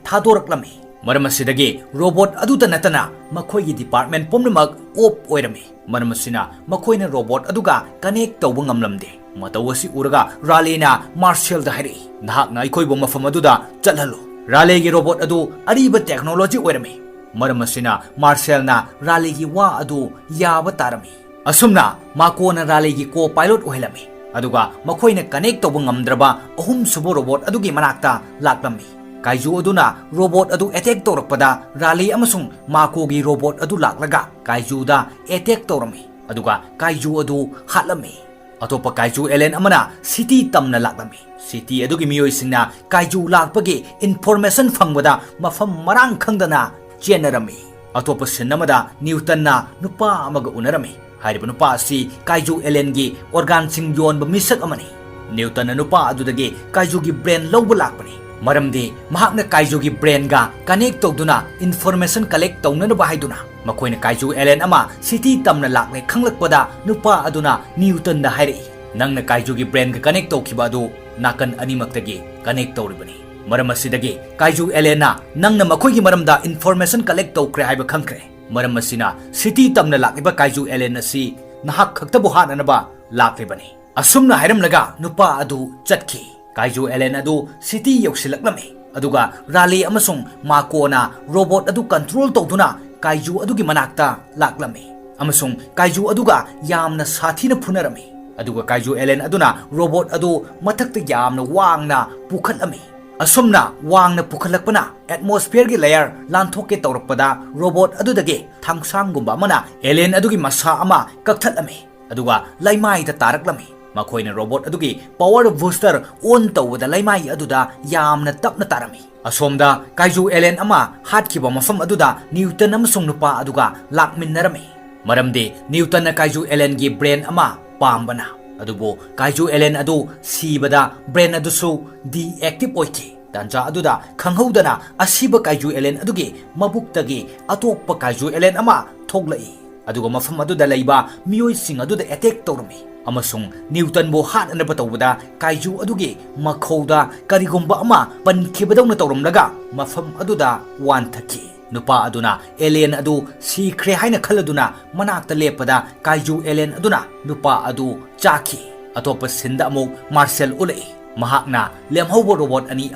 ꯊꯥꯗꯣꯔꯛꯂꯝꯃꯤ꯫ ꯃꯔꯝ ꯑꯁꯤꯗꯒꯤ ꯔꯣꯕꯣꯠ ꯑꯗꯨꯇ ꯅꯠꯇꯅ ꯃꯈꯣꯏꯒꯤ ꯗꯤꯄꯥꯔꯠꯃꯦꯟ ꯄꯨꯝꯅꯃꯛ ꯑꯣꯐ ꯑꯣꯏꯔꯝꯃꯤ꯫ ꯃꯔꯝ ꯑꯁꯤꯅ ꯃꯈꯣꯏꯅ ꯔꯣꯕꯣꯠ ꯑꯗꯨꯒ ꯀꯅꯦꯛ ꯇꯧꯕ ꯉꯝꯂꯝꯗꯦ꯫ ꯃꯇꯧ ꯑꯁꯤ ꯎꯔꯒ ꯔꯥꯂꯦꯅ ꯃꯥꯔꯁꯦꯜꯗ ꯍꯥꯏꯔꯛꯏ, "ꯅꯍꯥꯛꯅ ꯑꯩꯈꯣꯏꯕꯨ ꯃꯐꯝ ꯑꯗꯨꯗ ꯆꯠꯍꯜꯂꯨ꯫" ꯔꯥꯂꯦꯒꯤ ꯔꯣꯕꯣꯠ ꯑꯗꯨ ꯑꯔꯤꯕ ꯇꯦꯛꯅꯣꯂꯣꯖꯤ ꯑꯣꯏꯔꯝꯃꯤ꯫ ꯃꯔꯝ ꯑꯁꯤꯅ ꯃꯥꯔꯁꯦꯜꯅ ꯔꯥꯂꯦꯒꯤ ꯋꯥ ꯑꯗꯨ ꯌꯥꯕ ꯇꯥꯔꯝꯃꯤ꯫ ꯑꯁꯨꯝꯅ ꯃꯥꯀꯣꯅ ꯔꯥꯂꯦꯒꯤ ꯀꯣ ꯄꯥꯏꯂꯣꯠ ꯑꯣꯏꯍꯜꯂꯝꯃꯤ, ꯑꯗꯨꯒ ꯃꯈꯣꯏꯅ ꯀꯅꯦꯛ ꯇꯧꯕ ꯉꯝꯗ꯭ꯔꯕ ꯑꯍꯨꯝꯁꯨꯕ ꯔꯣꯕꯣꯠ ꯑꯗꯨꯒꯤ ꯃꯅꯥꯛꯇ ꯂꯥꯛꯂꯝꯃꯤ꯫ ꯀꯥꯏꯖꯨ ꯑꯗꯨꯅ ꯔꯣꯕꯣꯠ ꯑꯗꯨ ꯑꯦꯇꯦꯛ ꯇꯧꯔꯛꯄꯗ ꯔꯥꯂꯦ ꯑꯃꯁꯨꯡ ꯃꯥꯀꯣꯒꯤ ꯔꯣꯕꯣꯠ ꯑꯗꯨ ꯂꯥꯛꯂꯒ ꯀꯥꯏꯖꯨꯗ ꯑꯦꯇꯦꯛ ꯇꯧꯔꯝꯃꯤ, ꯑꯗꯨꯒ ꯀꯥꯏꯖꯨ ꯑꯗꯨ ꯍꯥꯠꯂꯝꯃꯤ꯫ ꯑꯇꯣꯞꯄ ꯀꯥꯏꯖꯨ ꯑꯦꯂꯦꯟ ꯑꯃꯅ ꯁꯤꯇꯤ ꯇꯝꯅ ꯂꯥꯛꯂꯝꯃꯤ꯫ ꯁꯤꯇꯤ ꯑꯗꯨꯒꯤ ꯃꯤꯑꯣꯏꯁꯤꯡꯅ ꯀꯥꯏꯖꯨ ꯂꯥꯛꯄꯒꯤ ꯏꯟꯐꯣꯔꯃꯦꯁꯟ ꯐꯪꯕꯗ ꯃꯐꯝ ꯃꯔꯥꯡ ꯈꯪꯗꯅ ꯆꯦꯟꯅꯔꯝꯃꯤ꯫ ꯑꯇꯣꯞꯄ ꯁꯤꯟ ꯑꯃꯗ ꯅ꯭ꯌꯨꯇꯟꯅ ꯅꯨꯄꯥ ꯑꯃꯒ ꯎꯅꯔꯝꯃꯤ꯫ ꯍꯥꯏꯔꯤꯕ ꯅꯨꯄꯥ ꯑꯁꯤ ꯀꯥꯏꯖꯨ ꯑꯦꯂꯦꯟꯒꯤ ꯑꯣꯔꯒꯥꯟꯁꯤꯡ ꯌꯣꯟꯕ ꯃꯤꯁꯛ ꯑꯃꯅꯤ꯫ ꯅ꯭ꯌꯨꯇꯟꯅ ꯅꯨꯄꯥ ꯑꯗꯨꯗꯒꯤ ꯀꯥꯏꯖꯨꯒꯤ ꯕ꯭ꯔꯦꯟ ꯂꯧꯕ ꯂꯥꯛꯄꯅꯤ, ꯃꯔꯝꯗꯤ ꯃꯍꯥꯛꯅ ꯀꯥꯏꯖꯨꯒꯤ ꯕ꯭ꯔꯦꯟꯒ ꯀꯅꯦꯛ ꯇꯧꯗꯨꯅ ꯏꯟꯐꯣꯔꯃꯦꯁꯟ ꯀꯂꯦꯛ ꯇꯧꯅꯅꯕ ꯍꯥꯏꯗꯨꯅ꯫ ꯃꯈꯣꯏꯅ ꯀꯥꯏꯖꯨ ꯑꯦꯂꯦꯟ ꯑꯃ ꯁꯤꯇꯤ ꯇꯝꯅ ꯂꯥꯛꯂꯦ ꯈꯪꯂꯛꯄꯗ ꯅꯨꯄꯥ ꯑꯗꯨꯅ ꯅ꯭ꯌꯨꯇꯟꯗ ꯍꯥꯏꯔꯛꯏ, "ꯅꯪꯅ ꯀꯥꯏꯖꯨꯒꯤ ꯕ꯭ꯔꯦꯟꯒ ꯀꯅꯦꯛ ꯇꯧꯈꯤꯕ ꯑꯗꯨ ꯅꯥꯀꯟ ꯑꯅꯤꯃꯛꯇꯒꯤ ꯀꯅꯦꯛ ꯇꯧꯔꯤꯕꯅꯤ꯫ ꯃꯔꯝ ꯑꯁꯤꯗꯒꯤ ꯀꯥꯏꯖꯨ ꯑꯦꯂꯦꯟꯅ ꯅꯪꯅ ꯃꯈꯣꯏꯒꯤ ꯃꯔꯝꯗ ꯏꯟꯐꯣꯔꯃꯦꯁꯟ ꯀꯂꯦꯛ ꯇꯧꯈ꯭ꯔꯦ ꯍꯥꯏꯕ ꯈꯪꯈ꯭ꯔꯦ꯫" ꯃꯔꯝ ꯑꯁꯤꯅ ꯁꯤꯇꯤ ꯇꯝꯅ ꯂꯥꯛꯂꯤꯕ ꯀꯥꯏꯖꯨ ꯑꯦꯂꯦꯟ ꯑꯁꯤ ꯅꯍꯥꯛ ꯈꯛꯇꯕꯨ ꯍꯥꯠꯅꯅꯕ ꯂꯥꯛꯂꯤꯕꯅꯤ꯫ ꯑꯁꯨꯝꯅ ꯍꯥꯏꯔꯝꯂꯒ ꯅꯨꯄꯥ ꯑꯗꯨ ꯆꯠꯈꯤ꯫ ꯀꯥꯏꯖꯨ ꯑꯦꯂꯦꯟ ꯑꯗꯨ ꯁꯤꯇꯤ ꯌꯧꯁꯤꯜꯂꯛꯂꯝꯃꯤ, ꯑꯗꯨꯒ ꯔꯥꯂꯦ ꯑꯃꯁꯨꯡ ꯃꯥꯀꯣꯅ ꯔꯣꯕꯣꯠ ꯑꯗꯨ ꯀꯟꯇ꯭ꯔꯣꯜ ꯇꯧꯗꯨꯅ ꯀꯥꯏꯖꯨ ꯑꯗꯨꯒꯤ ꯃꯅꯥꯛꯇ ꯂꯥꯛꯂꯝꯃꯤ ꯑꯃꯁꯨꯡ ꯀꯥꯏꯖꯨ ꯑꯗꯨꯒ ꯌꯥꯝꯅ ꯁꯥꯊꯤꯅ ꯐꯨꯅꯔꯝꯃꯤ꯫ ꯑꯗꯨꯒ ꯀꯥꯏꯖꯨ ꯑꯦꯂꯦꯟ ꯑꯗꯨꯅ ꯔꯣꯕꯣꯠ ꯑꯗꯨ ꯃꯊꯛꯇ ꯌꯥꯝꯅ ꯋꯥꯡꯅ ꯄꯨꯈꯠꯂꯝꯃꯤ꯫ ꯑꯁꯨꯝꯅ ꯋꯥꯡꯅ ꯄꯨꯈꯠꯂꯛꯄꯅ ꯑꯦꯠꯃꯣꯁꯐꯤꯌꯔꯒꯤ ꯂꯦꯌꯔ ꯂꯥꯟꯊꯣꯛꯀꯦ ꯇꯧꯔꯛꯄꯗ ꯔꯣꯕꯣꯠ ꯑꯗꯨꯗꯒꯤ ꯊꯥꯡꯁꯥꯡꯒꯨꯝꯕ ꯑꯃꯅ ꯑꯦꯂꯦꯟ ꯑꯗꯨꯒꯤ ꯃꯁꯥ ꯑꯃ ꯀꯛꯊꯠꯂꯝꯃꯤ꯫ ꯑꯗꯨꯒ ꯂꯩꯃꯥꯏꯗ ꯇꯥꯔꯛꯂꯝꯃꯤ꯫ ꯃꯈꯣꯏꯅ ꯔꯣꯕꯣꯠ ꯑꯗꯨꯒꯤ ꯄꯥꯋꯔ ꯕꯨꯁꯇꯔ ꯑꯣꯟ ꯇꯧꯕꯗ ꯂꯩꯃꯥꯏ ꯑꯗꯨꯗ ꯌꯥꯝꯅ ꯇꯞꯅ ꯇꯥꯔꯝꯃꯤ꯫ ꯑꯁꯣꯝꯗ ꯀꯥꯏꯖꯨ ꯑꯦꯂꯦꯟ ꯑꯃ ꯍꯥꯠꯈꯤꯕ ꯃꯐꯝ ꯑꯗꯨꯗ ꯅ꯭ꯌꯨꯇꯟ ꯑꯃꯁꯨꯡ ꯅꯨꯄꯥ ꯑꯗꯨꯒ ꯂꯥꯛꯃꯤꯟꯅꯔꯝꯃꯤ, ꯃꯔꯝꯗꯤ ꯅ꯭ꯌꯨꯇꯟꯅ ꯀꯥꯏꯖꯨ ꯑꯦꯂꯦꯟꯒꯤ ꯕ꯭ꯔꯦꯟ ꯑꯃ ꯄꯥꯝꯕꯅ꯫ ꯑꯗꯨꯕꯨ ꯀꯥꯏꯖꯨ ꯑꯦꯂꯦꯟ ꯑꯗꯨ ꯁꯤꯕꯗ ꯕ꯭ꯔꯦꯟ ꯑꯗꯨꯁꯨ ꯗꯤꯑꯦꯛꯇꯤꯚ ꯑꯣꯏꯈꯤ꯫ ꯇꯥꯟꯖꯥ ꯑꯗꯨꯗ ꯈꯪꯍꯧꯗꯅ ꯑꯁꯤꯕ ꯀꯥꯏꯖꯨ ꯑꯦꯂꯦꯟ ꯑꯗꯨꯒꯤ ꯃꯕꯨꯛꯇꯒꯤ ꯑꯇꯣꯞꯄ ꯀꯥꯏꯖꯨ ꯑꯦꯂꯦꯟ ꯑꯃ ꯊꯣꯛꯂꯛꯏ, ꯑꯗꯨꯒ ꯃꯐꯝ ꯑꯗꯨꯗ ꯂꯩꯕ ꯃꯤꯑꯣꯏꯁꯤꯡ ꯑꯗꯨꯗ ꯑꯦꯇꯦꯛ ꯇꯧꯔꯝꯃꯤ꯫ ꯑꯃꯁꯨꯡ ꯅ꯭ꯌꯨꯇꯟꯕꯨ ꯍꯥꯠꯅꯅꯕ ꯇꯧꯕꯗ ꯀꯥꯏꯖꯨ ꯑꯗꯨꯒꯤ ꯃꯈꯧꯗ ꯀꯔꯤꯒꯨꯝꯕ ꯑꯃ ꯄꯟꯈꯤꯕꯗꯧꯅ ꯇꯧꯔꯝꯂꯒ ꯃꯐꯝ ꯑꯗꯨꯗ ꯋꯥꯟꯊꯈꯤ꯫ ꯅꯨꯄꯥ ꯑꯗꯨꯅ alien ꯑꯗꯨ ꯁꯤꯈ꯭ꯔꯦ ꯍꯥꯏꯅ ꯈꯜꯂꯗꯨꯅ ꯃꯅꯥꯛꯇ ꯂꯦꯞꯄꯗ ꯀꯥꯏꯖꯨ alien ꯑꯗꯨꯅ ꯅꯨꯄꯥ ꯑꯗꯨ ꯆꯥꯈꯤ꯫ ꯑꯇꯣꯞꯄ ꯁꯤꯟꯗ ꯑꯃꯨꯛ ꯃꯥꯔꯁꯦꯜ ꯎꯠꯂꯛꯏ꯫ ꯃꯍꯥꯛꯅ ꯂꯦꯝꯍꯧꯕ ꯔꯣꯕꯣꯠ ꯑꯅꯤ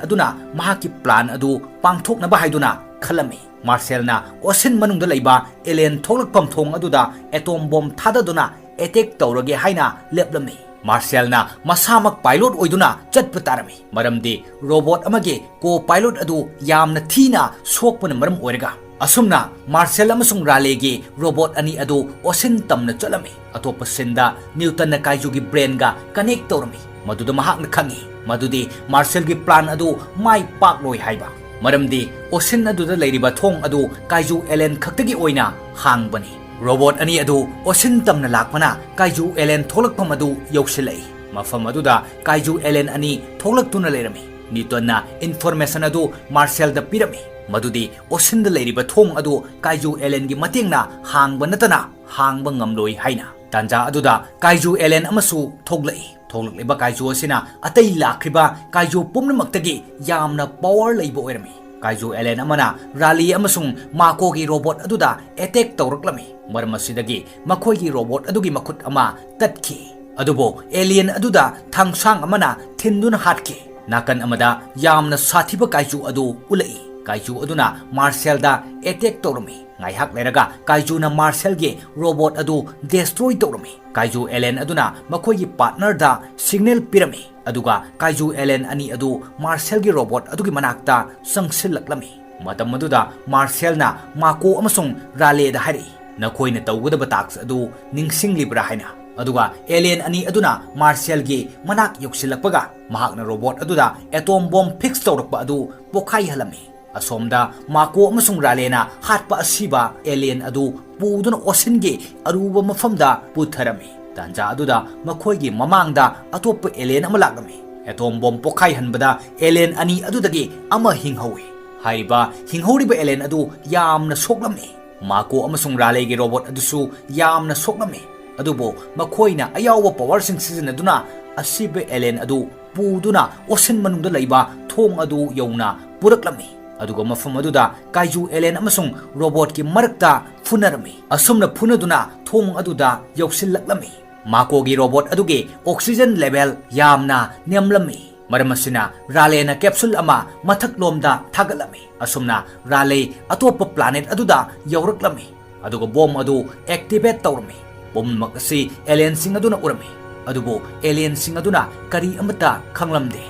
ꯑꯗꯨꯅ ꯃꯍꯥꯛꯀꯤ ꯄ꯭ꯂꯥꯟ ꯑꯗꯨ ꯄꯥꯡꯊꯣꯛꯅꯕ ꯍꯥꯏꯗꯨꯅ ꯈꯜꯂꯝꯃꯤ꯫ ꯃꯥꯔꯁꯦꯜꯅ ꯑꯣꯁꯤꯟ ꯃꯅꯨꯡꯗ ꯂꯩꯕ alien ꯊꯣꯛꯂꯛꯐꯝ ꯊꯣꯡ ꯑꯗꯨꯗ ꯑꯦꯇꯣꯝ ꯕꯣꯝ ꯊꯥꯗꯗꯨꯅ ꯑꯦꯇꯦꯛ ꯇꯧꯔꯒꯦ ꯍꯥꯏꯅ ꯂꯦꯞꯂꯝꯃꯤ꯫ ꯃꯥꯔꯁꯦꯜꯅ ꯃꯁꯥꯃꯛ ꯄꯥꯏꯂꯣꯠ ꯑꯣꯏꯗꯨꯅ ꯆꯠꯄ ꯇꯥꯔꯝꯃꯤ, ꯃꯔꯝꯗꯤ ꯔꯣꯕꯣꯠ ꯑꯃꯒꯤ ꯀꯣ ꯄꯥꯏꯂꯣꯠ ꯑꯗꯨ ꯌꯥꯝꯅ ꯊꯤꯅ ꯁꯣꯛꯄꯅ ꯃꯔꯝ ꯑꯣꯏꯔꯒ꯫ ꯑꯁꯨꯝꯅ ꯃꯥꯔꯁꯦꯜ ꯑꯃꯁꯨꯡ ꯔꯥꯂꯦꯒꯤ ꯔꯣꯕꯣꯠ ꯑꯅꯤ ꯑꯗꯨ ꯑꯣꯁꯤꯟ ꯇꯝꯅ ꯆꯠꯂꯝꯃꯤ꯫ ꯑꯇꯣꯞꯄ ꯁꯤꯟꯗ ꯅ꯭ꯌꯨꯇꯟꯅ ꯀꯥꯏꯖꯨꯒꯤ ꯕ꯭ꯔꯦꯟꯒ ꯀꯅꯦꯛ ꯇꯧꯔꯝꯃꯤ꯫ ꯃꯗꯨꯗ ꯃꯍꯥꯛꯅ ꯈꯪꯏ ꯃꯗꯨꯗꯤ ꯃꯥꯔꯁꯦꯜꯒꯤ ꯄ꯭ꯂꯥꯟ ꯑꯗꯨ ꯃꯥꯏ ꯄꯥꯛꯂꯣꯏ ꯍꯥꯏꯕ, ꯃꯔꯝꯗꯤ ꯑꯣꯁꯤꯟ ꯑꯗꯨꯗ ꯂꯩꯔꯤꯕ ꯊꯣꯡ ꯑꯗꯨ ꯀꯥꯏꯖꯨ alien ꯈꯛꯇꯒꯤ ꯑꯣꯏꯅ ꯍꯥꯡꯕꯅꯤ꯫ ꯔꯣꯕꯣꯠ ꯑꯅꯤ ꯑꯗꯨ ꯑꯣꯁꯤꯟ ꯇꯝꯅ ꯂꯥꯛꯄꯅ ꯀꯥꯏꯖꯨ alien ꯊꯣꯛꯂꯛꯐꯝ ꯑꯗꯨ ꯌꯧꯁꯤꯜꯂꯛꯏ꯫ ꯃꯐꯝ ꯑꯗꯨꯗ ꯀꯥꯏꯖꯨ alien ꯑꯅꯤ ꯊꯣꯛꯂꯛꯇꯨꯅ ꯂꯩꯔꯝꯃꯤ꯫ ꯅ꯭ꯌꯨꯇꯟꯅ ꯏꯟꯐꯣꯔꯃꯦꯁꯟ ꯑꯗꯨ ꯃꯥꯔꯁꯦꯜꯗ ꯄꯤꯔꯝꯃꯤ ꯃꯗꯨꯗꯤ ꯑꯣꯁꯤꯟꯗ ꯂꯩꯔꯤꯕ ꯊꯣꯡ ꯑꯗꯨ ꯀꯥꯏꯖꯨ alienꯒꯤ ꯃꯇꯦꯡꯅ ꯍꯥꯡꯕ ꯅꯠꯇꯅ ꯍꯥꯡꯕ ꯉꯝꯂꯣꯏ ꯍꯥꯏꯅ꯫ ꯇꯥꯟꯖꯥ ꯑꯗꯨꯗ ꯀꯥꯏꯖꯨ alien ꯑꯃꯁꯨ ꯊꯣꯛꯂꯛꯏ꯫ ꯊꯣꯛꯂꯛꯂꯤꯕ ꯀꯥꯏꯖꯨ ꯑꯁꯤꯅ ꯑꯇꯩ ꯂꯥꯛꯈ꯭ꯔꯤꯕ ꯀꯥꯏꯖꯨ ꯄꯨꯝꯅꯃꯛꯇꯒꯤ ꯌꯥꯝꯅ ꯄꯥꯋꯔ ꯂꯩꯕ ꯑꯣꯏꯔꯝꯃꯤ꯫ ꯀꯥꯏꯖꯨ alien ꯑꯃꯅ ꯔꯥꯂꯤ ꯑꯃꯁꯨꯡ ꯃꯥꯀꯣꯒꯤ ꯔꯣꯕꯣꯠ ꯑꯗꯨꯗ ꯑꯦꯇꯦꯛ ꯇꯧꯔꯛꯂꯝꯃꯤ꯫ ꯃꯔꯝ ꯑꯁꯤꯗꯒꯤ ꯃꯈꯣꯏꯒꯤ ꯔꯣꯕꯣꯠ ꯑꯗꯨꯒꯤ ꯃꯈꯨꯠ ꯑꯃ ꯇꯠꯈꯤ꯫ ꯑꯗꯨꯕꯨ alien ꯑꯗꯨꯗ ꯊꯥꯡꯁꯥꯡ ꯑꯃꯅ ꯊꯤꯟꯗꯨꯅ ꯍꯥꯠꯈꯤ꯫ ꯅꯥꯀꯟ ꯑꯃꯗ ꯌꯥꯝꯅ ꯁꯥꯊꯤꯕ ꯀꯥꯏꯖꯨ ꯑꯗꯨ ꯎꯠꯂꯛꯏ꯫ ꯀꯥꯏꯖꯨ ꯑꯗꯨꯅ ꯃꯥꯔꯁꯦꯜꯗ ꯑꯦꯇꯦꯛ ꯇꯧꯔꯝꯃꯤ꯫ ꯉꯥꯏꯍꯥꯛ ꯂꯩꯔꯒ ꯀꯥꯏꯖꯨꯅ ꯃꯥꯔꯁꯦꯜꯒꯤ ꯔꯣꯕꯣꯠ ꯑꯗꯨ ꯗꯦꯁꯇ꯭ꯔꯣꯏ ꯇꯧꯔꯝꯃꯤ꯫ ꯀꯥꯏꯖꯨ alien ꯑꯗꯨꯅ ꯃꯈꯣꯏꯒꯤ ꯄꯥꯔꯠꯅꯔꯗ ꯁꯤꯒꯅꯦꯜ ꯄꯤꯔꯝꯃꯤ, ꯑꯗꯨꯒ ꯀꯥꯏꯖꯨ alien ꯑꯅꯤ ꯑꯗꯨ ꯃꯥꯔꯁꯦꯜꯒꯤ ꯔꯣꯕꯣꯠ ꯑꯗꯨꯒꯤ ꯃꯅꯥꯛꯇ ꯆꯪꯁꯤꯜꯂꯛꯂꯝꯃꯤ꯫ ꯃꯇꯝ ꯑꯗꯨꯗ ꯃꯥꯔꯁꯦꯜꯅ ꯃꯥꯀꯣ ꯑꯃꯁꯨꯡ ꯔꯥꯂꯦꯗ ꯍꯥꯏꯔꯛꯏ, "ꯅꯈꯣꯏꯅ ꯇꯧꯒꯗꯕ ꯇꯥꯛꯁ ꯑꯗꯨ ꯅꯤꯡꯁꯤꯡꯂꯤꯕ꯭ꯔꯥ?" ꯍꯥꯏꯅ꯫ ꯑꯗꯨꯒ alien ꯑꯅꯤ ꯑꯗꯨꯅ ꯃꯥꯔꯁꯦꯜꯒꯤ ꯃꯅꯥꯛ ꯌꯧꯁꯤꯜꯂꯛꯄꯒ ꯃꯍꯥꯛꯅ ꯔꯣꯕꯣꯠ ꯑꯗꯨꯗ ꯑꯦꯇꯣꯝ ꯕꯣꯝ ꯐꯤꯛꯁ ꯇꯧꯔꯛꯄ ꯑꯗꯨ ꯄꯣꯈꯥꯏꯍꯜꯂꯝꯃꯤ꯫ ꯑꯁꯣꯝꯗ ꯃꯥꯀꯣ ꯑꯃꯁꯨꯡ ꯔꯥꯂꯦꯅ ꯍꯥꯠꯄ ꯑꯁꯤꯕ alien ꯑꯗꯨ ꯄꯨꯗꯨꯅ ꯑꯣꯁꯤꯟꯒꯤ ꯑꯔꯨꯕ ꯃꯐꯝꯗ ꯄꯨꯊꯔꯝꯃꯤ꯫ ꯇꯥꯟꯖꯥ ꯑꯗꯨꯗ ꯃꯈꯣꯏꯒꯤ ꯃꯃꯥꯡꯗ ꯑꯇꯣꯞꯄ alien ꯑꯃ ꯂꯥꯛꯂꯝꯃꯤ꯫ ꯑꯦꯇꯣꯝ ꯕꯣꯝ ꯄꯣꯈꯥꯏꯍꯟꯕꯗ alien ꯑꯅꯤ ꯑꯗꯨꯗꯒꯤ ꯑꯃ ꯍꯤꯡꯍꯧꯏ꯫ ꯍꯥꯏꯔꯤꯕ ꯍꯤꯡꯍꯧꯔꯤꯕ alien ꯑꯗꯨ ꯌꯥꯝꯅ ꯁꯣꯛꯂꯝꯃꯤ꯫ ꯃꯥꯀꯣ ꯑꯃꯁꯨꯡ ꯔꯥꯂꯦꯒꯤ ꯔꯣꯕꯣꯠ ꯑꯗꯨꯁꯨ ꯌꯥꯝꯅ ꯁꯣꯛꯂꯝꯃꯤ꯫ ꯑꯗꯨꯕꯨ ꯃꯈꯣꯏꯅ ꯑꯌꯥꯎꯕ ꯄꯋꯥꯔꯁꯤꯡ ꯁꯤꯖꯤꯟꯅꯗꯨꯅ ꯑꯁꯤꯕ ꯑꯦꯂꯦꯟ ꯑꯗꯨ ꯄꯨꯗꯨꯅ ꯑꯣꯁꯤꯟ ꯃꯅꯨꯡꯗ ꯂꯩꯕ ꯊꯣꯡ ꯑꯗꯨ ꯌꯧꯅ ꯄꯨꯔꯛꯂꯝꯃꯤ꯫ ꯑꯗꯨꯒ ꯃꯐꯝ ꯑꯗꯨꯗ ꯀꯥꯏꯖꯨ ꯑꯦꯂꯦꯟ ꯑꯃꯁꯨꯡ ꯔꯣꯕꯣꯠꯀꯤ ꯃꯔꯛꯇ ꯐꯨꯅꯔꯝꯃꯤ꯫ ꯑꯁꯨꯝꯅ ꯐꯨꯅꯗꯨꯅ ꯊꯣꯡ ꯑꯗꯨꯗ ꯌꯧꯁꯤꯜꯂꯛꯂꯝꯃꯤ꯫ ꯃꯥꯀꯣꯒꯤ ꯔꯣꯕꯣꯠ ꯑꯗꯨꯒꯤ ꯑꯣꯛꯁꯤꯖꯟ ꯂꯦꯚꯦꯜ ꯌꯥꯝꯅ ꯅꯦꯝꯂꯝꯃꯤ꯫ ꯃꯔꯝ ꯑꯁꯤꯅ ꯔꯥꯂꯦꯅ ꯀꯦꯞꯁꯨꯜ ꯑꯃ ꯃꯊꯛꯂꯣꯝꯗ ꯊꯥꯒꯠꯂꯝꯃꯤ꯫ ꯑꯁꯨꯝꯅ ꯔꯥꯂꯦ ꯑꯇꯣꯞꯄ ꯄ꯭ꯂꯥꯅꯦꯠ ꯑꯗꯨꯗ ꯌꯧꯔꯛꯂꯝꯃꯤ꯫ ꯑꯗꯨꯒ ꯕꯣꯝ ꯑꯗꯨ ꯑꯦꯛꯇꯤꯚꯦꯠ ꯇꯧꯔꯝꯃꯤ꯫ ꯄꯨꯝꯅꯃꯛ ꯑꯁꯤ ꯑꯦꯂꯤꯌꯟꯁꯤꯡ ꯑꯗꯨꯅ ꯎꯔꯝꯃꯤ꯫ ꯑꯗꯨꯕꯨ ꯑꯦꯂꯤꯌꯟꯁꯤꯡ ꯑꯗꯨꯅ ꯀꯔꯤ ꯑꯃꯠꯇ ꯈꯪꯂꯝꯗꯦ꯫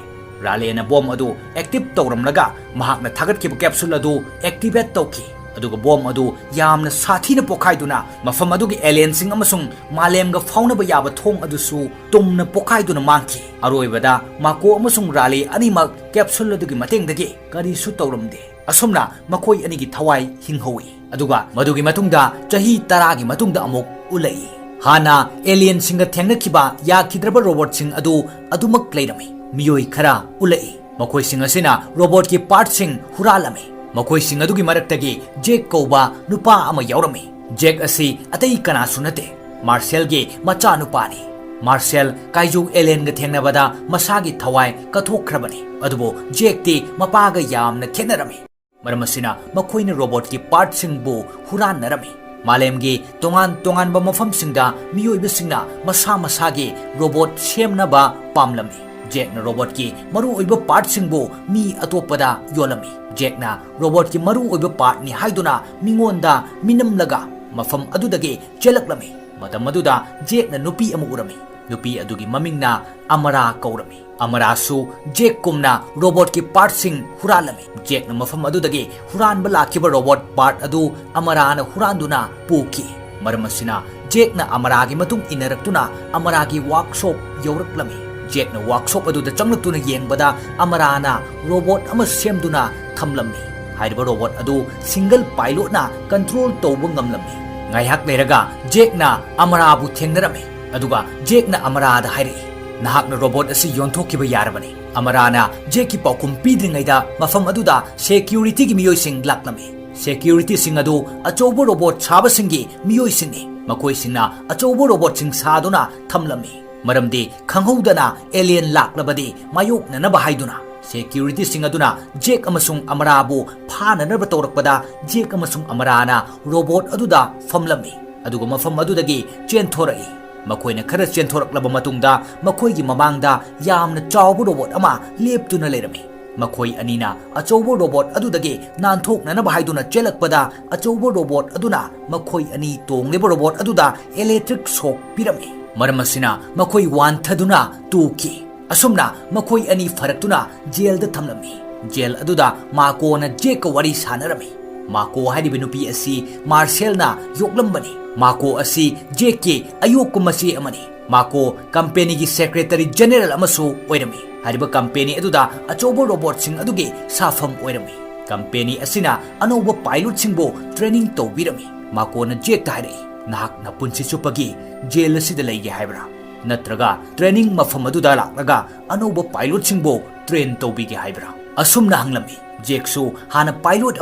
ꯔꯥꯂꯦꯅ ꯕꯣꯝ ꯑꯗꯨ ꯑꯦꯛꯇꯤꯚ ꯇꯧꯔꯝꯂꯒ ꯃꯍꯥꯛꯅ ꯊꯥꯒꯠꯈꯤꯕ ꯀꯦꯞꯁꯨꯜ ꯑꯗꯨ ꯑꯦꯛꯇꯤꯚꯦꯠ ꯇꯧꯈꯤ꯫ ꯑꯗꯨꯒ ꯕꯣꯝ ꯑꯗꯨ ꯌꯥꯝꯅ ꯁꯥꯊꯤꯅ ꯄꯣꯈꯥꯏꯗꯨꯅ ꯃꯐꯝ ꯑꯗꯨꯒꯤ ꯑꯦꯂꯤꯌꯟꯁꯤꯡ ꯑꯃꯁꯨꯡ ꯃꯥꯂꯦꯝꯒ ꯐꯥꯎꯅꯕ ꯌꯥꯕ ꯊꯣꯡ ꯑꯗꯨꯁꯨ ꯇꯨꯝꯅ ꯄꯣꯈꯥꯏꯗꯨꯅ ꯃꯥꯡꯈꯤ꯫ ꯑꯔꯣꯏꯕꯗ ꯃꯥꯀꯣ ꯑꯃꯁꯨꯡ ꯔꯥꯂꯦ ꯑꯅꯤꯃꯛ ꯀꯦꯞꯁꯨꯜ ꯑꯗꯨꯒꯤ ꯃꯇꯦꯡꯗꯒꯤ ꯀꯔꯤꯁꯨ ꯇꯧꯔꯝꯗꯦ꯫ ꯑꯁꯨꯝꯅ ꯃꯈꯣꯏ ꯑꯅꯤꯒꯤ ꯊꯋꯥꯏ ꯍꯤꯡꯍꯧꯏ꯫ ꯑꯗꯨꯒ ꯃꯗꯨꯒꯤ ꯃꯇꯨꯡꯗ ꯆꯍꯤ ꯇꯔꯥꯒꯤ ꯃꯇꯨꯡꯗ ꯑꯃꯨꯛ ꯎꯠꯂꯛꯏ꯫ ꯍꯥꯟꯅ ꯑꯦꯂꯤꯌꯟꯁꯤꯡꯒ ꯊꯦꯡꯅꯈꯤꯕ ꯌꯥꯈꯤꯗ꯭ꯔꯕ ꯔꯣꯕꯣꯠꯁꯤꯡ ꯑꯗꯨ ꯑꯗꯨꯃꯛ ꯂꯩꯔꯝꯃꯤ꯫ ꯃꯤꯑꯣꯏ ꯈꯔ ꯎꯠꯂꯛꯏ꯫ ꯃꯈꯣꯏꯁꯤꯡ ꯑꯁꯤꯅ ꯔꯣꯕꯣꯠꯀꯤ ꯄꯥꯔꯠꯁꯤꯡ ꯍꯨꯔꯥꯜꯂꯝꯃꯤ꯫ ꯃꯈꯣꯏꯁꯤꯡ ꯑꯗꯨꯒꯤ ꯃꯔꯛꯇꯒꯤ ꯖꯦꯛ ꯀꯧꯕ ꯅꯨꯄꯥ ꯑꯃ ꯌꯥꯎꯔꯝꯃꯤ꯫ ꯖꯦꯛ ꯑꯁꯤ ꯑꯇꯩ ꯀꯅꯥꯁꯨ ꯅꯠꯇꯦ, ꯃꯥꯔꯁꯦꯜꯒꯤ ꯃꯆꯥꯅꯨꯄꯥꯅꯤ꯫ ꯃꯥꯔꯁꯦꯜ ꯀꯥꯏꯖꯨ ꯑꯦꯂꯦꯟꯒ ꯊꯦꯡꯅꯕꯗ ꯃꯁꯥꯒꯤ ꯊꯋꯥꯏ ꯀꯠꯊꯣꯛꯈ꯭ꯔꯕꯅꯤ꯫ ꯑꯗꯨꯕꯨ ꯖꯦꯛꯇꯤ ꯃꯄꯥꯒ ꯌꯥꯝꯅ ꯈꯦꯠꯅꯔꯝꯃꯤ꯫ ꯃꯔꯝ ꯑꯁꯤꯅ ꯃꯈꯣꯏꯅ ꯔꯣꯕꯣꯠꯀꯤ ꯄꯥꯔꯠꯁꯤꯡꯕꯨ ꯍꯨꯔꯥꯟꯅꯔꯝꯃꯤ꯫ ꯃꯥꯂꯦꯝꯒꯤ ꯇꯣꯉꯥꯟ ꯇꯣꯉꯥꯟꯕ ꯃꯐꯝꯁꯤꯡꯗ ꯃꯤꯑꯣꯏꯕꯁꯤꯡꯅ ꯃꯁꯥ ꯃꯁꯥꯒꯤ ꯔꯣꯕꯣꯠ ꯁꯦꯝꯅꯕ ꯄꯥꯝꯂꯝꯃꯤ꯫ ꯖꯦꯛꯅ ꯔꯣꯕꯣꯠꯀꯤ ꯃꯔꯨꯑꯣꯏꯕ ꯄꯥꯔꯠꯁꯤꯡꯕꯨ ꯃꯤ ꯑꯇꯣꯞꯄꯗ ꯌꯣꯜꯂꯝꯃꯤ꯫ ꯖꯦꯛꯅ ꯔꯣꯕꯣꯠꯀꯤ ꯃꯔꯨꯑꯣꯏꯕ ꯄꯥꯔꯠꯅꯤ ꯍꯥꯏꯗꯨꯅ ꯃꯤꯉꯣꯟꯗ ꯃꯤꯅꯝꯂꯒ ꯃꯐꯝ ꯑꯗꯨꯗꯒꯤ ꯆꯦꯜꯂꯛꯂꯝꯃꯤ꯫ ꯃꯇꯝ ꯑꯗꯨꯗ ꯖꯦꯛꯅ ꯅꯨꯄꯤ ꯑꯃ ꯎꯔꯝꯃꯤ꯫ ꯅꯨꯄꯤ ꯑꯗꯨꯒꯤ ꯃꯃꯤꯡꯅ ꯑꯃꯔꯥ ꯀꯧꯔꯝꯃꯤ꯫ ꯑꯃꯔꯥꯁꯨ ꯖꯦꯛꯀꯨꯝꯅ ꯔꯣꯕꯣꯠꯀꯤ ꯄꯥꯔꯠꯁꯤꯡ ꯍꯨꯔꯥꯜꯂꯝꯃꯤ꯫ ꯖꯦꯛꯅ ꯃꯐꯝ ꯑꯗꯨꯗꯒꯤ ꯍꯨꯔꯥꯟꯕ ꯂꯥꯛꯈꯤꯕ ꯔꯣꯕꯣꯠ ꯄꯥꯔꯠ ꯑꯗꯨ ꯑꯃꯔꯥꯅ ꯍꯨꯔꯥꯟꯗꯨꯅ ꯄꯨꯈꯤ꯫ ꯃꯔꯝ ꯑꯁꯤꯅ ꯖꯦꯛꯅ ꯑꯃꯔꯥꯒꯤ ꯃꯇꯨꯡ ꯏꯟꯅꯔꯛꯇꯨꯅ ꯑꯃꯔꯥꯒꯤ ꯋꯥꯔꯛꯁꯣꯞ ꯌꯧꯔꯛꯂꯝꯃꯤ꯫ ꯖꯦꯛꯅ ꯋꯥꯔꯛꯁꯣꯞ ꯑꯗꯨꯗ ꯆꯪꯂꯛꯇꯨꯅ ꯌꯦꯡꯕꯗ ꯑꯃꯔꯥꯅ ꯔꯣꯕꯣꯠ ꯑꯃ ꯁꯦꯝꯗꯨꯅ ꯊꯝꯂꯝꯃꯤ꯫ ꯍꯥꯏꯔꯤꯕ ꯔꯣꯕꯣꯠ ꯑꯗꯨ ꯁꯤꯡꯒꯜ ꯄꯥꯏꯂꯣꯠꯅ ꯀꯟꯇ꯭ꯔꯣꯜ ꯇꯧꯕ ꯉꯝꯂꯝꯃꯤ꯫ ꯉꯥꯏꯍꯥꯛ ꯂꯩꯔꯒ ꯖꯦꯛꯅ ꯑꯃꯔꯥꯕꯨ ꯊꯦꯡꯅꯔꯝꯃꯤ꯫ ꯑꯗꯨꯒ ꯖꯦꯛꯅ ꯑꯃꯔꯥꯗ ꯍꯥꯏꯔꯛꯏ, "ꯅꯍꯥꯛꯅ ꯔꯣꯕꯣꯠ ꯑꯁꯤ ꯌꯣꯟꯊꯣꯛꯈꯤꯕ ꯌꯥꯔꯕꯅꯤ꯫" ꯑꯃꯔꯥꯅ ꯖꯦꯛꯀꯤ ꯄꯥꯎꯈꯨꯝ ꯄꯤꯗ꯭ꯔꯤꯉꯩꯗ ꯃꯐꯝ ꯑꯗꯨꯗ ꯁꯦꯀ꯭ꯌꯨꯔꯤꯇꯤꯒꯤ ꯃꯤꯑꯣꯏꯁꯤꯡ ꯂꯥꯛꯂꯝꯃꯤ꯫ ꯁꯦꯀ꯭ꯌꯨꯔꯤꯇꯤꯁꯤꯡ ꯑꯗꯨ ꯑꯆꯧꯕ ꯔꯣꯕꯣꯠ ꯁꯥꯕꯁꯤꯡꯒꯤ ꯃꯤꯑꯣꯏꯁꯤꯡꯅꯤ꯫ ꯃꯈꯣꯏꯁꯤꯡꯅ ꯑꯆꯧꯕ ꯔꯣꯕꯣꯠꯁꯤꯡ ꯁꯥꯗꯨꯅ ꯊꯝꯂꯝꯃꯤ꯫ ꯃꯔꯝꯗꯤ ꯈꯪꯍꯧꯗꯅ alien ꯂꯥꯛꯂꯕꯗꯤ ꯃꯥꯌꯣꯛꯅꯅꯕ ꯍꯥꯏꯗꯨꯅ꯫ ꯁꯦꯀ꯭ꯌꯨꯔꯤꯇꯤꯁꯤꯡ ꯑꯗꯨꯅ ꯖꯦꯛ ꯑꯃꯁꯨꯡ ꯑꯃꯔꯥꯕꯨ ꯐꯥꯅꯅꯕ ꯇꯧꯔꯛꯄꯗ, ꯖꯦꯛ ꯑꯃꯁꯨꯡ ꯑꯃꯔꯥꯅ ꯔꯣꯕꯣꯠ ꯑꯗꯨꯗ ꯐꯝꯂꯝꯃꯤ, ꯑꯗꯨꯒ ꯃꯐꯝ ꯑꯗꯨꯗꯒꯤ ꯆꯦꯟꯊꯣꯔꯛꯏ꯫ ꯃꯈꯣꯏꯅ ꯈꯔ ꯆꯦꯟꯊꯣꯔꯛꯂꯕ ꯃꯇꯨꯡꯗ, ꯃꯈꯣꯏꯒꯤ ꯃꯃꯥꯡꯗ ꯌꯥꯝꯅ ꯆꯥꯎꯕ ꯔꯣꯕꯣꯠ ꯑꯃ ꯂꯦꯞꯇꯨꯅ ꯂꯩꯔꯝꯃꯤ꯫ ꯃꯈꯣꯏ ꯑꯅꯤꯅ ꯑꯆꯧꯕ ꯔꯣꯕꯣꯠ ꯑꯗꯨꯗꯒꯤ ꯅꯥꯟꯊꯣꯛꯅꯅꯕ ꯍꯥꯏꯗꯨꯅ ꯆꯦꯜꯂꯛꯄꯗ, ꯑꯆꯧꯕ ꯔꯣꯕꯣꯠ ꯑꯗꯨꯅ ꯃꯈꯣꯏ ꯑꯅꯤ ꯇꯣꯡꯂꯤꯕ ꯔꯣꯕꯣꯠ ꯑꯗꯨꯗ ꯏꯂꯦꯛꯇ꯭ꯔꯤꯛ ꯁꯣꯛ ꯄꯤꯔꯝꯃꯤ꯫ ꯃꯔꯝ ꯑꯁꯤꯅ ꯃꯈꯣꯏ ꯋꯥꯟꯊꯗꯨꯅ ꯇꯨꯈꯤ꯫ ꯑꯁꯨꯝꯅ ꯃꯈꯣꯏ ꯑꯅꯤ ꯐꯔꯛꯇꯨꯅ ꯖꯦꯜꯗ ꯊꯝꯂꯝꯃꯤ꯫ ꯖꯦꯜ ꯑꯗꯨꯗ ꯃꯥꯀꯣꯅ ꯖꯦꯛꯀ ꯋꯥꯔꯤ ꯁꯥꯟꯅꯔꯝꯃꯤ꯫ ꯃꯥꯀꯣ ꯍꯥꯏꯔꯤꯕ ꯅꯨꯄꯤ ꯑꯁꯤ ꯃꯥꯔꯁꯦꯜꯅ ꯌꯣꯛꯂꯝꯕꯅꯤ꯫ ꯃꯥꯀꯣ ꯑꯁꯤ ꯖꯦꯛꯀꯤ ꯑꯌꯣꯛꯄ ꯃꯆꯦ ꯑꯃꯅꯤ꯫ ꯃꯥꯀꯣ ꯀꯝꯄꯦꯅꯤꯒꯤ ꯁꯦꯀ꯭ꯔꯦꯇꯔꯤ ꯖꯦꯅꯦꯔꯦꯜ ꯑꯃꯁꯨ ꯑꯣꯏꯔꯝꯃꯤ꯫ ꯍꯥꯏꯔꯤꯕ ꯀꯝꯄꯦꯅꯤ ꯑꯗꯨꯗ ꯑꯆꯧꯕ ꯔꯣꯕꯣꯠꯁꯤꯡ ꯑꯗꯨꯒꯤ ꯁꯥꯐꯝ ꯑꯣꯏꯔꯝꯃꯤ꯫ ꯀꯝꯄꯦꯅꯤ ꯑꯁꯤꯅ ꯑꯅꯧꯕ ꯄꯥꯏꯂꯣꯠꯁꯤꯡꯕꯨ ꯇ꯭ꯔꯦꯅꯤꯡ ꯇꯧꯕꯤꯔꯝꯃꯤ꯫ ꯃꯥꯀꯣꯅ ꯖꯦꯛꯇ ꯍꯥꯏꯔꯛꯏ, "ꯅꯍꯥꯛ ꯅꯄꯨꯟꯁꯤ ꯆꯨꯞꯄꯒꯤ ꯖꯦꯜ ꯑꯁꯤꯗ ꯂꯩꯒꯦ ꯍꯥꯏꯕ꯭ꯔꯥ? ꯅꯠꯇ꯭ꯔꯒ ꯇ꯭ꯔꯦꯅꯤꯡ ꯃꯐꯝ ꯑꯗꯨꯗ ꯂꯥꯛꯂꯒ ꯑꯅꯧꯕ ꯄꯥꯏꯂꯣꯠꯁꯤꯡꯕꯨ ꯇ꯭ꯔꯦꯟ ꯇꯧꯕꯤꯒꯦ ꯍꯥꯏꯕ꯭ꯔꯥ?" ꯑꯁꯨꯝꯅ ꯍꯪꯂꯝꯃꯤ꯫ ꯖꯦꯛꯁꯨ ꯍꯥꯟꯅ ꯄꯥꯏꯂꯣꯠ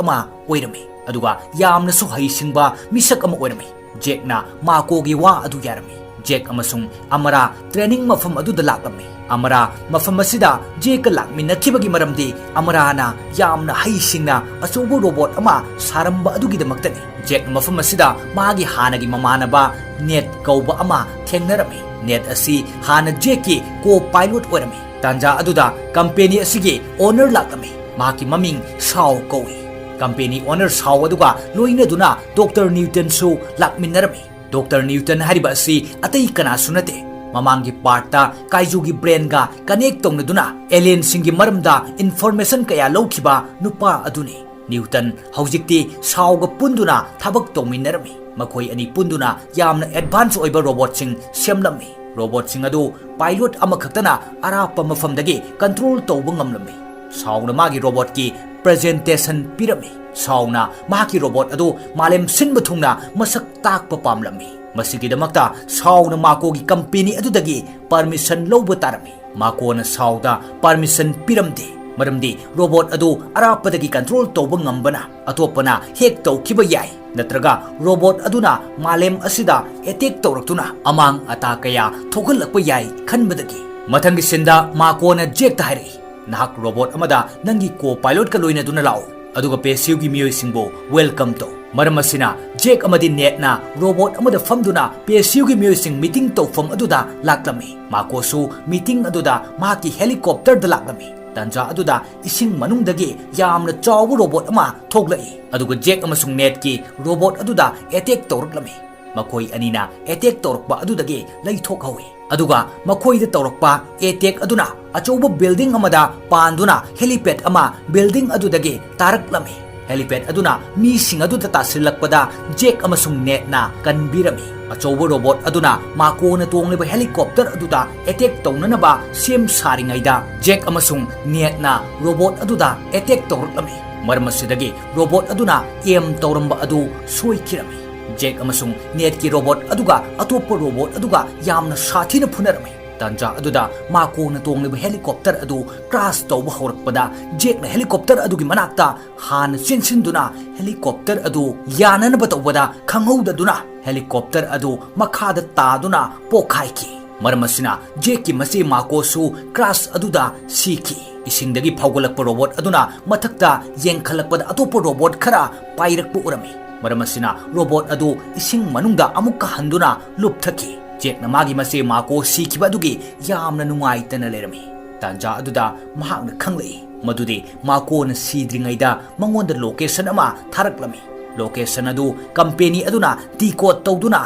ꯑꯃ ꯑꯣꯏꯔꯝꯃꯤ, ꯑꯗꯨꯒ ꯌꯥꯝꯅꯁꯨ ꯍꯩꯁꯤꯡꯕ ꯃꯤꯁꯛ ꯑꯃ ꯑꯣꯏꯔꯝꯃꯤ꯫ ꯖꯦꯛꯅ ꯃꯥꯀꯣꯒꯤ ꯋꯥ ꯑꯗꯨ ꯌꯥꯔꯝꯃꯤ꯫ ꯖꯦꯛ ꯑꯃꯁꯨꯡ ꯑꯃꯔꯥ ꯇ꯭ꯔꯦꯅꯤꯡ ꯃꯐꯝ ꯑꯗꯨꯗ ꯂꯥꯛꯂꯝꯃꯤ꯫ ꯑꯃꯔꯥ ꯃꯐꯝ ꯑꯁꯤꯗ ꯖꯦꯛꯀ ꯂꯥꯛꯃꯤꯟꯅꯈꯤꯕꯒꯤ ꯃꯔꯝꯗꯤ ꯑꯃꯔꯥꯅ ꯌꯥꯝꯅ ꯍꯩꯁꯤꯡꯅ ꯑꯆꯧꯕ ꯔꯣꯕꯣꯠ ꯑꯃ ꯁꯥꯔꯝꯕ ꯑꯗꯨꯒꯤꯗꯃꯛꯇꯅꯤ꯫ ꯖꯦꯛ ꯃꯐꯝ ꯑꯁꯤꯗ ꯃꯥꯒꯤ ꯍꯥꯟꯅꯒꯤ ꯃꯃꯥꯟꯅꯕ ꯅꯦꯠ ꯀꯧꯕ ꯑꯃ ꯊꯦꯡꯅꯔꯝꯃꯤ꯫ ꯅꯦꯠ ꯑꯁꯤ ꯍꯥꯟꯅ ꯖꯦꯛꯀꯤ ꯀꯣ ꯄꯥꯏꯂꯣꯠ ꯑꯣꯏꯔꯝꯃꯤ꯫ ꯇꯥꯟꯖꯥ ꯑꯗꯨꯗ ꯀꯝꯄꯦꯅꯤ ꯑꯁꯤꯒꯤ ꯑꯣꯅꯔ ꯂꯥꯛꯂꯝꯃꯤ꯫ ꯃꯍꯥꯛꯀꯤ ꯃꯃꯤꯡ ꯁꯥꯎ ꯀꯧꯏ꯫ ꯀꯝꯄꯦꯅꯤ ꯑꯣꯅꯔ ꯁꯥꯎ ꯑꯗꯨꯒ ꯂꯣꯏꯅꯗꯨꯅ ꯗꯣꯛꯇꯔ ꯅ꯭ꯌꯨꯇꯟꯁꯨ ꯂꯥꯛꯃꯤꯟꯅꯔꯝꯃꯤ꯫ ꯗꯣꯛꯇꯔ ꯅ꯭ꯌꯨꯇꯟ ꯍꯥꯏꯔꯤꯕ ꯑꯁꯤ ꯑꯇꯩ ꯀꯅꯥꯁꯨ ꯅꯠꯇꯦ, ꯃꯃꯥꯡꯒꯤ ꯄꯥꯔꯠꯇ ꯀꯥꯏꯖꯨꯒꯤ ꯕ꯭ꯔꯦꯟꯒ ꯀꯅꯦꯛ ꯇꯧꯅꯗꯨꯅ ꯑꯦꯂꯤꯌꯟꯁꯤꯡꯒꯤ ꯃꯔꯝꯗ ꯏꯟꯐꯣꯔꯃꯦꯁꯟ ꯀꯌꯥ ꯂꯧꯈꯤꯕ ꯅꯨꯄꯥ ꯑꯗꯨꯅꯤ꯫ ꯅ꯭ꯌꯨꯇꯟ ꯍꯧꯖꯤꯛꯇꯤ ꯁꯥꯎꯒ ꯄꯨꯟꯗꯨꯅ ꯊꯕꯛ ꯇꯧꯃꯤꯟꯅꯔꯝꯃꯤ꯫ ꯃꯈꯣꯏ ꯑꯅꯤ ꯄꯨꯟꯗꯨꯅ ꯌꯥꯝꯅ ꯑꯦꯗꯚꯥꯟꯁ ꯑꯣꯏꯕ ꯔꯣꯕꯣꯠꯁꯤꯡ ꯁꯦꯝꯂꯝꯃꯤ꯫ ꯔꯣꯕꯣꯠꯁꯤꯡ ꯑꯗꯨ ꯄꯥꯏꯂꯣꯠ ꯑꯃꯈꯛꯇꯅ ꯑꯔꯥꯞꯄ ꯃꯐꯝꯗꯒꯤ ꯀꯟꯇ꯭ꯔꯣꯜ ꯇꯧꯕ ꯉꯝꯂꯝꯃꯤ꯫ ꯁꯥꯎꯅ ꯃꯥꯒꯤ ꯔꯣꯕꯣꯠꯀꯤ ꯄ꯭ꯔꯖꯦꯟꯇꯦꯁꯟ ꯄꯤꯔꯝꯃꯤ꯫ ꯁꯥꯎꯅ ꯃꯍꯥꯛꯀꯤ ꯔꯣꯕꯣꯠ ꯑꯗꯨ ꯃꯥꯂꯦꯝ ꯁꯤꯟꯕ ꯊꯨꯡꯅ ꯃꯁꯛ ꯇꯥꯛꯄ ꯄꯥꯝꯂꯝꯃꯤ꯫ ꯃꯁꯤꯒꯤꯗꯃꯛꯇ ꯁꯥꯎꯅ ꯃꯥꯀꯣꯒꯤ ꯀꯝꯄꯦꯅꯤ ꯑꯗꯨꯗꯒꯤ ꯄꯔꯃꯤꯁꯟ ꯂꯧꯕ ꯇꯥꯔꯝꯃꯤ꯫ ꯃꯥꯀꯣꯅ ꯁꯥꯎꯗ ꯄꯔꯃꯤꯁꯟ ꯄꯤꯔꯝꯗꯦ, ꯃꯔꯝꯗꯤ ꯔꯣꯕꯣꯠ ꯑꯗꯨ ꯑꯔꯥꯞꯄꯗꯒꯤ ꯀꯟꯇ꯭ꯔꯣꯜ ꯇꯧꯕ ꯉꯝꯕꯅ ꯑꯇꯣꯞꯄꯅ ꯍꯦꯛ ꯇꯧꯈꯤꯕ ꯌꯥꯏ꯫ ꯅꯠꯇ꯭ꯔꯒ ꯔꯣꯕꯣꯠ ꯑꯗꯨꯅ ꯃꯥꯂꯦꯝ ꯑꯁꯤꯗ ꯑꯦꯇꯦꯛ ꯇꯧꯔꯛꯇꯨꯅ ꯑꯃꯥꯡ ꯑꯇꯥ ꯀꯌꯥ ꯊꯣꯛꯍꯜꯂꯛꯄ ꯌꯥꯏ ꯈꯟꯕꯗꯒꯤ꯫ ꯃꯊꯪꯒꯤ ꯁꯤꯟꯗ ꯃꯥꯀꯣꯅ ꯖꯦꯛꯇ ꯍꯥꯏꯔꯛꯏ, "ꯅꯍꯥꯛ ꯔꯣꯕꯣꯠ ꯑꯃꯗ ꯅꯪꯒꯤ ꯀꯣ ꯄꯥꯏꯂꯣꯠꯀ ꯂꯣꯏꯅꯗꯨꯅ ꯂꯥꯛꯎ, ꯑꯗꯨꯒ ꯄꯦꯁꯤꯌꯨꯒꯤ ꯃꯤꯑꯣꯏꯁꯤꯡꯕꯨ ꯋꯦꯜꯀꯝ ꯇꯧ꯫" ꯃꯔꯝ ꯑꯁꯤꯅ ꯖꯦꯛ ꯑꯃꯗꯤ ꯅꯦꯠꯅ ꯔꯣꯕꯣꯠ ꯑꯃꯗ ꯐꯝꯗꯨꯅ ꯄꯦꯁꯤꯌꯨꯒꯤ ꯃꯤꯑꯣꯏꯁꯤꯡ ꯃꯤꯇꯤꯡ ꯇꯧꯐꯝ ꯑꯗꯨꯗ ꯂꯥꯛꯂꯝꯃꯤ꯫ ꯃꯥꯀꯣꯁꯨ ꯃꯤꯇꯤꯡ ꯑꯗꯨꯗ ꯃꯍꯥꯛꯀꯤ ꯍꯦꯂꯤꯀꯣꯞꯇꯔꯗ ꯂꯥꯛꯂꯝꯃꯤ꯫ ꯇꯥꯟꯖꯥ ꯑꯗꯨꯗ ꯏꯁꯤꯡ ꯃꯅꯨꯡꯗꯒꯤ ꯌꯥꯝꯅ ꯆꯥꯎꯕ ꯔꯣꯕꯣꯠ ꯑꯃ ꯊꯣꯛꯂꯛꯏ, ꯑꯗꯨꯒ ꯖꯦꯛ ꯑꯃꯁꯨꯡ ꯅꯦꯠꯀꯤ ꯔꯣꯕꯣꯠ ꯑꯗꯨꯗ ꯑꯦꯇꯦꯛ ꯇꯧꯔꯛꯂꯝꯃꯤ꯫ ꯃꯈꯣꯏ ꯑꯅꯤꯅ ꯑꯦꯇꯦꯛ ꯇꯧꯔꯛꯄ ꯑꯗꯨꯗꯒꯤ ꯂꯩꯊꯣꯛꯍꯧꯏ, ꯑꯗꯨꯒ ꯃꯈꯣꯏꯗ ꯇꯧꯔꯛꯄ ꯑꯦꯇꯦꯛ ꯑꯗꯨꯅ ꯑꯆꯧꯕ ꯕꯤꯜꯗꯤꯡ ꯑꯃꯗ ꯄꯥꯟꯗꯨꯅ ꯍꯦꯂꯤꯄꯦꯗ ꯑꯃ ꯕꯤꯜꯗꯤꯡ ꯑꯗꯨꯗꯒꯤ ꯇꯥꯔꯛꯂꯝꯃꯤ꯫ ꯍꯦꯂꯤꯄꯦꯗ ꯑꯗꯨꯅ ꯃꯤꯁꯤꯡ ꯑꯗꯨꯗ ꯇꯥꯁꯤꯜꯂꯛꯄꯗ ꯖꯦꯛ ꯑꯃꯁꯨꯡ ꯅꯦꯠꯅ ꯀꯟꯕꯤꯔꯝꯃꯤ꯫ ꯑꯆꯧꯕ ꯔꯣꯕꯣꯠ ꯑꯗꯨꯅ ꯃꯥꯀꯣꯅ ꯇꯣꯡꯂꯤꯕ ꯍꯦꯂꯤꯀꯣꯞꯇꯔ ꯑꯗꯨꯗ ꯑꯦꯇꯦꯛ ꯇꯧꯅꯅꯕ ꯁꯦꯝ ꯁꯥꯔꯤꯉꯩꯗ ꯖꯦꯛ ꯑꯃꯁꯨꯡ ꯅꯦꯠꯅ ꯔꯣꯕꯣꯠ ꯑꯗꯨꯗ ꯑꯦꯇꯦꯛ ꯇꯧꯔꯛꯂꯝꯃꯤ꯫ ꯃꯔꯝ ꯑꯁꯤꯗꯒꯤ ꯔꯣꯕꯣꯠ ꯑꯗꯨꯅ ꯑꯦꯝ ꯇꯧꯔꯝꯕ ꯑꯗꯨ ꯁꯣꯏꯈꯤꯔꯝꯃꯤ꯫ ꯖꯦꯛ ꯑꯃꯁꯨꯡ ꯅꯦꯠꯀꯤ ꯔꯣꯕꯣꯠ ꯑꯗꯨꯒ ꯑꯇꯣꯞꯄ ꯔꯣꯕꯣꯠ ꯑꯗꯨꯒ ꯌꯥꯝꯅ ꯁꯥꯊꯤꯅ ꯐꯨꯅꯔꯝꯃꯤ꯫ ꯇꯥꯟꯖꯥ ꯑꯗꯨꯗ ꯃꯥꯀꯣꯅ ꯇꯣꯡꯂꯤꯕ ꯍꯦꯂꯤꯀꯣꯞꯇꯔ ꯑꯗꯨ ꯀ꯭ꯔꯥꯁ ꯇꯧꯕ ꯍꯧꯔꯛꯄꯗ ꯖꯦꯛꯅ ꯍꯦꯂꯤꯀꯣꯞꯇꯔ ꯑꯗꯨꯒꯤ ꯃꯅꯥꯛꯇ ꯍꯥꯟꯅ ꯆꯦꯟꯁꯤꯟꯗꯨꯅ ꯍꯦꯂꯤꯀꯣꯞꯇꯔ ꯑꯗꯨ ꯌꯥꯅꯅꯕ ꯇꯧꯕꯗ ꯈꯪꯍꯧꯗꯗꯨꯅ ꯍꯦꯂꯤꯀꯣꯞꯇꯔ ꯑꯗꯨ ꯃꯈꯥꯗ ꯇꯥꯗꯨꯅ ꯄꯣꯛꯈꯥꯏꯈꯤ꯫ ꯃꯔꯝ ꯑꯁꯤꯅ ꯖꯦꯛꯀꯤ ꯃꯆꯦ ꯃꯥꯀꯣꯁꯨ ꯀ꯭ꯔꯥꯁ ꯑꯗꯨꯗ ꯁꯤꯈꯤ꯫ ꯏꯁꯤꯡꯗꯒꯤ ꯐꯥꯎꯒꯠꯂꯛꯄ ꯔꯣꯕꯣꯠ ꯑꯗꯨꯅ ꯃꯊꯛꯇ ꯌꯦꯡꯈꯠꯂꯛꯄꯗ ꯑꯇꯣꯞꯄ ꯔꯣꯕꯣꯠ ꯈꯔ ꯄꯥꯏꯔꯛꯄ ꯎꯔꯝꯃꯤ꯫ ꯃꯔꯝ ꯑꯁꯤꯅ ꯔꯣꯕꯣꯠ ꯑꯗꯨ ꯏꯁꯤꯡ ꯃꯅꯨꯡꯗ ꯑꯃꯨꯛꯀ ꯍꯟꯗꯨꯅ ꯂꯨꯞꯊꯈꯤ꯫ ꯖꯦꯛꯅ ꯃꯥꯒꯤ ꯃꯆꯦ ꯃꯥꯀꯣ ꯁꯤꯈꯤꯕ ꯑꯗꯨꯒꯤ ꯌꯥꯝꯅ ꯅꯨꯡꯉꯥꯏꯇꯅ ꯂꯩꯔꯝꯃꯤ꯫ ꯇꯥꯟꯖꯥ ꯑꯗꯨꯗ ꯃꯍꯥꯛꯅ ꯈꯪꯂꯛꯏ ꯃꯗꯨꯗꯤ ꯃꯥꯀꯣꯅ ꯁꯤꯗ꯭ꯔꯤꯉꯩꯗ ꯃꯉꯣꯟꯗ ꯂꯣꯀꯦꯁꯟ ꯑꯃ ꯊꯥꯔꯛꯂꯝꯃꯤ꯫ ꯂꯣꯀꯦꯁꯟ ꯑꯗꯨ ꯀꯝꯄꯦꯅꯤ ꯑꯗꯨꯅ ꯗꯤꯀꯣꯗ ꯇꯧꯗꯨꯅ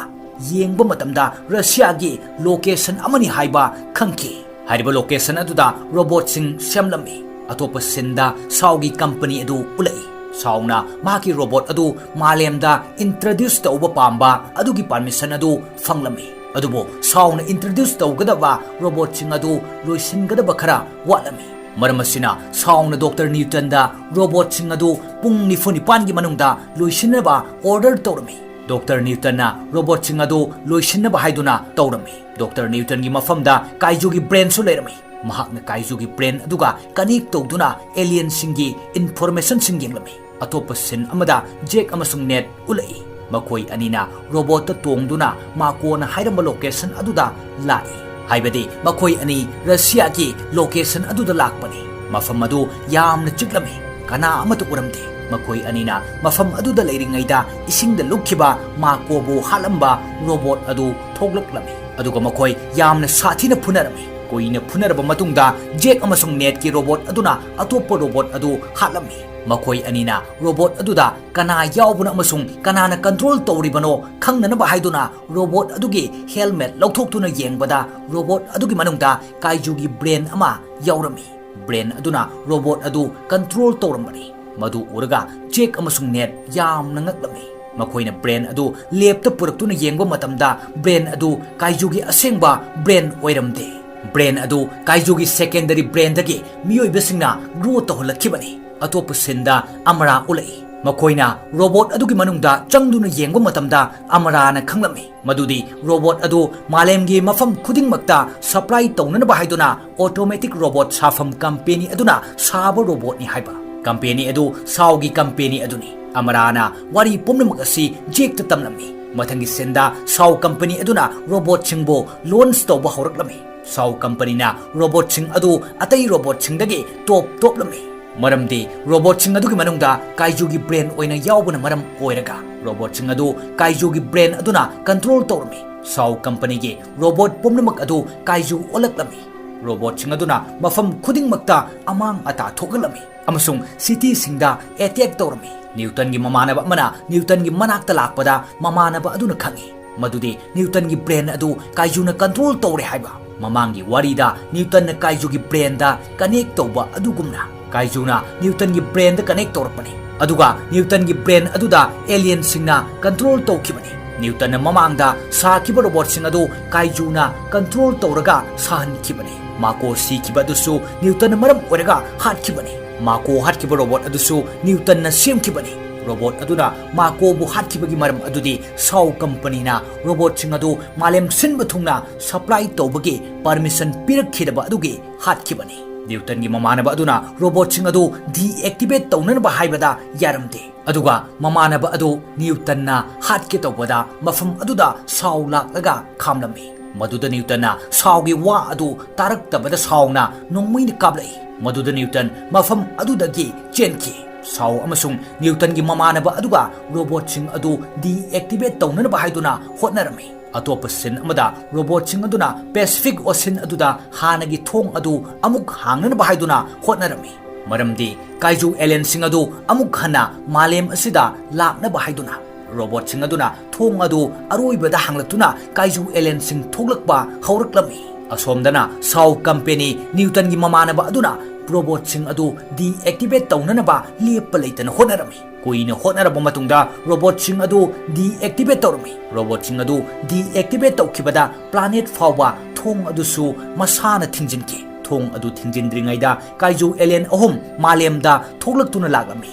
ꯌꯦꯡꯕ ꯃꯇꯝꯗ ꯔꯁꯤꯌꯥꯒꯤ ꯂꯣꯀꯦꯁꯟ ꯑꯃꯅꯤ ꯍꯥꯏꯕ ꯈꯪꯈꯤ꯫ ꯍꯥꯏꯔꯤꯕ ꯂꯣꯀꯦꯁꯟ ꯑꯗꯨꯗ ꯔꯣꯕꯣꯠꯁꯤꯡ ꯁꯦꯝꯂꯝꯃꯤ꯫ ꯑꯇꯣꯞꯄ ꯁꯤꯟꯗ ꯁꯥꯎꯒꯤ ꯀꯝꯄꯅꯤ ꯑꯗꯨ ꯎꯠꯂꯛꯏ꯫ ꯁꯥꯎꯅ ꯃꯍꯥꯛꯀꯤ ꯔꯣꯕꯣꯠ ꯑꯗꯨ ꯃꯥꯂꯦꯝꯗ ꯏꯟꯇ꯭ꯔꯣꯗ꯭ꯌꯨꯁ ꯇꯧꯕ ꯄꯥꯝꯕ ꯑꯗꯨꯒꯤ ꯄꯥꯔꯃꯤꯁꯟ ꯑꯗꯨ ꯐꯪꯂꯝꯃꯤ꯫ ꯑꯗꯨꯕꯨ ꯁꯥꯎꯅ ꯏꯟꯇ꯭ꯔꯣꯗ꯭ꯌꯨꯁ ꯇꯧꯒꯗꯕ ꯔꯣꯕꯣꯠꯁꯤꯡ ꯑꯗꯨ ꯂꯣꯏꯁꯤꯟꯒꯗꯕ ꯈꯔ ꯋꯥꯠꯂꯝꯃꯤ꯫ ꯃꯔꯝ ꯑꯁꯤꯅ ꯁꯥꯎꯅ ꯗꯣꯛꯇꯔ ꯅ꯭ꯌꯨꯇꯟꯗ ꯔꯣꯕꯣꯠꯁꯤꯡ ꯑꯗꯨ ꯄꯨꯡ ꯅꯤꯐꯨ ꯅꯤꯄꯥꯟꯒꯤ ꯃꯅꯨꯡꯗ ꯂꯣꯏꯁꯤꯟꯅꯕ ꯑꯣꯔꯗꯔ ꯇꯧꯔꯝꯃꯤ꯫ ꯗꯣꯛꯇꯔ ꯅ꯭ꯌꯨꯇꯟꯅ ꯔꯣꯕꯣꯠꯁꯤꯡ ꯑꯗꯨ ꯂꯣꯏꯁꯤꯟꯅꯕ ꯍꯥꯏꯗꯨꯅ ꯇꯧꯔꯝꯃꯤ꯫ ꯗꯣꯛꯇꯔ ꯅ꯭ꯌꯨꯇꯟꯒꯤ ꯃꯐꯝꯗ ꯀꯥꯏꯖꯨꯒꯤ ꯕ꯭ꯔꯦꯟꯁꯨ ꯂꯩꯔꯝꯃꯤ꯫ ꯃꯍꯥꯛꯅ ꯀꯥꯏꯖꯨꯒꯤ ꯕ꯭ꯔꯦꯟ ꯑꯗꯨꯒ ꯀꯅꯦꯛ ꯇꯧꯗꯨꯅ ꯑꯦꯂꯤꯌꯟꯁꯤꯡꯒꯤ ꯏꯟꯐꯣꯔꯃꯦꯁꯟꯁꯤꯡ ꯌꯦꯡꯂꯝꯃꯤ꯫ ꯑꯇꯣꯞꯄ scene ꯑꯃꯗ ꯖꯦꯛ ꯑꯃꯁꯨꯡ ꯅꯦꯠ ꯎꯠꯂꯛꯏ꯫ ꯃꯈꯣꯏ ꯑꯅꯤꯅ ꯔꯣꯕꯣꯠꯇ ꯇꯣꯡꯗꯨꯅ ꯃꯥꯀꯣꯅ ꯍꯥꯏꯔꯝꯕ location ꯑꯗꯨꯗ ꯂꯥꯛꯏ꯫ ꯍꯥꯏꯕꯗꯤ ꯃꯈꯣꯏ ꯑꯅꯤ ꯔꯁꯤꯌꯥꯒꯤ location ꯑꯗꯨꯗ ꯂꯥꯛꯄꯅꯤ꯫ ꯃꯐꯝ ꯑꯗꯨ ꯌꯥꯝꯅ ꯆꯤꯛꯂꯝꯃꯤ꯫ ꯀꯅꯥ ꯑꯃꯠꯇ ꯎꯔꯝꯗꯦ꯫ ꯃꯈꯣꯏ ꯑꯅꯤꯅ ꯃꯐꯝ ꯑꯗꯨꯗ ꯂꯩꯔꯤꯉꯩꯗ ꯏꯁꯤꯡꯗ ꯂꯨꯞꯈꯤꯕ ꯃꯥꯀꯣꯕꯨ ꯍꯥꯠꯂꯝꯕ ꯔꯣꯕꯣꯠ ꯑꯗꯨ ꯊꯣꯛꯂꯛꯂꯝꯃꯤ꯫ ꯑꯗꯨꯒ ꯃꯈꯣꯏ ꯌꯥꯝꯅ ꯁꯥꯊꯤꯅ ꯐꯨꯅꯔꯝꯃꯤ꯫ ꯀꯨꯏꯅ ꯐꯨꯅꯔꯕ ꯃꯇꯨꯡꯗ ꯖꯦꯛ ꯑꯃꯁꯨꯡ ꯅꯦꯠꯀꯤ ꯔꯣꯕꯣꯠ ꯑꯗꯨꯅ ꯑꯇꯣꯞꯄ ꯔꯣꯕꯣꯠ ꯑꯗꯨ ꯍꯥꯠꯂꯝꯃꯤ꯫ ꯃꯈꯣꯏ ꯑꯅꯤꯅ ꯔꯣꯕꯣꯠ ꯑꯗꯨꯗ ꯀꯅꯥ ꯌꯥꯎꯕꯅꯣ ꯑꯃꯁꯨꯡ ꯀꯅꯥꯅ control ꯇꯧꯔꯤꯕꯅꯣ ꯈꯪꯅꯅꯕ ꯍꯥꯏꯗꯨꯅ ꯔꯣꯕꯣꯠ ꯑꯗꯨꯒꯤ helmet ꯂꯧꯊꯣꯛꯇꯨꯅ ꯌꯦꯡꯕꯗ ꯔꯣꯕꯣꯠ ꯑꯗꯨꯒꯤ ꯃꯅꯨꯡꯗ ꯀꯥꯏꯖꯨꯒꯤ brain ꯑꯃ ꯌꯥꯎꯔꯝꯃꯤ꯫ Brain ꯑꯗꯨꯅ ꯔꯣꯕꯣꯠ ꯑꯗꯨ control ꯇꯧꯔꯝꯕꯅꯤ꯫ ꯃꯗꯨ ꯎꯔꯒ ꯖꯦꯛ ꯑꯃꯁꯨꯡ ꯅꯦꯠ ꯌꯥꯝꯅ ꯉꯛꯂꯝꯃꯤ꯫ ꯃꯈꯣꯏꯅ brain ꯑꯗꯨ labꯇ ꯄꯨꯔꯛꯇꯨꯅ ꯌꯦꯡꯕ ꯃꯇꯝꯗ brain ꯑꯗꯨ ꯀꯥꯏꯖꯨꯒꯤ ꯑꯁꯦꯡꯕ brain ꯑꯣꯏꯔꯝꯗꯦ꯫ Brain ꯑꯗꯨ ꯀꯥꯏꯖꯨꯒꯤ secondary brainꯗꯒꯤ ꯃꯤꯑꯣꯏꯕꯁꯤꯡꯅ grow ꯇꯧꯍꯜꯂꯛꯈꯤꯕꯅꯤ꯫ ꯑꯇꯣꯞꯄ sceneꯗ ꯑꯃꯔꯥ ꯎꯠꯂꯛꯏ꯫ ꯃꯈꯣꯏꯅ ꯔꯣꯕꯣꯠ ꯑꯗꯨꯒꯤ ꯃꯅꯨꯡꯗ ꯆꯪꯗꯨꯅ ꯌꯦꯡꯕ ꯃꯇꯝꯗ ꯑꯃꯔꯥꯅ ꯈꯪꯂꯝꯃꯤ ꯃꯗꯨꯗꯤ ꯔꯣꯕꯣꯠ ꯑꯗꯨ ꯃꯥꯂꯦꯝꯒꯤ ꯃꯐꯝ ꯈꯨꯗꯤꯡꯃꯛꯇ supply ꯇꯧꯅꯅꯕ ꯍꯥꯏꯗꯨꯅ automatic robot ꯁꯥꯐꯝ company ꯑꯗꯨꯅ ꯁꯥꯕ ꯔꯣꯕꯣꯠꯅꯤ ꯍꯥꯏꯕ꯫ Company ꯑꯗꯨ ꯁꯥꯎꯒꯤ company ꯑꯗꯨꯅꯤ꯫ ꯑꯃꯔꯥꯅ ꯋꯥꯔꯤ ꯄꯨꯝꯅꯃꯛ ꯑꯁꯤ ꯖꯦꯛꯇ ꯇꯝꯂꯝꯃꯤ꯫ ꯃꯊꯪꯒꯤ sceneꯗ ꯁꯥꯎ company ꯑꯗꯨꯅ ꯔꯣꯕꯣꯠꯁꯤꯡꯕꯨ launch ꯇꯧꯕ ꯍꯧꯔꯛꯂꯝꯃꯤ꯫ ꯁꯥꯎ companyꯅ ꯔꯣꯕꯣꯠꯁꯤꯡ ꯑꯗꯨ ꯑꯇꯩ ꯔꯣꯕꯣꯠꯁꯤꯡꯗꯒꯤ top top ꯂꯝꯃꯤ꯫ ꯃꯔꯝꯗꯤ ꯔꯣꯕꯣꯠꯁꯤꯡ ꯑꯗꯨꯒꯤ ꯃꯅꯨꯡꯗ ꯀꯥꯏꯖꯨꯒꯤ brain ꯑꯣꯏꯅ ꯌꯥꯎꯕꯅ ꯃꯔꯝ ꯑꯣꯏꯔꯒ ꯔꯣꯕꯣꯠꯁꯤꯡ ꯑꯗꯨ ꯀꯥꯏꯖꯨꯒꯤ brain ꯑꯗꯨꯅ control ꯇꯧꯔꯝꯃꯤ꯫ ꯁꯥꯎ companyꯒꯤ ꯔꯣꯕꯣꯠ ꯄꯨꯝꯅꯃꯛ ꯑꯗꯨ ꯀꯥꯏꯖꯨ ꯑꯣꯜꯂꯛꯂꯝꯃꯤ꯫ ꯔꯣꯕꯣꯠꯁꯤꯡ ꯑꯗꯨꯅ ꯃꯐꯝ ꯈꯨꯗꯤꯡꯃꯛꯇ ꯑꯃꯥꯡ ꯑꯇꯥ ꯊꯣꯛꯍꯜꯂꯝꯃꯤ ꯑꯃꯁꯨꯡ cityꯁꯤꯡꯗ attack ꯇꯧꯔꯝꯃꯤ꯫ ꯅ꯭ꯌꯨꯇꯟꯒꯤ ꯃꯃꯥꯟꯅꯕ ꯑꯃꯅ ꯅ꯭ꯌꯨꯇꯟꯒꯤ ꯃꯅꯥꯛꯇ ꯂꯥꯛꯄꯗ ꯃꯃꯥꯟꯅꯕ ꯑꯗꯨꯅ ꯈꯪꯏ ꯃꯗꯨꯗꯤ ꯅ꯭ꯌꯨꯇꯟꯒꯤ brain ꯑꯗꯨ ꯀꯥꯏꯖꯨꯅ control ꯇꯧꯔꯦ ꯍꯥꯏꯕ꯫ ꯃꯃꯥꯡꯒꯤ ꯋꯥꯔꯤꯗ ꯅ꯭ꯌꯨꯇꯟꯅ ꯀꯥꯏꯖꯨꯒꯤ brainꯗ connect ꯇꯧꯕ ꯑꯗꯨꯒꯨꯝꯅ ꯀꯥꯏꯖꯨꯅ ꯅ꯭ꯌꯨꯇꯟꯒꯤ brainꯗ connect ꯇꯧꯔꯛꯄꯅꯤ꯫ ꯑꯗꯨꯒ ꯅ꯭ꯌꯨꯇꯟꯒꯤ brain ꯑꯗꯨꯗ alienꯁꯤꯡꯅ control ꯇꯧꯈꯤꯕꯅꯤ꯫ ꯅ꯭ꯌꯨꯇꯟꯅ ꯃꯃꯥꯡꯗ ꯁꯥꯈꯤꯕ ꯔꯣꯕꯣꯠꯁꯤꯡ ꯑꯗꯨ ꯀꯥꯏꯖꯨꯅ control ꯇꯧꯔꯒ ꯁꯥꯍꯟꯈꯤꯕꯅꯤ꯫ ꯃꯥꯀꯣ ꯁꯤꯈꯤꯕ ꯑꯗꯨꯁꯨ ꯅ꯭ꯌꯨꯇꯟꯅ ꯃꯔꯝ ꯑꯣꯏꯔꯒ ꯍꯥꯠꯈꯤꯕꯅꯤ꯫ ꯃꯥꯀꯣ ꯍꯥꯠꯈꯤꯕ ꯔꯣꯕꯣꯠ ꯑꯗꯨꯁꯨ ꯅ꯭ꯌꯨꯇꯟꯅ ꯁꯦꯝꯈꯤꯕꯅꯤ꯫ ꯔꯣꯕꯣꯠ ꯑꯗꯨꯅ ꯃꯥꯀꯣꯕꯨ ꯍꯥꯠꯈꯤꯕꯒꯤ ꯃꯔꯝ ꯑꯗꯨꯗꯤ ꯁꯥꯎ companyꯅ ꯔꯣꯕꯣꯠꯁꯤꯡ ꯑꯗꯨ ꯃꯥꯂꯦꯝ ꯁꯤꯟꯕ ꯊꯨꯡꯅ supply ꯇꯧꯕꯒꯤ permission ꯄꯤꯔꯛꯈꯤꯗꯕ ꯑꯗꯨꯒꯤ ꯍꯥꯠꯈꯤꯕꯅꯤ꯫ ꯅ꯭ꯌꯨꯇꯟꯒꯤ ꯃꯃꯥꯟꯅꯕ ꯑꯗꯨꯅ ꯔꯣꯕꯣꯠꯁꯤꯡ ꯑꯗꯨ ꯗꯤꯑꯦꯛꯇꯤꯚꯦꯠ ꯇꯧꯅꯅꯕ ꯍꯥꯏꯕꯗ ꯌꯥꯔꯝꯗꯦ꯫ ꯑꯗꯨꯒ ꯃꯃꯥꯟꯅꯕ ꯑꯗꯨ ꯅ꯭ꯌꯨꯇꯟꯅ ꯍꯥꯠꯀꯦ ꯇꯧꯕꯗ ꯃꯐꯝ ꯑꯗꯨꯗ ꯁꯥꯎ ꯂꯥꯛꯂꯒ ꯈꯥꯝꯂꯝꯃꯤ꯫ ꯃꯗꯨꯗ ꯅ꯭ꯌꯨꯇꯟꯅ ꯁꯥꯎꯒꯤ ꯋꯥ ꯑꯗꯨ ꯇꯥꯔꯛꯇꯕꯗ ꯁꯥꯎꯅ ꯅꯣꯡꯃꯩꯅ ꯀꯥꯞꯂꯛꯏ꯫ ꯃꯗꯨꯗ ꯅ꯭ꯌꯨꯇꯟ ꯃꯐꯝ ꯑꯗꯨꯗꯒꯤ ꯆꯦꯟꯈꯤ꯫ ꯁꯥꯎ ꯑꯃꯁꯨꯡ ꯅ꯭ꯌꯨꯇꯟꯒꯤ ꯃꯃꯥꯟꯅꯕ ꯑꯗꯨꯒ ꯔꯣꯕꯣꯠꯁꯤꯡ ꯑꯗꯨ ꯗꯤꯑꯦꯛꯇꯤꯚꯦꯠ ꯇꯧꯅꯅꯕ ꯍꯥꯏꯗꯨꯅ ꯍꯣꯠꯅꯔꯝꯃꯤ꯫ ꯑꯇꯣꯞꯄ ꯁꯤꯟ ꯑꯃꯗ ꯔꯣꯕꯣꯠꯁꯤꯡ ꯑꯗꯨꯅ ꯄꯦꯁꯤꯐꯤꯛ ꯑꯣꯁꯤꯟ ꯑꯗꯨꯗ ꯍꯥꯟꯅꯒꯤ ꯊꯣꯡ ꯑꯗꯨ ꯑꯃꯨꯛ ꯍꯥꯡꯅꯅꯕ ꯍꯥꯏꯗꯨꯅ ꯍꯣꯠꯅꯔꯝꯃꯤ꯫ ꯃꯔꯝꯗꯤ ꯀꯥꯏꯖꯨ ꯑꯦꯂꯦꯟꯁꯤꯡ ꯑꯗꯨ ꯑꯃꯨꯛ ꯍꯟꯅ ꯃꯥꯂꯦꯝ ꯑꯁꯤꯗ ꯂꯥꯛꯅꯕ ꯍꯥꯏꯗꯨꯅ꯫ ꯔꯣꯕꯣꯠꯁꯤꯡ ꯑꯗꯨꯅ ꯊꯣꯡ ꯑꯗꯨ ꯑꯔꯣꯏꯕꯗ ꯍꯥꯡꯂꯛꯇꯨꯅ ꯀꯥꯏꯖꯨ ꯑꯦꯂꯦꯟꯁꯤꯡ ꯊꯣꯛꯂꯛꯄ ꯍꯧꯔꯛꯂꯝꯃꯤ꯫ ꯑꯁꯣꯝꯗꯅ ꯁꯥꯎ ꯀꯝꯄꯦꯅꯤ ꯅ꯭ꯌꯨꯇꯟꯒꯤ ꯃꯃꯥꯟꯅꯕ ꯑꯗꯨꯅ ꯔꯣꯕꯣꯠꯁꯤꯡ ꯑꯗꯨ ꯗꯤꯑꯦꯛꯇꯤꯚꯦꯠ ꯇꯧꯅꯅꯕ ꯂꯦꯞꯄ ꯂꯩꯇꯅ ꯍꯣꯠꯅꯔꯝꯃꯤ꯫ ꯀꯨꯏꯅ ꯍꯣꯠꯅꯔꯕ ꯃꯇꯨꯡꯗ ꯔꯣꯕꯣꯠꯁꯤꯡ ꯑꯗꯨ ꯗꯤꯑꯦꯛꯇꯤꯚꯦꯠ ꯇꯧꯔꯝꯃꯤ꯫ ꯔꯣꯕꯣꯠꯁꯤꯡ ꯑꯗꯨ ꯗꯤꯑꯦꯛꯇꯤꯚꯦꯠ ꯇꯧꯈꯤꯕꯗ ꯄ꯭ꯂꯥꯅꯦꯠ ꯐꯥꯎꯕ ꯊꯣꯡ ꯑꯗꯨꯁꯨ ꯃꯁꯥꯅ ꯊꯤꯡꯖꯤꯟꯈꯤ꯫ ꯊꯣꯡ ꯑꯗꯨ ꯊꯤꯡꯖꯤꯟꯗ꯭ꯔꯤꯉꯩꯗ ꯀꯥꯏꯖꯨ ꯑꯦꯂꯦꯟ ꯑꯍꯨꯝ ꯃꯥꯂꯦꯝꯗ ꯊꯣꯛꯂꯛꯇꯨꯅ ꯂꯥꯛꯂꯝꯃꯤ꯫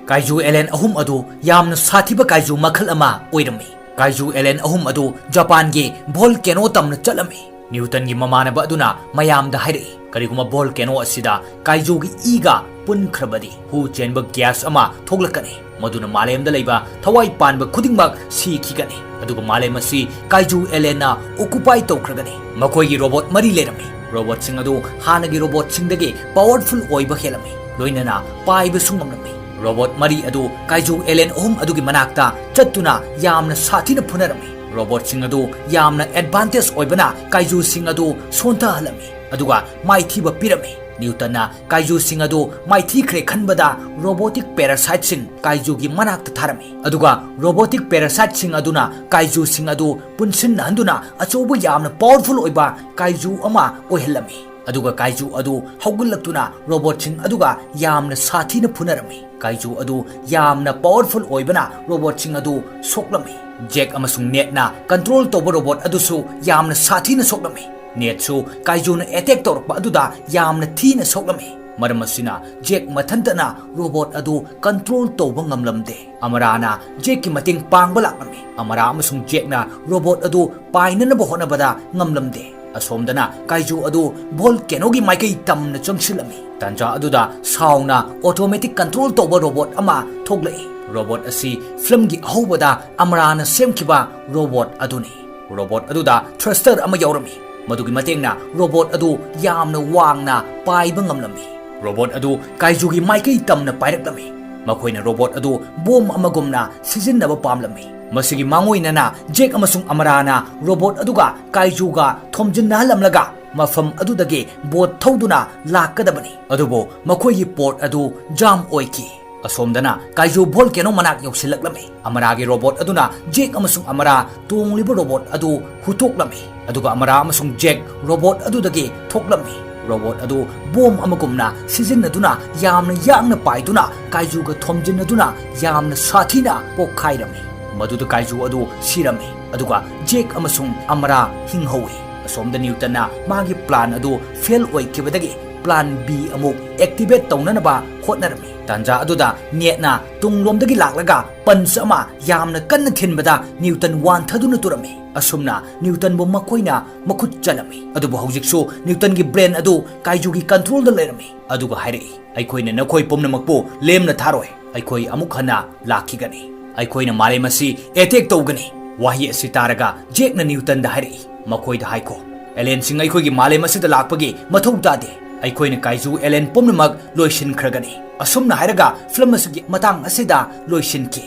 ꯀꯥꯏꯖꯨ ꯑꯦꯂꯦꯟ ꯑꯍꯨꯝ ꯑꯗꯨ ꯌꯥꯝꯅ ꯁꯥꯊꯤꯕ ꯀꯥꯏꯖꯨ ꯃꯈꯜ ꯑꯃ ꯑꯣꯏꯔꯝꯃꯤ꯫ ꯀꯥꯏꯖꯨ ꯑꯦꯂꯦꯟ ꯑꯍꯨꯝ ꯑꯗꯨ ꯖꯄꯥꯟꯒꯤ ꯚꯣꯜꯀꯦꯅꯣ ꯇꯝꯅ ꯆꯠꯂꯝꯃꯤ꯫ ꯅ꯭ꯌꯨꯇꯟꯒꯤ ꯃꯃꯥꯟꯅꯕ ꯑꯗꯨꯅ ꯃꯌꯥꯝꯗ ꯍꯥꯏꯔꯛꯏ, "ꯀꯔꯤꯒꯨꯝꯕ ꯚꯣꯜꯀꯦꯅꯣ ꯑꯁꯤꯗ ꯀꯥꯏꯖꯨꯒꯤ ꯏꯒ ꯄꯨꯟꯈ꯭ꯔꯕꯗꯤ ꯍꯨ ꯆꯦꯟꯕ ꯒ꯭ꯌꯥꯁ ꯑꯃ ꯊꯣꯛꯂꯛꯀꯅꯤ꯫ ꯃꯗꯨꯅ ꯃꯥꯂꯦꯝꯗ ꯂꯩꯕ ꯊꯋꯥꯏ ꯄꯥꯟꯕ ꯈꯨꯗꯤꯡꯃꯛ ꯁꯤꯈꯤꯒꯅꯤ꯫ ꯑꯗꯨꯒ ꯃꯥꯂꯦꯝ ꯑꯁꯤ ꯀꯥꯏꯖꯨ ꯑꯦꯂꯦꯟꯅ ꯑꯣꯀꯨꯄꯥꯏ ꯇꯧꯈ꯭ꯔꯒꯅꯤ꯫" ꯃꯈꯣꯏꯒꯤ ꯔꯣꯕꯣꯠ ꯃꯔꯤ ꯂꯩꯔꯝꯃꯤ꯫ ꯔꯣꯕꯣꯠꯁꯤꯡ ꯑꯗꯨ ꯍꯥꯟꯅꯒꯤ ꯔꯣꯕꯣꯠꯁꯤꯡꯗꯒꯤ ꯄꯥꯋꯔꯐꯨꯜ ꯑꯣꯏꯕ ꯍꯦꯜꯂꯝꯃꯤ, ꯂꯣꯏꯅꯅ ꯄꯥꯏꯕꯁꯨ ꯉꯝꯂꯝꯃꯤ꯫ ꯔꯣꯕꯣꯠ ꯃꯔꯤ ꯑꯗꯨ ꯀꯥꯏꯖꯨ ꯑꯦꯂꯦꯟ ꯑꯍꯨꯝ ꯑꯗꯨꯒꯤ ꯃꯅꯥꯛꯇ ꯆꯠꯇꯨꯅ ꯌꯥꯝꯅ ꯁꯥꯊꯤꯅ ꯐꯨꯅꯔꯝꯃꯤ꯫ ꯔꯣꯕꯣꯠꯁꯤꯡ ꯑꯗꯨ ꯌꯥꯝꯅ ꯑꯦꯗꯚꯥꯟꯇꯦꯖ ꯑꯣꯏꯕꯅ ꯀꯥꯏꯖꯨꯁꯤꯡ ꯑꯗꯨ ꯁꯣꯟꯊꯍꯜꯂꯝꯃꯤ, ꯑꯗꯨꯒ ꯃꯥꯏꯊꯤꯕ ꯄꯤꯔꯝꯃꯤ꯫ ꯅ꯭ꯌꯨꯇꯟꯅ ꯀꯥꯏꯖꯨꯁꯤꯡ ꯑꯗꯨ ꯃꯥꯏꯊꯤꯈ꯭ꯔꯦ ꯈꯟꯕꯗ ꯔꯣꯕꯣꯇꯤꯛ ꯄꯦꯔꯥꯁꯥꯏꯠꯁꯤꯡ ꯀꯥꯏꯖꯨꯒꯤ ꯃꯅꯥꯛꯇ ꯊꯥꯔꯝꯃꯤ, ꯑꯗꯨꯒ ꯔꯣꯕꯣꯇꯤꯛ ꯄꯦꯔꯥꯁꯥꯏꯠꯁꯤꯡ ꯑꯗꯨꯅ ꯀꯥꯏꯖꯨꯁꯤꯡ ꯑꯗꯨ ꯄꯨꯟꯁꯤꯟꯅꯍꯟꯗꯨꯅ ꯑꯆꯧꯕ ꯌꯥꯝꯅ ꯄꯥꯋꯔꯐꯨꯜ ꯑꯣꯏꯕ ꯀꯥꯏꯖꯨ ꯑꯃ ꯑꯣꯏꯍꯜꯂꯝꯃꯤ꯫ ꯑꯗꯨꯒ ꯀꯥꯏꯖꯨ ꯑꯗꯨ ꯍꯧꯒꯠꯂꯛꯇꯨꯅ ꯔꯣꯕꯣꯠꯁꯤꯡ ꯑꯗꯨꯒ ꯌꯥꯝꯅ ꯁꯥꯊꯤꯅ ꯐꯨꯅꯔꯝꯃꯤ꯫ ꯀꯥꯏꯖꯨ ꯑꯗꯨ ꯌꯥꯝꯅ ꯄꯥꯋꯔꯐꯨꯜ ꯑꯣꯏꯕꯅ ꯔꯣꯕꯣꯠꯁꯤꯡ ꯑꯗꯨ ꯁꯣꯛꯂꯝꯃꯤ꯫ ꯖꯦꯛ ꯑꯃꯁꯨꯡ ꯅꯦꯠꯅ ꯀꯟꯇ꯭ꯔꯣꯜ ꯇꯧꯕ ꯔꯣꯕꯣꯠ ꯑꯗꯨꯁꯨ ꯌꯥꯝꯅ ꯁꯥꯊꯤꯅ ꯁꯣꯛꯂꯝꯃꯤ꯫ ꯅꯦꯠꯁꯨ ꯀꯥꯏꯖꯨꯅ ꯑꯦꯇꯦꯛ ꯇꯧꯔꯛꯄ ꯑꯗꯨꯗ ꯌꯥꯝꯅ ꯊꯤꯅ ꯁꯣꯛꯂꯝꯃꯤ꯫ ꯃꯔꯝ ꯑꯁꯤꯅ ꯖꯦꯛ ꯃꯊꯟꯇꯅ ꯔꯣꯕꯣꯠ ꯑꯗꯨ ꯀꯟꯇ꯭ꯔꯣꯜ ꯇꯧꯕ ꯉꯝꯂꯝꯗꯦ꯫ ꯑꯃꯔꯥꯅ ꯖꯦꯛꯀꯤ ꯃꯇꯦꯡ ꯄꯥꯡꯕ ꯂꯥꯛꯂꯝꯃꯤ꯫ ꯑꯃꯔꯥ ꯑꯃꯁꯨꯡ ꯖꯦꯛꯅ ꯔꯣꯕꯣꯠ ꯑꯗꯨ ꯄꯥꯏꯅꯅꯕ ꯍꯣꯠꯅꯕꯗ ꯉꯝꯂꯝꯗꯦ꯫ ꯑꯁꯣꯝꯗꯅ ꯀꯥꯏꯖꯨ ꯑꯗꯨ ꯚꯣꯜꯀꯦꯅꯣꯒꯤ ꯃꯥꯏꯀꯩ ꯇꯝꯅ ꯆꯪꯁꯤꯜꯂꯝꯃꯤ꯫ ꯇꯥꯟꯖꯥ ꯑꯗꯨꯗ ꯁꯥꯎꯅ ꯑꯣꯇꯣꯃꯦꯇꯤꯛ ꯀꯟꯇ꯭ꯔꯣꯜ ꯇꯧꯕ ꯔꯣꯕꯣꯠ ꯑꯃ ꯊꯣꯛꯂꯛꯏ꯫ ꯔꯣꯕꯣꯠ ꯑꯁꯤ ꯐꯤꯂꯝꯒꯤ ꯑꯍꯧꯕꯗ ꯑꯃꯔꯥꯅ ꯁꯦꯝꯈꯤꯕ ꯔꯣꯕꯣꯠ ꯑꯗꯨꯅꯤ꯫ ꯔꯣꯕꯣꯠ ꯑꯗꯨꯗ ꯊ꯭ꯔꯁꯇꯔ ꯑꯃ ꯌꯥꯎꯔꯝꯃꯤ, ꯃꯗꯨꯒꯤ ꯃꯇꯦꯡꯅ ꯔꯣꯕꯣꯠ ꯑꯗꯨ ꯌꯥꯝꯅ ꯋꯥꯡꯅ ꯄꯥꯏꯕ ꯉꯝꯂꯝꯃꯤ꯫ ꯔꯣꯕꯣꯠ ꯑꯗꯨ ꯀꯥꯏꯖꯨꯒꯤ ꯃꯥꯏꯀꯩ ꯇꯝꯅ ꯄꯥꯏꯔꯛꯂꯝꯃꯤ꯫ ꯃꯈꯣꯏꯅ ꯔꯣꯕꯣꯠ ꯑꯗꯨ ꯕꯣꯝ ꯑꯃꯒꯨꯝꯅ ꯁꯤꯖꯤꯟꯅꯕ ꯄꯥꯝꯂꯝꯃꯤ꯫ ꯃꯁꯤꯒꯤ ꯃꯥꯡꯑꯣꯏꯅꯅ ꯖꯦꯛ ꯑꯃꯁꯨꯡ ꯑꯃꯔꯥꯅ ꯔꯣꯕꯣꯠ ꯑꯗꯨꯒ ꯀꯥꯏꯖꯨꯒ ꯊꯣꯝꯖꯤꯟꯅꯍꯜꯂꯝꯂꯒ ꯃꯐꯝ ꯑꯗꯨꯗꯒꯤ ꯕꯣꯠ ꯊꯧꯗꯨꯅ ꯂꯥꯛꯀꯗꯕꯅꯤ꯫ ꯑꯗꯨꯕꯨ ꯃꯈꯣꯏꯒꯤ ꯄꯣꯠ ꯑꯗꯨ ꯖꯥꯝ ꯑꯣꯏꯈꯤ꯫ ꯑꯁꯣꯝꯗꯅ ꯀꯥꯏꯖꯨ ꯚꯣꯜꯀꯦꯅꯣ ꯃꯅꯥꯛ ꯌꯧꯁꯤꯜꯂꯛꯂꯝꯃꯤ꯫ ꯑꯃꯔꯥꯒꯤ ꯔꯣꯕꯣꯠ ꯑꯗꯨꯅ ꯖꯦꯛ ꯑꯃꯁꯨꯡ ꯑꯃꯔꯥ ꯇꯣꯡꯂꯤꯕ ꯔꯣꯕꯣꯠ ꯑꯗꯨ ꯍꯨꯠꯇꯣꯛꯂꯝꯃꯤ, ꯑꯗꯨꯒ ꯑꯃꯔꯥ ꯑꯃꯁꯨꯡ ꯖꯦꯛ ꯔꯣꯕꯣꯠ ꯑꯗꯨꯗꯒꯤ ꯊꯣꯛꯂꯝꯃꯤ꯫ ꯔꯣꯕꯣꯠ ꯑꯗꯨ ꯕꯣꯝ ꯑꯃꯒꯨꯝꯅ ꯁꯤꯖꯤꯟꯅꯗꯨꯅ ꯌꯥꯝꯅ ꯌꯥꯡꯅ ꯄꯥꯏꯗꯨꯅ ꯀꯥꯏꯖꯨꯒ ꯊꯣꯝꯖꯤꯟꯅꯗꯨꯅ ꯌꯥꯝꯅ ꯁꯥꯊꯤꯅ ꯄꯣꯛꯈꯥꯏꯔꯝꯃꯤ꯫ ꯃꯗꯨꯗ ꯀꯥꯏꯖꯨ ꯑꯗꯨ ꯁꯤꯔꯝꯃꯤ, ꯑꯗꯨꯒ ꯖꯦꯛ ꯑꯃꯁꯨꯡ ꯑꯃꯔꯥ ꯍꯤꯡꯍꯧꯏ꯫ ꯑꯁꯣꯝꯗ ꯅ꯭ꯌꯨꯇꯟꯅ ꯃꯥꯒꯤ ꯄ꯭ꯂꯥꯟ ꯑꯗꯨ ꯐꯦꯜ ꯑꯣꯏꯈꯤꯕꯗꯒꯤ ꯄ꯭ꯂꯥꯟ ꯕꯤ ꯑꯃꯨꯛ ꯑꯦꯛꯇꯤꯚꯦꯠ ꯇꯧꯅꯅꯕ ꯍꯣꯠꯅꯔꯝꯃꯤ꯫ ꯇꯥꯟꯖꯥ ꯑꯗꯨꯗ ꯅꯦꯠꯅ ꯇꯨꯡꯂꯣꯝꯗꯒꯤ ꯂꯥꯛꯂꯒ ꯄꯟꯆ ꯑꯃ ꯌꯥꯝꯅ ꯀꯟꯅ ꯊꯤꯟꯕꯗ ꯅ꯭ꯌꯨꯇꯟ ꯋꯥꯟꯊꯗꯨꯅ ꯇꯨꯔꯝꯃꯤ꯫ ꯑꯁꯨꯝꯅ ꯅ꯭ꯌꯨꯇꯟꯕꯨ ꯃꯈꯣꯏꯅ ꯃꯈꯨꯠ ꯆꯜꯂꯝꯃꯤ꯫ ꯑꯗꯨꯕꯨ ꯍꯧꯖꯤꯛꯁꯨ ꯅ꯭ꯌꯨꯇꯟꯒꯤ ꯕ꯭ꯔꯦꯟ ꯑꯗꯨ ꯀꯥꯏꯖꯨꯒꯤ ꯀꯟꯇ꯭ꯔꯣꯜꯗ ꯂꯩꯔꯝꯃꯤ꯫ ꯑꯗꯨꯒ ꯍꯥꯏꯔꯛꯏ, "ꯑꯩꯈꯣꯏꯅ ꯅꯈꯣꯏ ꯄꯨꯝꯅꯃꯛꯄꯨ ꯂꯦꯝꯅ ꯊꯥꯔꯣꯏ꯫ ꯑꯩꯈꯣꯏ ꯑꯃꯨꯛ ꯍꯟꯅ ꯂꯥꯛꯈꯤꯒꯅꯤ꯫ ꯑꯩꯈꯣꯏꯅ ꯃꯥꯂꯦꯝ ꯑꯁꯤ ꯑꯦꯇꯦꯛ ꯇꯧꯒꯅꯤ꯫" ꯋꯥꯍꯩ ꯑꯁꯤ ꯇꯥꯔꯒ ꯖꯦꯛꯅ ꯅ꯭ꯌꯨꯇꯟꯗ ꯍꯥꯏꯔꯛꯏ, "ꯃꯈꯣꯏꯗ ꯍꯥꯏꯈꯣ, ꯑꯦꯂꯦꯟꯁꯤꯡ ꯑꯩꯈꯣꯏꯒꯤ ꯃꯥꯂꯦꯝ ꯑꯁꯤꯗ ꯂꯥꯛꯄꯒꯤ ꯃꯊꯧ ꯇꯥꯗꯦ꯫ ꯑꯩꯈꯣꯏꯅ ꯀꯥꯏꯖꯨ ꯑꯦꯂꯦꯟ ꯄꯨꯝꯅꯃꯛ ꯂꯣꯏꯁꯤꯟꯈ꯭ꯔꯒꯅꯤ꯫" ꯑꯁꯨꯝꯅ ꯍꯥꯏꯔꯒ ꯐꯤꯂꯝ ꯑꯁꯤꯒꯤ ꯃꯇꯥꯡ ꯑꯁꯤꯗ ꯂꯣꯏꯁꯤꯟꯈꯤ꯫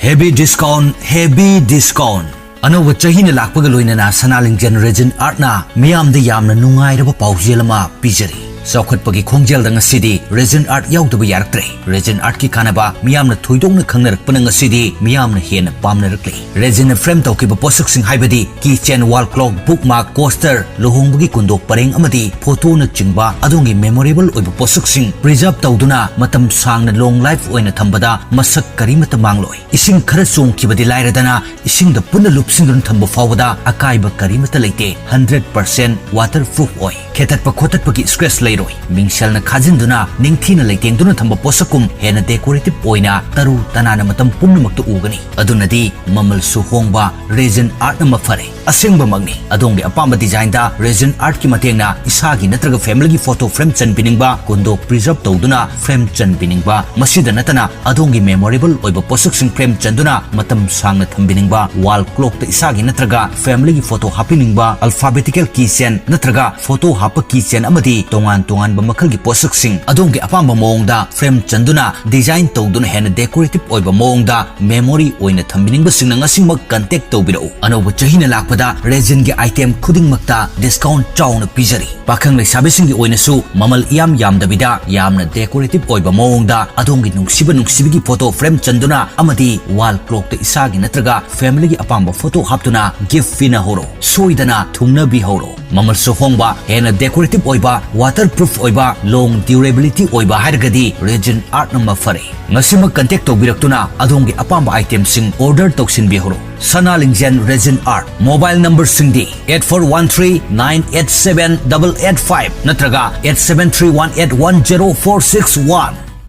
Heavy discount, heavy discount. ꯑꯅꯧꯕ ꯆꯍꯤꯅ ꯂꯥꯛꯄꯒ ꯂꯣꯏꯅꯅ ꯁꯅꯥꯂꯤꯡꯖꯦꯜ ꯔꯦꯖꯤꯟ ꯑꯥꯔꯠꯅ ꯃꯤꯌꯥꯝꯗ ꯌꯥꯝꯅ ꯅꯨꯡꯉꯥꯏꯔꯕ ꯄꯥꯎꯖꯦꯜ ꯑꯃ ꯄꯤꯖꯔꯤ꯫ ꯆꯥꯎꯈꯠꯄꯒꯤ ꯈꯣꯡꯖꯦꯜꯗ ꯉꯁꯤꯗꯤ ꯔꯦꯖꯤꯟ ꯑꯥꯔꯠ ꯌꯥꯎꯗꯕ ꯌꯥꯔꯛꯇ꯭ꯔꯦ꯫ ꯔꯦꯖꯤꯟ ꯑꯥꯔꯠꯀꯤ ꯀꯥꯟꯅꯕ ꯃꯤꯌꯥꯝꯅ ꯊꯣꯏꯗꯣꯛꯅ ꯈꯪꯅꯔꯛꯄꯅ ꯉꯁꯤꯗꯤ ꯃꯤꯌꯥꯝꯅ ꯍꯦꯟꯅ ꯄꯥꯝꯅꯔꯛꯂꯦ꯫ ꯔꯦꯖꯤꯟꯅ ꯐ꯭ꯔꯦꯝ ꯇꯧꯈꯤꯕ ꯄꯣꯠꯁꯛꯁꯤꯡ ꯍꯥꯏꯕꯗꯤ keychain, wall clock, bookmark, coaster, ꯂꯨꯍꯣꯡꯕꯒꯤ ꯀꯨꯟꯗꯣꯛ ꯄꯔꯦꯡ ꯑꯃꯗꯤ ꯐꯣꯇꯣꯅꯆꯤꯡꯕ ꯑꯗꯣꯝꯒꯤ ꯃꯦꯃꯣꯔꯦꯕꯜ ꯑꯣꯏꯕ ꯄꯣꯠꯁꯛꯁꯤꯡ ꯄ꯭ꯔꯤꯖꯥꯔꯚ ꯇꯧꯗꯨꯅ ꯃꯇꯝ ꯁꯥꯡꯅ ꯂꯣꯡ ꯂꯥꯏꯐ ꯑꯣꯏꯅ ꯊꯝꯕꯗ ꯃꯁꯛ ꯀꯔꯤꯃꯠꯇ ꯃꯥꯡꯂꯣꯏ꯫ ꯏꯁꯤꯡ ꯈꯔ ꯆꯣꯡꯈꯤꯕꯗꯤ ꯂꯥꯏꯔꯗꯅ, ꯏꯁꯤꯡꯗ ꯄꯨꯟꯅ ꯂꯨꯞꯁꯤꯟꯗꯨꯅ ꯊꯝꯕ ꯐꯥꯎꯕꯗ ꯑꯀꯥꯏꯕ ꯀꯔꯤꯃꯠꯇ ꯂꯩꯇꯦ꯫ ꯍꯟꯗ꯭ꯔꯦꯠ ꯄꯥꯔꯁꯦꯟ ꯋꯥꯇꯔ ꯄ꯭ꯔꯨꯐ ꯑꯣꯏ꯫ ꯈꯦꯠꯇꯠꯄ ꯈꯣꯠꯇꯠꯄꯒꯤ ꯁ꯭ꯀ꯭ꯔꯦꯆ ꯂꯩ ꯃꯤꯡꯁꯦꯜꯅ ꯈꯥꯖꯤꯟꯗꯨꯅ ꯅꯤꯡꯊꯤꯅ ꯂꯩꯇꯦꯡꯗꯨꯅ ꯊꯝꯕ ꯄꯣꯠꯁꯛꯀꯨꯝ ꯍꯦꯟꯅ decorative ꯑꯣꯏꯅ ꯇꯔꯨ ꯇꯅꯥꯟꯅ ꯃꯇꯝ ꯄꯨꯝꯅꯃꯛꯇ ꯎꯒꯅꯤ꯫ ꯑꯗꯨꯅꯗꯤ ꯃꯃꯜꯁꯨ ꯍꯣꯡꯕ resin artꯅ ꯃꯐꯔꯦ꯫ ꯑꯁꯦꯡꯕꯃꯛꯅꯤ, ꯑꯗꯣꯝꯒꯤ ꯑꯄꯥꯝꯕ designꯗ resin artꯀꯤ ꯃꯇꯦꯡꯅ ꯏꯁꯥꯒꯤ ꯅꯠꯇ꯭ꯔꯒ familyꯒꯤ photo frame ꯆꯟꯕꯤꯅꯤꯡꯕ, ꯀꯣꯟꯗꯣ preserve ꯇꯧꯗꯨꯅ frame ꯆꯟꯕꯤꯅꯤꯡꯕ, ꯃꯁꯤꯗ ꯅꯠꯇꯅ ꯑꯗꯣꯝꯒꯤ memorable ꯑꯣꯏꯕ ꯄꯣꯠꯁꯛꯁꯤꯡ frame ꯆꯟꯗꯨꯅ ꯃꯇꯝ ꯁꯥꯡꯅ ꯊꯝꯕꯤꯅꯤꯡꯕ, wall clockꯇ ꯏꯁꯥꯒꯤ ꯅꯠꯇ꯭ꯔꯒ familyꯒꯤ photo ꯍꯥꯞꯄꯤꯅꯤꯡꯕ, alphabetical keychain ꯅꯠꯇ꯭ꯔꯒ photo ꯍꯥꯞꯄ keychain ꯑꯃꯗꯤ ꯇꯣꯉꯥꯟ ꯇꯣꯉꯥꯟꯕ ꯃꯈꯜꯒꯤ ꯄꯣꯠꯁꯛꯁꯤꯡ ꯑꯗꯣꯝꯒꯤ ꯑꯄꯥꯝꯕ ꯃꯑꯣꯡꯗ frame ꯆꯟꯗꯨꯅ design ꯇꯧꯗꯨꯅ ꯍꯦꯟꯅ decorative ꯑꯣꯏꯕ ꯃꯑꯣꯡꯗ memory ꯑꯣꯏꯅ ꯊꯝꯕꯤꯅꯤꯡꯕꯁꯤꯡꯅ ꯉꯁꯤꯃꯛ contact ꯇꯧꯕꯤꯔꯛꯎ꯫ ꯑꯅꯧꯕ ꯆꯍꯤꯅ ꯂꯥꯛꯄꯗ resinꯒꯤ item ꯈꯨꯗꯤꯡꯃꯛꯇ discount ꯆꯥꯎꯅ ꯄꯤꯖꯔꯤ꯫ ꯄꯥꯈꯪ ꯂꯩꯁꯥꯕꯤꯁꯤꯡꯒꯤ ꯑꯣꯏꯅꯁꯨ ꯃꯃꯜ ꯏꯌꯥꯝ ꯌꯥꯝꯗꯕꯤꯗ ꯌꯥꯝꯅ decorative ꯑꯣꯏꯕ ꯃꯑꯣꯡꯗ ꯑꯗꯣꯝꯒꯤ ꯅꯨꯡꯁꯤꯕ ꯅꯨꯡꯁꯤꯕꯤꯒꯤ photo frame ꯆꯟꯗꯨꯅ ꯑꯃꯗꯤ wall clockꯇ ꯏꯁꯥꯒꯤ ꯅꯠꯇ꯭ꯔꯒ familyꯒꯤ ꯑꯄꯥꯝꯕ photo ꯍꯥꯞꯇꯨꯅ gift ꯄꯤꯅꯍꯧꯔꯣ꯫ ꯁꯣꯏꯗꯅ ꯊꯨꯡꯅꯕꯤꯍꯧꯔꯣ꯫ ꯃꯃꯜꯁꯨ ꯍꯣꯡꯕ, ꯍꯦꯟꯅ decorative ꯑꯣꯏꯕ, waterproof ꯑꯣꯏꯕ, long durability ꯑꯣꯏꯕ ꯍꯥꯏꯔꯒꯗꯤ resin artꯅ ꯃꯐꯔꯦ꯫ ꯉꯁꯤꯃꯛ contact ꯇꯧꯕꯤꯔꯛꯇꯨꯅ ꯑꯗꯣꯝꯒꯤ ꯑꯄꯥꯝꯕ itemꯁꯤꯡ order ꯇꯧꯁꯤꯟꯕꯤꯍꯧꯔꯣ꯫ ꯁꯅꯥ ꯂꯤꯡꯖꯦꯜ resin art꯫ Mobile numberꯁꯤꯡꯗꯤ eight four one three nine eight seven double eight five ꯅꯠꯇ꯭ꯔꯒ eight seven three one eight one zero four six one꯫